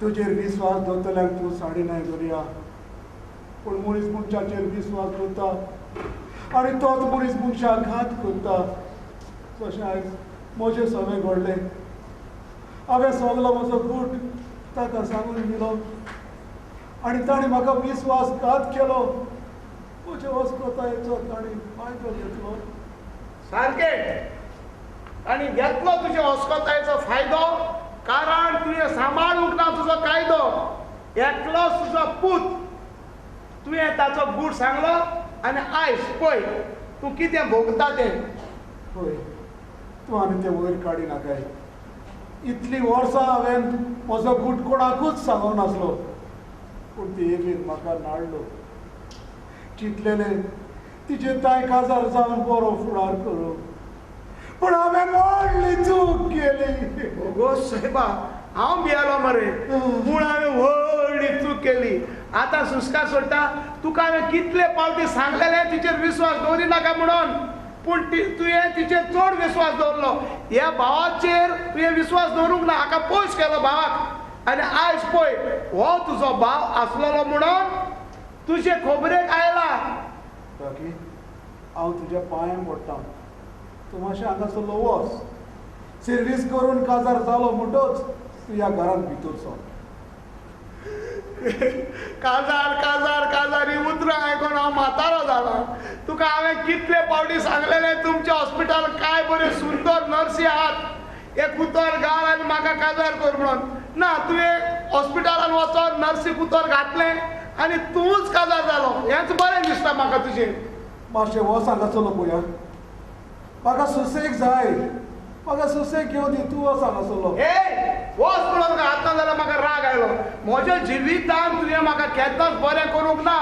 तुजेर विस्वास दवरतल्यांक तूं साडिनाय दर्या, पूण मनीस मनशाचेर विस्वास दवरता आनी तोच मनीस मनशाक घात करता. तशें आयज म्हजें सगळें घडलें. हांवें सगलो म्हजो गूट ताका सांगून दिलो आनी ताणें म्हाका विस्वासघात केलो. म्हजे वस्कतायेचो ताणें फायदो घेतलो. सारकें, आनी घेतलो तुजे वस्कतायेचो फायदो, कारण तुवें सांबाळूंक ना तुजो कायदो. एकलोच तुजो पूत, तुवें ताचो गूट सांगलो आनी आयज पळय तूं कितें भोगता तें. पळय तूं आनी तें वयर काडी नाकाय. इतलीं वर्सां हांवें म्हजो गूट कोणाकूच सांगूंक नासलो, पूण ती एवीन म्हाका नाडलो. चिंतलेलें तिचे ताय काजार जावन बरो फुडार करूं, पूण हांवें व्हडली चूक केली. गो सायबा, हांव भियेलो मरे, पूण हांवें व्हडली चूक केली. आतां सुस्कार सोडटा. तुका हांवें कितले पावटी सांगलेलें तिचेर विस्वास दवरी नाका म्हणून, पूण तुवें तिचेर चड विस्वास दवरलो. ह्या भावाचेर तुवें विस्वास दवरूंक ना, हाका पयस केलो भावाक. आनी आयज पळय हो तुजो भाव आसलेलो म्हणून तुजे खबरेक आयला. काकी, हांव तुज्या पांयां पडटा. तूं मातशें हांगासरलो वच. सिर्वीस करून काजार जालो म्हणटच तूं ह्या घरांत भितर सर. काजार काजार काजार ही उतरां आयकून हांव म्हातारो जालो. तुका हांवें कितले पावटी सांगलेलें तुमच्या हॉस्पिटल काय बऱ्यो सुंदर नर्सी आहात, एक उतर घाल आनी म्हाका काजार कर म्हणून. ना, तुवें हॉस्पिटलान वचोन नर्सीक उतर घातलें आनी तूंच काजार जालो. हेंच बरें दिसता म्हाका तुजें. मातशें वच हांगासरलो पळया, म्हाका सुसेग जाय. म्हाका सुसेग घेवन दी. तूं वच हांगासरलो. ए वच म्हणून तुका आतां जाल्यार म्हाका राग आयलो. म्हज्या जिवितान तुवें म्हाका केन्नाच बरें करूंक ना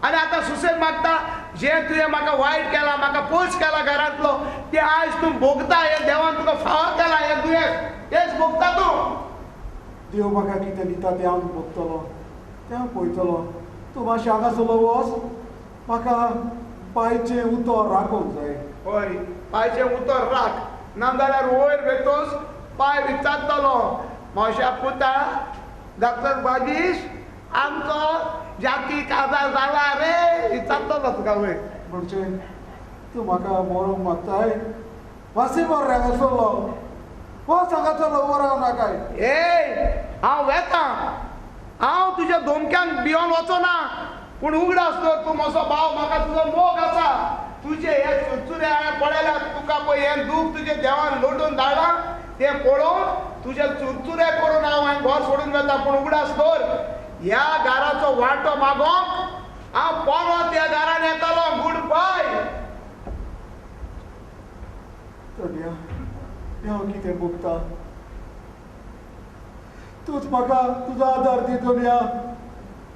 आनी आतां सुसेग मागता. जें तुवें म्हाका वायट केलां, म्हाका पयस केला घरांतलो, तें आयज तूं भोगता. हें देवान तुका फावो केलां हें दुयेंस, तेंच भोगता तूं. देव म्हाका कितें दिता तें हांव भोगतलो, तें हांव पळयतलो. तूं मातशें हांगासरलो वच. म्हाका पांयचें उतर राखूंक जाय. हय, पांयचें उतर राख, ना जाल्यार वयर वेतोच पांय विचारतलो. म्हज्या पुता डॉक्टर बागीश आमचो जाती काजार जाला रे, विचारतलो तुका वयर. म्हणजे तूं म्हाका मरोंक मागताय? वासी मर रे हांगासरलो. वच हांगासरलो, उबो राव नाकाय. ए हांव वेता, हांव तुज्या धोमक्यांक भियोन वचना, पूण उगडास दवर तूं म्हजो भाव, म्हाका तुजो मोग आसा. तुजे हे चुरचुरे हांवें पळयल्यात. तुका पळय हें दूख तुजें देवान लोटून धाडलां तें पळोवन तुजे चुरचुरे करून हांव हांवें घर सोडून वता. पूण उगडास दवर ह्या घराचो वांटो मागोवंक हांव परत ह्या घरान येतलो. Good bye. तन्या, हांव कितें भोगता? तूंच म्हाका तुजो आदार दी दुनिया.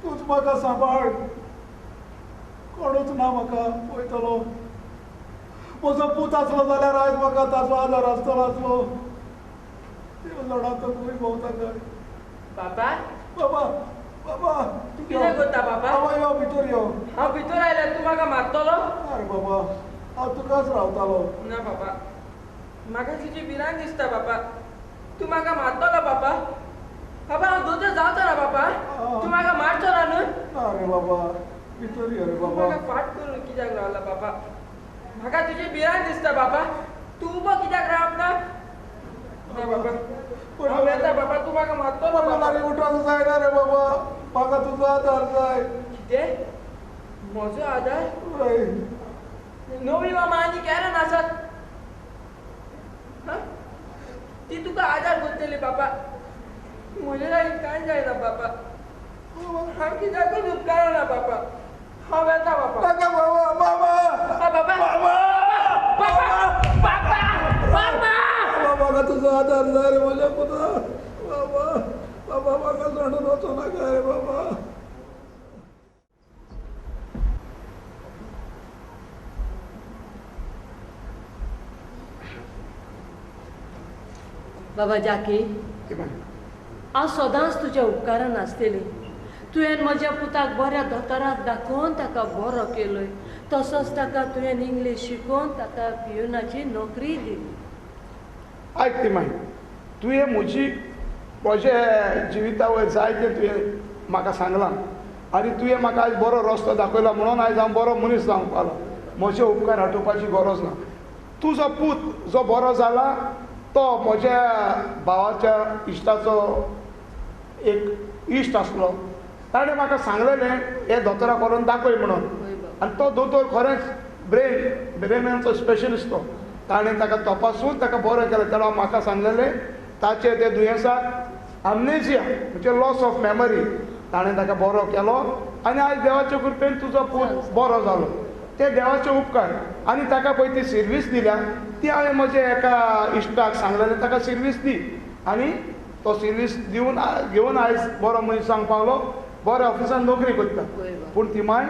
तूंच म्हाका सांबाळ. कोणूच ना म्हाका पळयतलो. म्हजो पूत आसलो जाल्यार आयज म्हाका ताचो आदार आसतलो आसलो. देव जाणा तो खंय भोंवता काय. बाबा, बाबा, बाबा, तूं कितें करता बाबा? बाबा यो भितर यो. हांव भितर आयल्यार तूं म्हाका मारतलो? अरे बाबा, हांव तुकाच रावतालो. ना बाबा, म्हाका तुजी भिरांत दिसता बाबा. तूं म्हाका मारतलो बाबा. बाबा हांव दोतोर जावचो ना बाबा. तूं म्हाका मारचो ना न्हय? ना रे बाबा, भितर यो रे बाबा. म्हाका फाट करून कित्याक रावला बाबा? म्हाका तुजी भिरांत दिसता बाबा. तूं उबो कित्याक रावप ना? ना बाबा, हांव येता बाबा. तूं म्हाका मारतलो बाबा. उठोंक जायना रे बाबा, म्हाका तुजो आदार जाय. कितें? म्हजो आदार? नवी मामा आनी कॅरन आसात, ती तुका आदार करतली बाबा. म्हजे लागीं कांय जायना बाबा. हांव कित्याकूच उपकारना बाबा. हांव येता बाबा. नाका बाबा, बाबा, बाबा, बाबा, बाबा, बाबा, म्हाका तुजो आदार जाय रे म्हज्या पुता. बाबा, बाबा, म्हाका सोडून वचूं नाका रे बाबा. बाबा जाकी, हांव सदांच तुज्या उपकारान आसतली. तुवें म्हज्या पुताक बऱ्या दोतोराक दाखोवन ताका बरो केलोय, तसोच ताका तुवें इंग्लीश शिकोवन ताका पियुनाची नोकरी दिली. आयक ती माई, तुवें म्हजी म्हजे जिविता वयर जायतें तुवें म्हाका सांगलां आनी तुवें म्हाका आयज बरो रस्तो दाखयला म्हणून आयज हांव बरो मनीस जावंक पावलो. म्हजे उपकार आठोवपाची गरज ना. तुजो पूत जो बरो जाला तो म्हज्या भावाच्या इश्टाचो एक इश्ट आसलो. ताणें म्हाका सांगलेलें हे दोतोरा करून दाखय म्हणून. आनी तो दोतोर खरेंच ब्रेनाचो स्पेशलिस्ट तो. ताणें ताका तपासून ताका बरो केलें. तेन्ना म्हाका सांगलेलें ताचें ते दुयेंसाक आमनेजिया म्हणजे लॉस ऑफ मेमरी, ताणें ताका बरो केलो आनी आयज देवाचे कृपेन तुजो पूत बरो जालो. ते देवाचे उपकार. आनी ताका पळय ती सिर्वीस दिल्या ती हांवें म्हज्या एका इश्टाक सांगलेलें ताका सिर्वीस दी आनी तो सिर्वीस दिवन घेवन आयज बरो मनीस जावंक पावलो. बऱ्या ऑफिसान नोकरी करता. पूण ती माय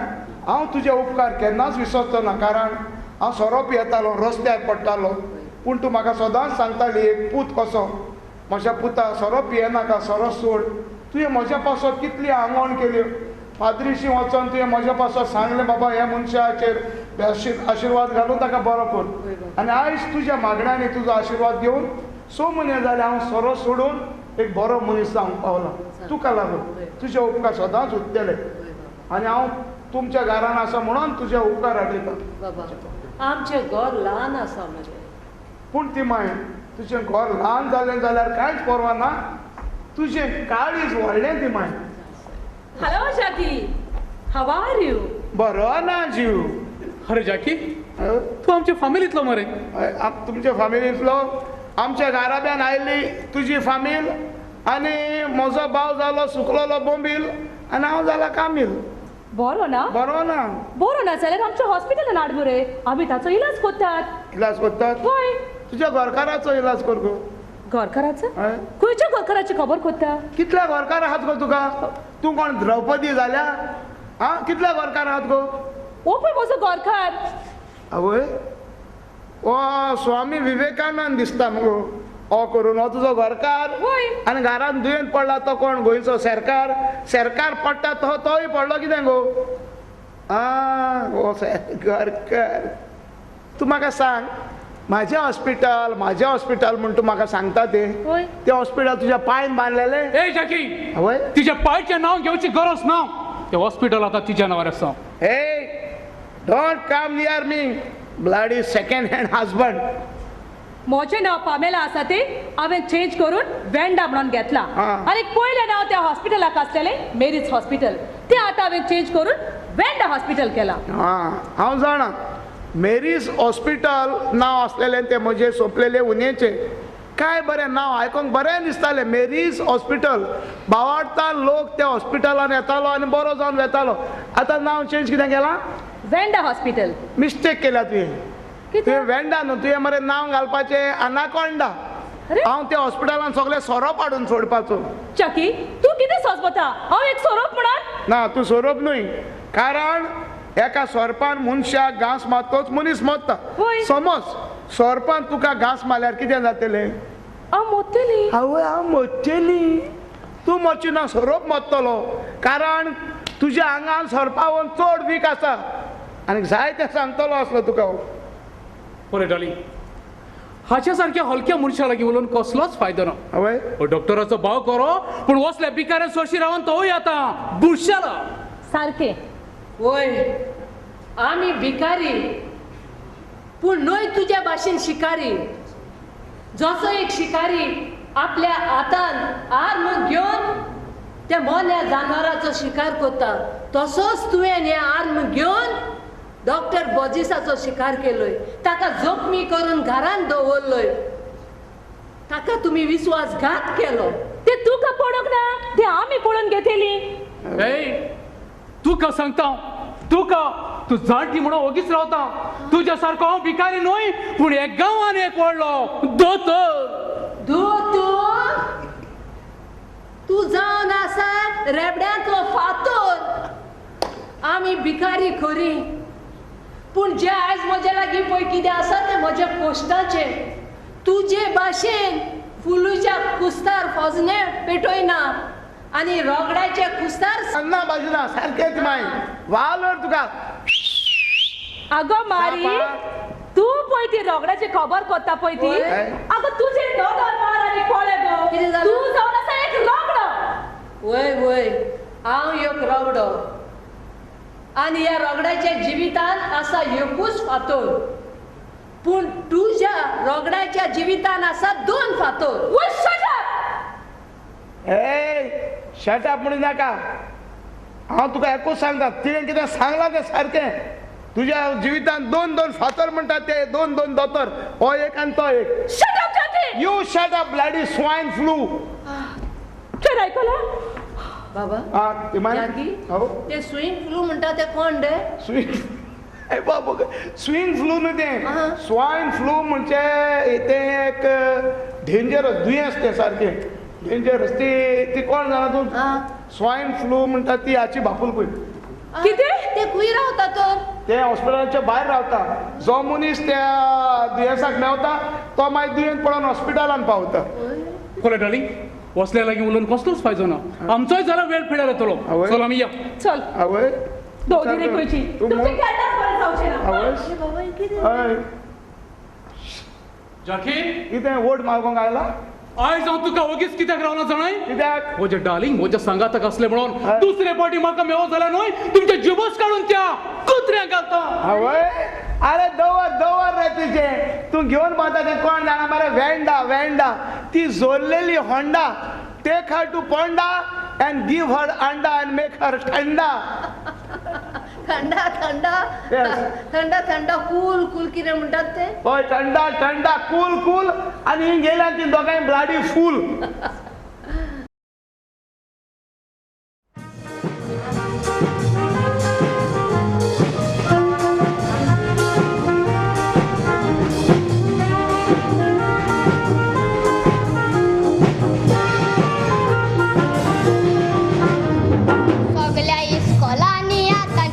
हांव तुजे उपकार केन्नाच विसरचो ना. कारण हांव सोरो पियेतालो, रस्त्यार पडटालो, पूण तूं म्हाका सदांच सांगताली एक पूत कसो, म्हज्या पुता सोरो पियेनाका, सोरो सोड. तुवें म्हज्या पासत कितली आंगवण केल्यो. पाद्रीशी वचोन तुवें म्हज्या पासत सांगलें बाबा ह्या मनशाचेर आशिर्वाद घालून ताका बरो कर. आनी आयज तुज्या मागण्यांनी तुजो आशिर्वाद घेवन 6 म्हयने जाले हांव सोरो सोडून एक बरो मनीस जावंक पावला. तुका लागून तुजे उपकार सदांच उरतले आनी हांव तुमच्या घरान आसा म्हणून तुजे उपकार हाडयता. बाबा आमचें घर ल्हान आसा मरे. पूण ती माय तुजें घर ल्हान जालें जाल्यार कांयच पर्वा ना, तुजें काळीज व्हडलें ती माय. Hello Jackie, how are you? बरो ना जीव. अरे जाकी, तूं आमच्या फामिलींतलो मरे. तुमच्या फामिलींतलो? आमच्या घराब्यान आयली तुजी फामील आनी म्हजो भाव जालो सुकलोलो बोंबील आनी हांव जाला कामील. बरो ना? बरो ना. बरो ना जाल्यार आमच्या हॉस्पिटलान हाड मरे, आमी ताचो इलाज करतात. इलाज करतात? हय. तुज्या घरकाराचो इलाज कर गो. घरकाराचो? खंयच्या घरकाराची खबर करता? कितल्या घरकार आहात गो तुका? तूं कोण द्रौपदी जाल्या? आं, कितल्या घरकार आहात गो? ओ पळय म्हजो घरकार. आवय, ओ स्वामी विवेकानंद दिसता मगो ओ करून. हो तुजो घरकार? आनी घरान दुयेंत पडला तो कोण? गोंयचो सरकार. सरकार पडटा तो तोय पडलो कितें गो? आं, हो घरकार. तूं म्हाका सांग, म्हाजें हॉस्पिटल म्हाजें हॉस्पिटल म्हूण तूं म्हाका सांगता तें, तें हॉस्पिटल तुज्या पांयन बांदलेलें? ए जाकी, तिच्या पांयचें नांव घेवची गरज ना. तें हॉस्पिटल आतां तिच्या नांवार आसा. Hey, don't come near me, bloody second hand husband. म्हजें नांव पामेला आसा तें हांवें चेंज करून वेंडा म्हणून घेतलां. आनी पयलें नांव त्या हॉस्पिटलाक आसलेलें मेरीज हॉस्पिटल, तें आतां हांवें चेंज करून वेंडा हॉस्पिटल केलां. हां, हांव जाणा मेरीज हॉस्पिटल नांव आसलेलें तें म्हजें सोंपलेलें उनेचें. काय बरें नांव आयकोंक बरें दिसतालें, मेरीज हॉस्पिटल. बावाडतान लोक त्या हॉस्पिटलान येतालो आनी बरो जावन वेतालो. आतां नांव चेंज कितें केलां? Wanda hospital. मिस्टेक केल्या तुवें. तुवें वेंडा न्हू, तुवें मरे नांव घालपाचें अनाकोंडा. हांव त्या हॉस्पिटलान सगळें सोरोप हाडून सोडपाचो. चाकी, तूं कितें सोजपता? हांव एक सोरोप म्हणून? ना, तूं सोरोप न्हय. कारण एका सोरपान मनशाक घांस मारतोच मनीस मरता. समज सोरपान तुका घांस मारल्यार कितें जातलें? हांव मरतली. आवय, हांव मरतली. तूं मरची ना, सोरोप मरतलो. कारण तुज्या आंगान सोरपावन चड वीक आसा आनी जाय तें सांगतलो आसलो तुका. बरें डार्लिंग, हाच्या सारक्या हलक्या मनशा लागीं उलोवन कसलोच फायदो ना. हय, डॉक्टराचो भाव करो, पूण वसल्या भिकाऱ्या सोशी रावन तोय आतां बुरशेला सारकें. वय, आमी भिकारी पूण न्हय तुज्या भाशेन शिकारी. जसो एक शिकारी आपल्या हातान आर्म घेवन त्या मोन्या जानवराचो शिकार करता, तसोच तुवें हें आर्म घेवन डॉक्टर बोजिसाचो शिकार केलोय, ताका जखमी करून घरान दवरलोय, ताका तुमी विश्वासघात केलो. ते तुका पडोंक ना, ते आमी पळोवन घेतली. तुका सांगता, तुका तूं जाणटी म्हणून ओगीच रावता. तुज्या सारको हांव भिकारी न्हय, पूण एक गांवान एक व्हडलो दोतोर. दोतोर? तूं जावन आसा रेबड्यांतलो फातोर. आमी भिकारी खरी, पूण जे आयज म्हज्या लागीं पळय कितें आसा तें म्हज्या पोस्टाचें. तुजे भाशेन फुलूच्या कुस्तार फोजने पेटयना आनी रोगड्याच्या कुस्तार ना बाजूना. सारकेंच माय वालोर तुका. अगो मारी, तूं पळय ती रोगड्याची खबर कोत्ता पळय ती. अगो तुजें नदर मार आनी पळय गो, तूं जावन आसा एक रगडो आनी ह्या रगड्याच्या जिवितान आसा एकूच फातोर, पूण तुज्या रगड्याच्या जिवितान आसा दोन फातोर. ए शट अप म्हणू नाका. हांव तुका एकूच सांगता, तिणें कितें सांगलां तें सारकें. तुज्या जिवितान दोन दोन फातर म्हणटात ते दोन दोन दोतोर, हो एक आनी तो एक. Shut up Jyoti. You shut up bloody swine flu. चल आयकला बाबा. हो ते स्वाइन फ्लू म्हणटा ते कोण रे? स्वीन बाबा स्वाइन फ्लू न्हू तें. स्वाइन फ्लू म्हणजे तें एक डेंजरस दुयेंस, तें सारकें डेंजरस. ती ती कोण जाणा तूं? स्वाइन फ्लू म्हणटा ती हाची बापूल पळय. कितें ते खंय रावता तर? ते हॉस्पिटलाच्या भायर रावता. जो मनीस त्या दुयेंसाक मेवता तो मागीर दुयेंत पडोन हॉस्पिटलान पावता. कोले डार्लिंग, वसल्या लागीं उलोवन कसलोच फायदो ना. आमचोय जाल्यार वेळ पिड्यार येतलो. चल आमी या. चल आवय दोगी खंयची तुमचें केन्नाच बरें जावचें ना. हय जाकी कितें वोट मागूंक आयला? आयज हांव तुका ओगीच कित्याक रावना जाणाय? कित्याक? म्हजे डार्लिंग म्हज्या सांगाताक आसलें म्हणून दुसरे पाटी म्हाका मेवो जाल्यार न्हय तुमचे जिबस काडून त्या कुत्र्यांक घालता. आवय अरे दवर दवर रे तुजें. तूं घेवन पावता तें कोण जाणा मरे? वेंडा वेंडा ती जोडलेली Honda. Take her to Ponda and give her अंडा अँड मेक हर थंडा. थंडा थंडा थंडा थंडा कूल कूल कितें म्हणटात ते? हय थंडा थंडा कूल कूल. आनी ही गेल्या ती दोगांय ब्लाडी फूल.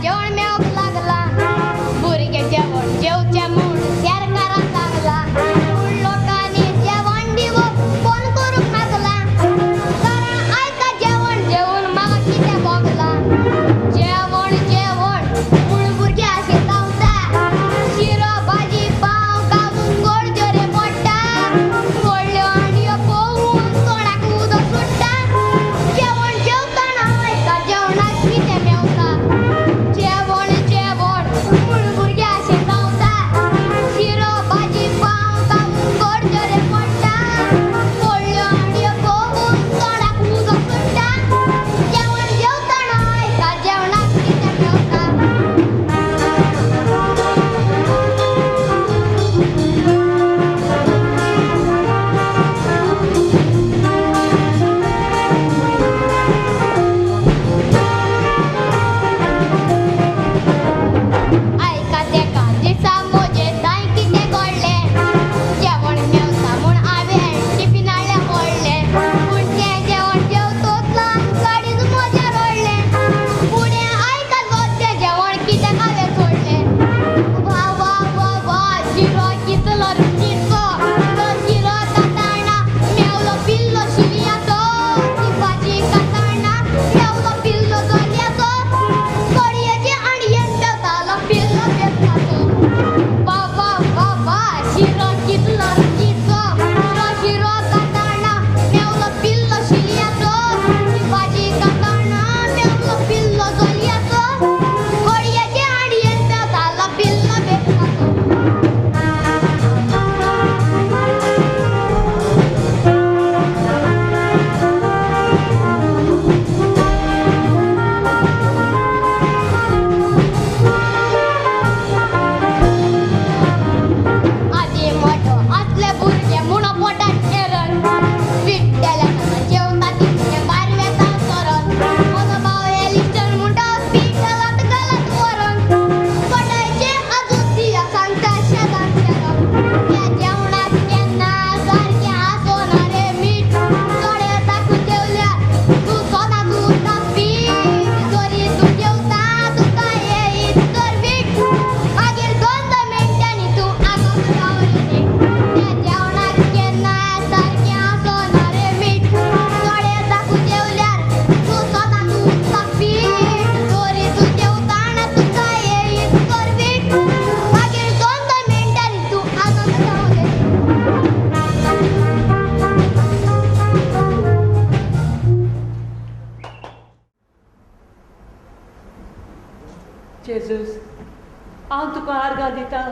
जेवण मेळोवंक लागला, भुरगे जेवण जेवचें म्हूण सरकारान सांगलां. पूण लोकांनी जेवण दिवप बंद करूंक नासलां. तुका आर्गां दिता.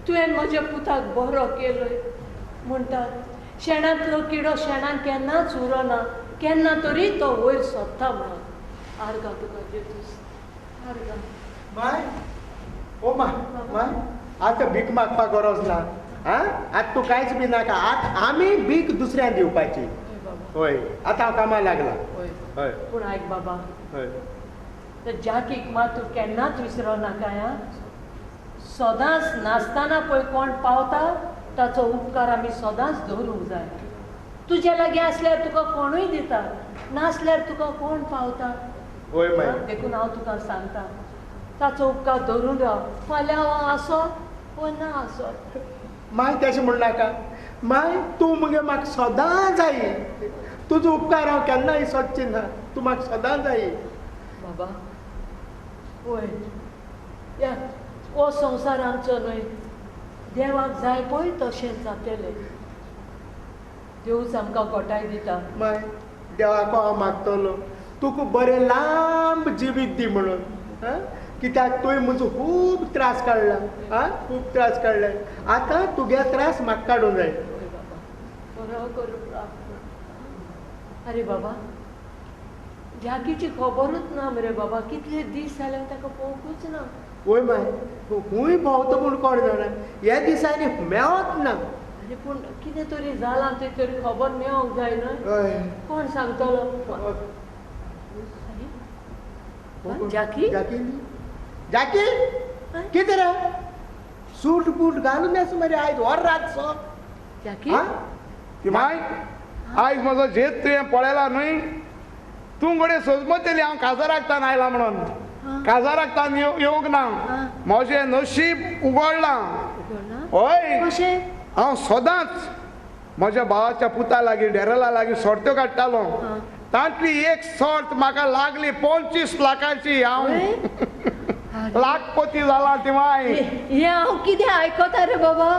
तुवें म्हज्या पुताक बरो केलोय. म्हणटात शेणांतलो किडो शेणान केन्नाच उरना, केन्ना तरी तो वयर सोदता म्हणून. आर्गां तुका जेजूस, आर्गां. माय, ओ my, my आतां भीक मागपाक गरज ना. आं, आतां तूं कांयच बी नाका. आतां आमी भीक दुसऱ्यान दिवपाची. हय, आतां हांव कामाक लागला. हय, पूण आयक बाबा, हय, जाकीक मात तूं केन्नाच विसरो नाका. आं, सदांच नासतना पळय कोण पावता ताचो उपकार आमी सदांच दवरूंक जाय. तुज्या लागीं आसल्यार तुका कोणूय दिता, नासल्यार तुका कोण पावता. देखून हांव तुका सांगता, ताचो उपकार धरून राव. फाल्यां हांव आसत वो ना आसत. माय तशें म्हण नाका माय, तूं मगे म्हाका सदां जाय. तुजो उपकार हांव केन्नाय सोदची ना. तूं म्हाका सदां जाय बाबा. वय, या हो संवसार आमचो न्हय, देवाक जाय पळय तशें जातलें. देवूच आमकां गोटाय दिता. माय, देवाक हांव मागतलो तुका बरें लांब जिवीत दी म्हणून. आं, कित्याक तुवें म्हजो खूब त्रास काडला. आं, खूब त्रास काडले. आतां तुगे त्रास म्हाका काडूंक जाय. बरो करूं. आरे बाबा, जाकीची खबरूच ना मरे बाबा. कितले दीस जाले ताका पळोवंकूच ना. वय माय, खूंय भोंवता म्हूण कोण जाणा, ह्या दिसांनी मेवत ना. आरे पूण कितें तरी जालां तें तरी खबर मेवंक जाय न्हय. कोण सांगतलो? जाकी, जाकी, जाकी कितें रे सूट बूट घालून आसा मरे आयज वर रात सो. जाकी ती माय, आयज म्हजो झेत तुवें पळयला न्हय. तूं घडये सोजमतली हांव काजाराक तान आयला म्हणून. काजाराक तान येवंक ना, म्हजें नशीब उगडलां. हय, हांव सदांच म्हज्या भावाच्या पुता लागीं डेरला लागीं सोर्त्यो काडटालो. तांतली एक सोर्त म्हाका लागली 25 लाखांची. हांव लाखपती जाला. ती माय, हें हांव कितें आयकता रे बाबा.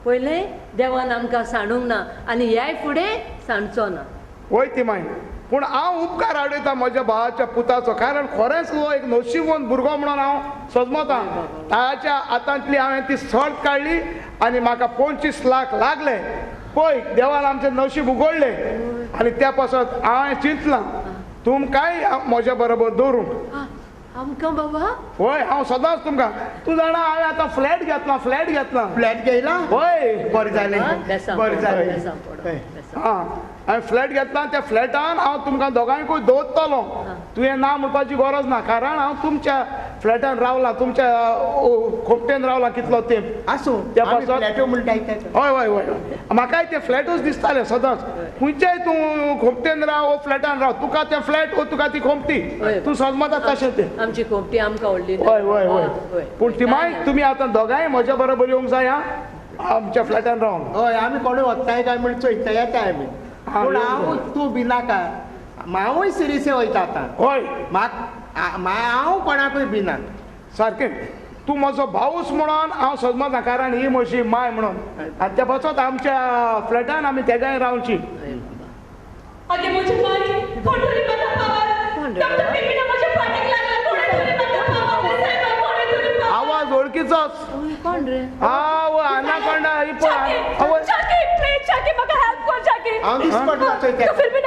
पयलें देवान आमकां सांडूंक ना आनी ह्याय फुडें सांडचो ना. वय ती माय, पूण हांव उपकार हाडयता म्हज्या भावाच्या पुताचो, कारण खरेंच हो एक नशिबवंत भुरगो म्हणून हांव सजमता. ताच्या हातांतली हांवें ती सर्त काडली आनी म्हाका 25 लाख लागले. पळय, देवान आमचें नशीब उगडलें आनी त्या पासत हांवें चिंतलां तुमकांय म्हज्या बरोबर दवरूंक. आमकां बाबा? हय, हांव सदांच तुमकां. तूं जाणा, हांवें आतां फ्लॅट घेतला. फ्लॅट घेतला. फ्लॅट घेयला? हय, बरें जालें, बरें जालें. आं, हांवें फ्लॅट घेतला. त्या फ्लॅटान हांव तुमकां दोगांयकूय दवरतलो. तुवें ना म्हणपाची गरज ना, कारण हांव तुमच्या फ्लॅटान रावला, तुमच्या खोपटेन रावला कितलो तेंप. आसूं, त्या पासत. हय हय हय, म्हाकाय ते फ्लॅटूच दिसताले सदांच. खंयच्याय तूं खोपटेन राव वो फ्लॅटान राव, तुका तें फ्लॅट वो तुका ती खोपटी, तूं सजमता तशें तें. आमची खोपटी आमकां व्हडली. हय हय हय. पूण ती माय, तुमी आतां दोगांय म्हज्या बरोबर येवंक जाय. आं, आमच्या फ्लॅटान रावन. हय, आमी कोणूय वताय काय म्हण चोयता येता आमी. पूण हांव तूं बी नाका, हांवूय सिरियस वयता आतां. हय, म्हाका हांव कोणाकूय बी ना. सारकें, तूं म्हजो भावूच म्हणून हांव सजमता, कारण ही म्हजी माय म्हणून. आनी त्या पासत आमच्या फ्लॅटान आमी तेगांय रावची. आवाज वळखीचोच. कोण रे? हांव आनाकोंडा.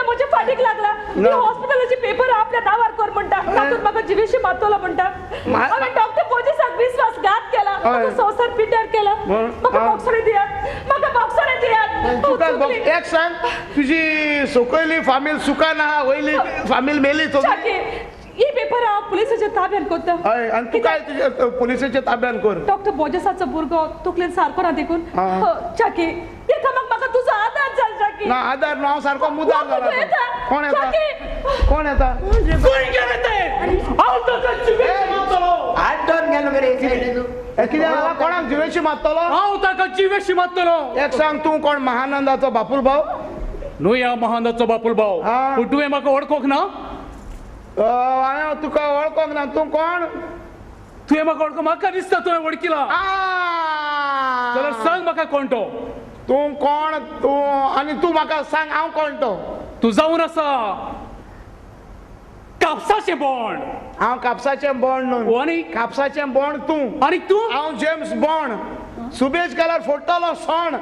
म्हज्या फाटीक लागला. हॉस्पिटलाचे पेपर आपल्या नांवार कर म्हणटा, तातूंत म्हाका जिवेशी मारतलो म्हणटा. हांवें डॉक्टर बोजेसाक विस्वासघात केला, म्हजो संवसार पिड्ड्यार केला. म्हाका बॉक्सरे दियात, म्हाका बॉक्सरे दियात. एक सांग, तुजी सकयली फामील सुखान आहा, वयली फामील मेली. ही पेपर हांव पुलिसाच्या ताब्यान करता. हय, आनी तुका तुज्या पुलिसाच्या ताब्यान कर. डॉक्टर बोजेसाचो भुरगो तकलेन सारको ना देखून. चाकी, हे कामाक म्हाका तुजो आदार जाय. चाकी ना आदार ना, हांव सारको मुदार जाला. कोण येता? कोण येता? हांव ताका जिवेशी मारतलो. हात दोन गेलो मरे. कितें जाला? कोणाक जिवेशी मारतलो? हांव ताका जिवेशी मारतलो. एक सांग, तूं कोण? महानंदाचो बापूल भाव? न्हय हांव महानंदाचो बापूल भाव, पूण तुवें म्हाका वळखूंक ना. हांवें तुका वळखूंक ना. तूं कोण? तुवें म्हाका वळख, म्हाका दिसता तुवें वळखिला. जाल्यार सांग म्हाका कोण तो. तूं कोण तूं आनी तूं म्हाका सांग हांव कोण तो. तूं जावन आसा कापसाचें बॉन्ड. हांव कापसाचें बॉन्ड न्हू. आनी कापसाचें बॉन्ड तूं. आनी तूं? हांव जेम्स बॉन्ड. सुबेज गेल्यार फोडटलो सण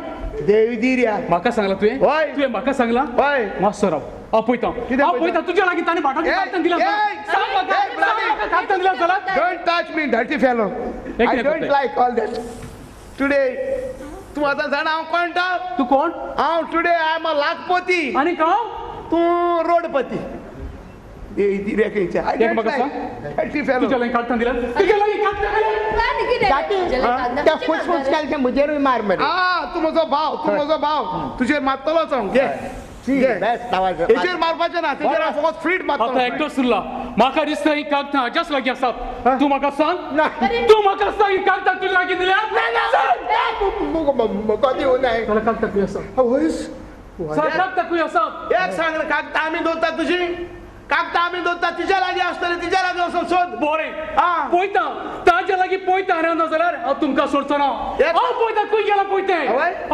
देवदिर्या. म्हाका सांगला तुवें? हय. तुवें म्हाका सांगला? हय. मातसो राव, हांव पळयता, हांव पळयता तुज्या लागीं ताणें भाटाचें कागदां दिलां. सांग म्हाका, कागदां दिलां जाल्यार. Don't touch me, dirty fellow. I don't like all that. Today तूं आतां जाणा हांव कोण तो? तूं कोण? हांव today I am a lakhpati. आनी हांव? तूं रोडपती. म्हजेरूय मार मरे. तूं म्हजो भाव, तूं म्हजो भाव, तुजेर मारतलोच हांव. हेचेर मारपाचें ना, तेजेर हांव फकत फ्रीट मारतलो. आतां एकटोच उरला. म्हाका दिसता ही कागदां हाज्याच लागीं आसात. तूं म्हाका सांग, तूं म्हाका सांग ही कागदां तुज्या लागीं दिल्या? कागदां खंय आसा? कागदां खंय आसा? एक सांग, कागदां आमी दवरतात तुजी? कागदां आमी दवरतात तिच्या लागीं आसतली, तिच्या लागीं वचून सोद. बरें, पळयता ताज्या लागीं पळयता. आनी ना जाल्यार हांव तुमकां सोडचो ना. हांव पळयता खंय गेला पळयता,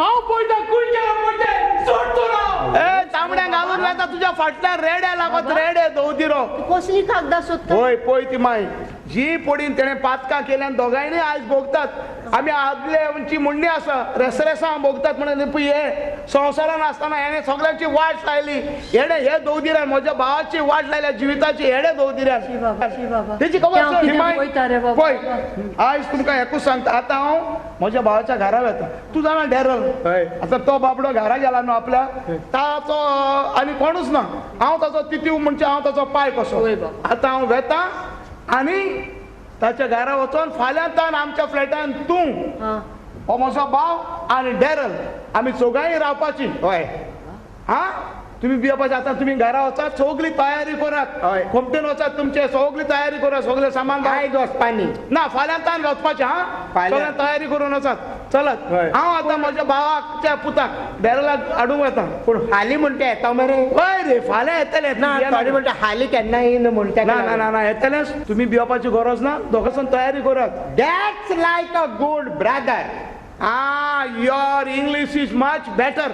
हांव पळयता खंय गेला पळयता, सोडचो ना. ए तांबड्या घालून वता तुज्या फाटल्यान रेडे लागत, रेडे दवदिरो. कसली कागदां सोदता? पळय पळय ती माय जी पडीन तेणें पातकां केल्यान दोगांयनी आयज भोगतात. आमी आदले आमची म्हणणी आसा, रेसरेसां भोगतात म्हणून. हे संवसारान आसतना हेणें सगळ्यांची वाट लायली. हेणें हे दवदिऱ्यान म्हज्या भावाची वाट लायल्या जिविताची. हेणें दवदिऱ्यान तेची खबर. पळय आयज तुमकां एकूच सांगता, आतां हांव म्हज्या भावाच्या घरा वता. तूं जाणा डॅरल, आतां तो बाबडो घरा गेला न्हू आपल्या, ताचो आनी कोणूच ना. हांव ताचो तितीव म्हणजे हांव ताचो पाय कसो. आतां हांव वेता आनी ताच्या घरा वचोन फाल्यां तान आमच्या फ्लॅटान तूं, हो म्हजो भाव आनी डॅरल आमी चौगांय रावपाची. हय. हा, तुमी भिवपाचें. आतां तुमी घरा वचात, सगली तयारी करात. खोमटेन वचात, तुमचे सगली तयारी करात, सगळें सामान. आयज वचपानी ना, फाल्यां तान वचपाचें. हा, सगळें तयारी करून वचात. चलत हांव आतां म्हज्या भावाच्या पुताक डॅरलाक हाडूंक वता. पूण हाली म्हणटा येता मरे? हय रे, फाल्यां येतले. ना थोडे म्हणटा हाली केन्ना येना म्हणटा. ना ना ना ना, येतलेच. तुमी भिवपाची गरज ना, दोगांसून तयारी करात. That's like a good brother. Ah, your English is much better.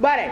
बरें.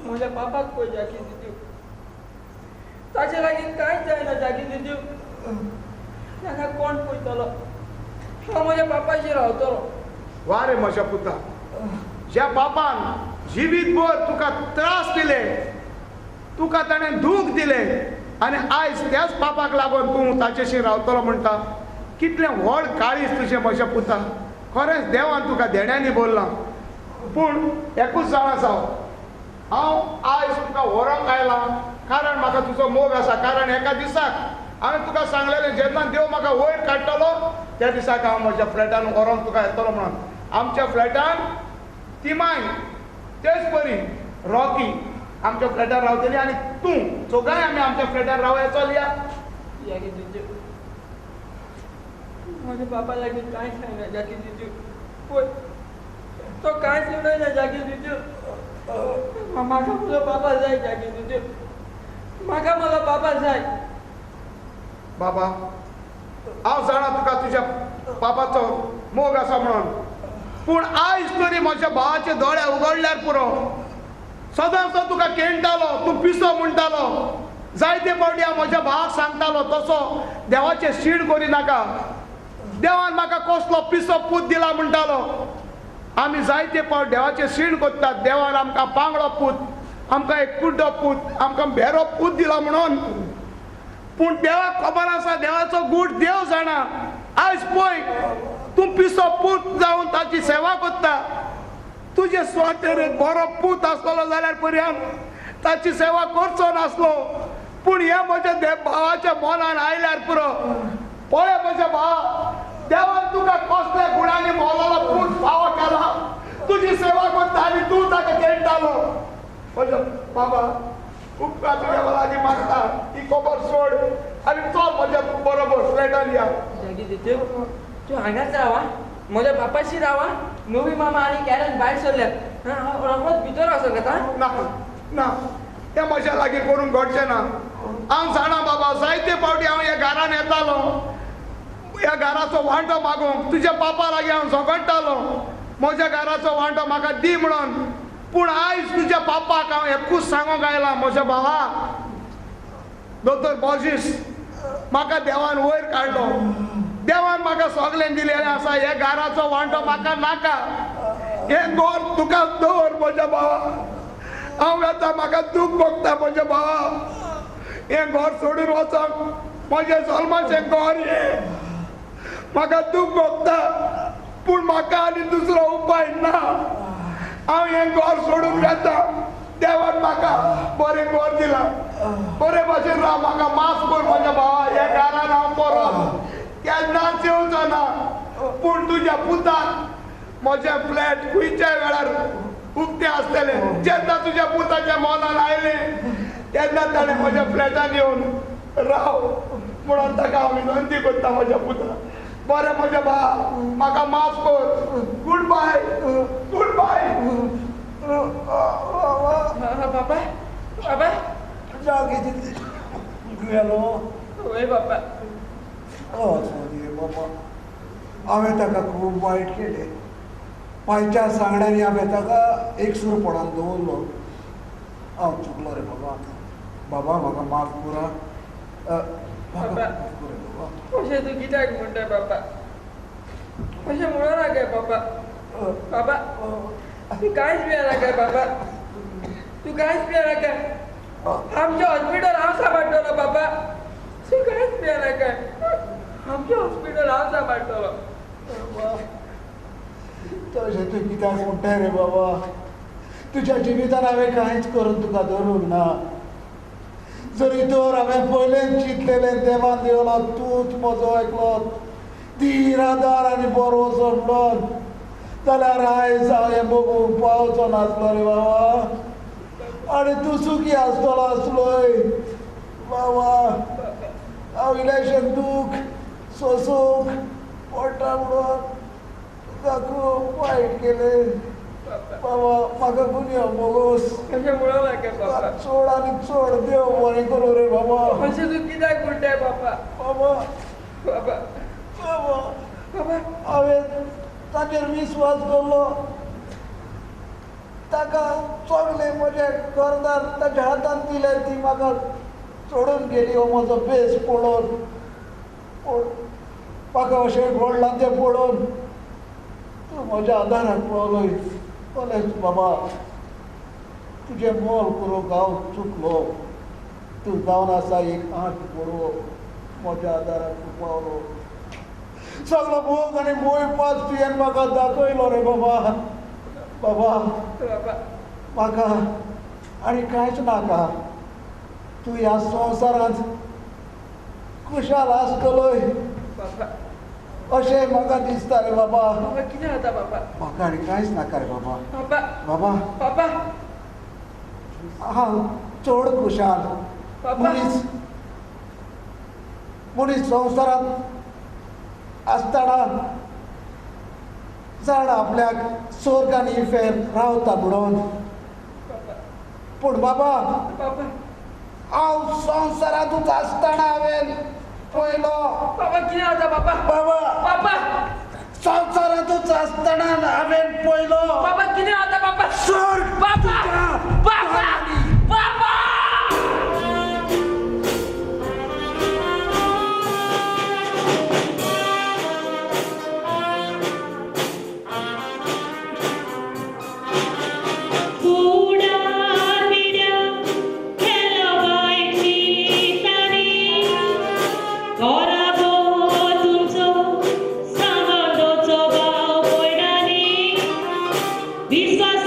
म्हज्या बापाक पळय जाकी दिदू, ताचे लागीं कांयच जायना जाकी दिदू. ताका कोण पळयतलो? हांव म्हज्या बापायचेर रावतलो. वा रे म्हज्या पुता, ज्या बापान जिवीतभर तुका त्रास दिले, तुका ताणें दूख दिलें आनी आयज त्याच पापाक लागून तूं ताचेशी रावतलो म्हणटा. कितलें व्हड काळीज तुजें म्हज्या पुता. खरेंच देवान तुका देण्यांनी बोल्लां. पूण एकूच जाणा जाव, हांव आयज तुका व्हरोंक आयलां कारण म्हाका तुजो मोग आसा. कारण एका दिसाक हांवें तुका सांगलेलें, जेन्ना देव म्हाका वयर काडटलो त्या दिसाक हांव म्हज्या फ्लॅटान व्हरोंक तुका येतलो म्हणून. आमच्या फ्लॅटान तिमाय तेच परी रॉकी आमच्या फ्लॅटार रावतली आनी तूं, चोगांय आमी आमच्या फ्लॅटार रावया. चल या. म्हज्या बापा लागीं कांय सांगना जाकी जिजू, पळय तो कांयच उलयना जाकी जिजू. म्हाका म्हजो बाबा जाय जाकी जिजू, म्हाका म्हजो बाबा जाय. बाबा हांव जाणा तुका तुज्या बाबाचो मोग आसा म्हणून, पूण आयज तरी म्हज्या भावाचे दोळे उगडल्यार पुरो. सदांच तो तुका केणटालो, तूं पिसो म्हणटालो. जायते फावटी हांव म्हज्या भावाक सांगतालो तसो देवाचें शीण करी नाका, देवान म्हाका कसलो पिसो पूत दिला म्हणटालो. आमी जायते फावट देवाचें शीण करतात, देवान आमकां पांगळो पूत, आमकां एक कुड्डो पूत, आमकां भेरो पूत दिला म्हणून. पूण देवाक खबर आसा, देवाचो गूट देव जाणा. आयज पळय तूं पिसो पूत जावन ताची सेवा करता. तुजे स्वातेर एक बरो पूत आसतलो जाल्यार पर्यान ताची सेवा करचो नासलो. पूण हे म्हज्या भावाच्या मनान आयल्यार पुरो. पळय म्हज्या भावा, देवान तुका कसल्या गुणांनी मोलालो पूत फावो केला. तुजी सेवा करता आनी तूं ताका खेळटालो. म्हज्या बाबा उपकार तुज्या लागीं मागता, ही खबर सोड आनी चल म्हज्या बरोबर फ्लॅटान या. तूं हांगाच रावा, म्हज्या बापाशी रावा. नवी मामा आनी कॅरन भायर सरल्यात, हांव रोखडोच भितर वचोंक येता. ना ना, तें म्हज्या लागीं करूंक घडचें ना. हांव जाणा बाबा, जायते फावटी हांव ह्या घरान येतालो, ह्या घराचो वांटो मागूंक. तुज्या पापा लागीं हांव झगडटालो, म्हज्या घराचो वांटो म्हाका दी म्हणून. पूण आयज तुज्या पापाक हांव एकूच सांगूंक आयलां, म्हज्या भावा दोतोर बॉजीस, म्हाका देवान वयर काडलो, देवान म्हाका सगळें दिलेलें आसा. ह्या घराचो वांटो म्हाका नाका, हें घर तुका दवर म्हज्या भावा. हांव येता, म्हाका दूख भोगता म्हज्या भावा. हें घर सोडून वचप म्हजें जल्माचें घर हें, म्हाका दूख भोगता. पूण म्हाका आनी दुसरो उपाय ना. हांव हें घर सोडून वता. देवान म्हाका बरें घर दिलां, बरे भाशेन राव. म्हाका माफ कर म्हज्या भावा, ह्या घरान हांव परत केन्नाच येवचो ना. पूण तुज्या पुताक म्हजें फ्लॅट खंयच्याय वेळार उक्तें आसतलें. जेन्ना तुज्या पुताच्या मनान आयलें तेन्ना ताणें म्हज्या फ्लॅटान येवन राव म्हणून ताका हांव विनंती करता म्हज्या पुताक. बरें म्हज्या भाव, म्हाका माफ कर. Good bye, good bye. बाबा, बाबा गेलो. वय बाबा. सॉरी बाबा, हांवें ताका खूब वायट केलें. पांयच्या सांगण्यानी हांवें ताका एकसूरपणान दवरलो. हांव चुकलो रे बाबा. बाबा म्हाका माफ करा. बाबा अशें तूं कित्याक म्हणटा बाबा? अशें म्हणूं नाका बाबा. बाबा तूं कांयच भियेनाका बाबा, तूं कांयच भियेनाका. आमचें हॉस्पिटल हांव सांबाळटलो बाबा, तूं कांयच भियेनाका. आमचें हॉस्पिटल हांव सांबाळटलो. तशें तूं कित्याक म्हणटा रे बाबा? तुज्या जिवितान हांवें कांयच करून तुका दवरूंक ना. जरी तर हांवें पयलेंच चिंतलेलें देवान दिवलो तूंच म्हजो एकलो धीर आदार आनी बरो म्हणून, जाल्यार आयज हांव हें बघूंक पावचो नासलो रे बाबा. आनी तूं सुखी आसतलो आसलोय बाबा. हांव इल्लेशें दूख सोसूंक पडटा म्हणून तुका खूब वायट केलें बाबा. म्हाका गुन्यांव मोगोस. अशें म्हणूं नाका बाबा. चड आनी चड देव बरें करूं रे बाबा. अशें तूं कित्याक म्हणटाय बाबा? बाबा बाबा बाबा बाबा हांवें ताचेर विस्वास दवरलो. ताका सगळें म्हजें घरदार ताच्या हातान दिलें. ती म्हाका सोडून गेली हो म्हजो भेस पळोवन. पूण म्हाका अशें घडलां तें पळोवन तूं म्हज्या आदाराक पावलोय. कोलेच बाबा, तुजें मोल करूंक हांव चुकलो. तूं जावन आसा एक आठ बरो म्हज्या आदाराक तूं पावलो. सगलो मोग आनी मोय पास तुवें म्हाका दाखयलो रे बाबा. बाबा म्हाका आनी कांयच नाका. तूं ह्या संवसारांत खुशाल आसतलोय अशें म्हाका दिसता रे बाबा. कितें जाता बाबा? म्हाका आनी कांयच नाका रे बाबा. बाबा बाबा हांव चड खुशाल. मनीस मनीस संवसारांत आसतना जाण आपल्याक स्वर्ग आनी इफेर्न रावता म्हणून. पूण बाबा हांव संवसारांतूच आसतना हांवें पयलो. बाबा कितें जाता बाबा? बाबा बाबा संवसारांतूच आसतना हांवें पयलो. बाबा कितें जाता बाबा? स्वर्ग बाबा बाबा बाबा. विश्वास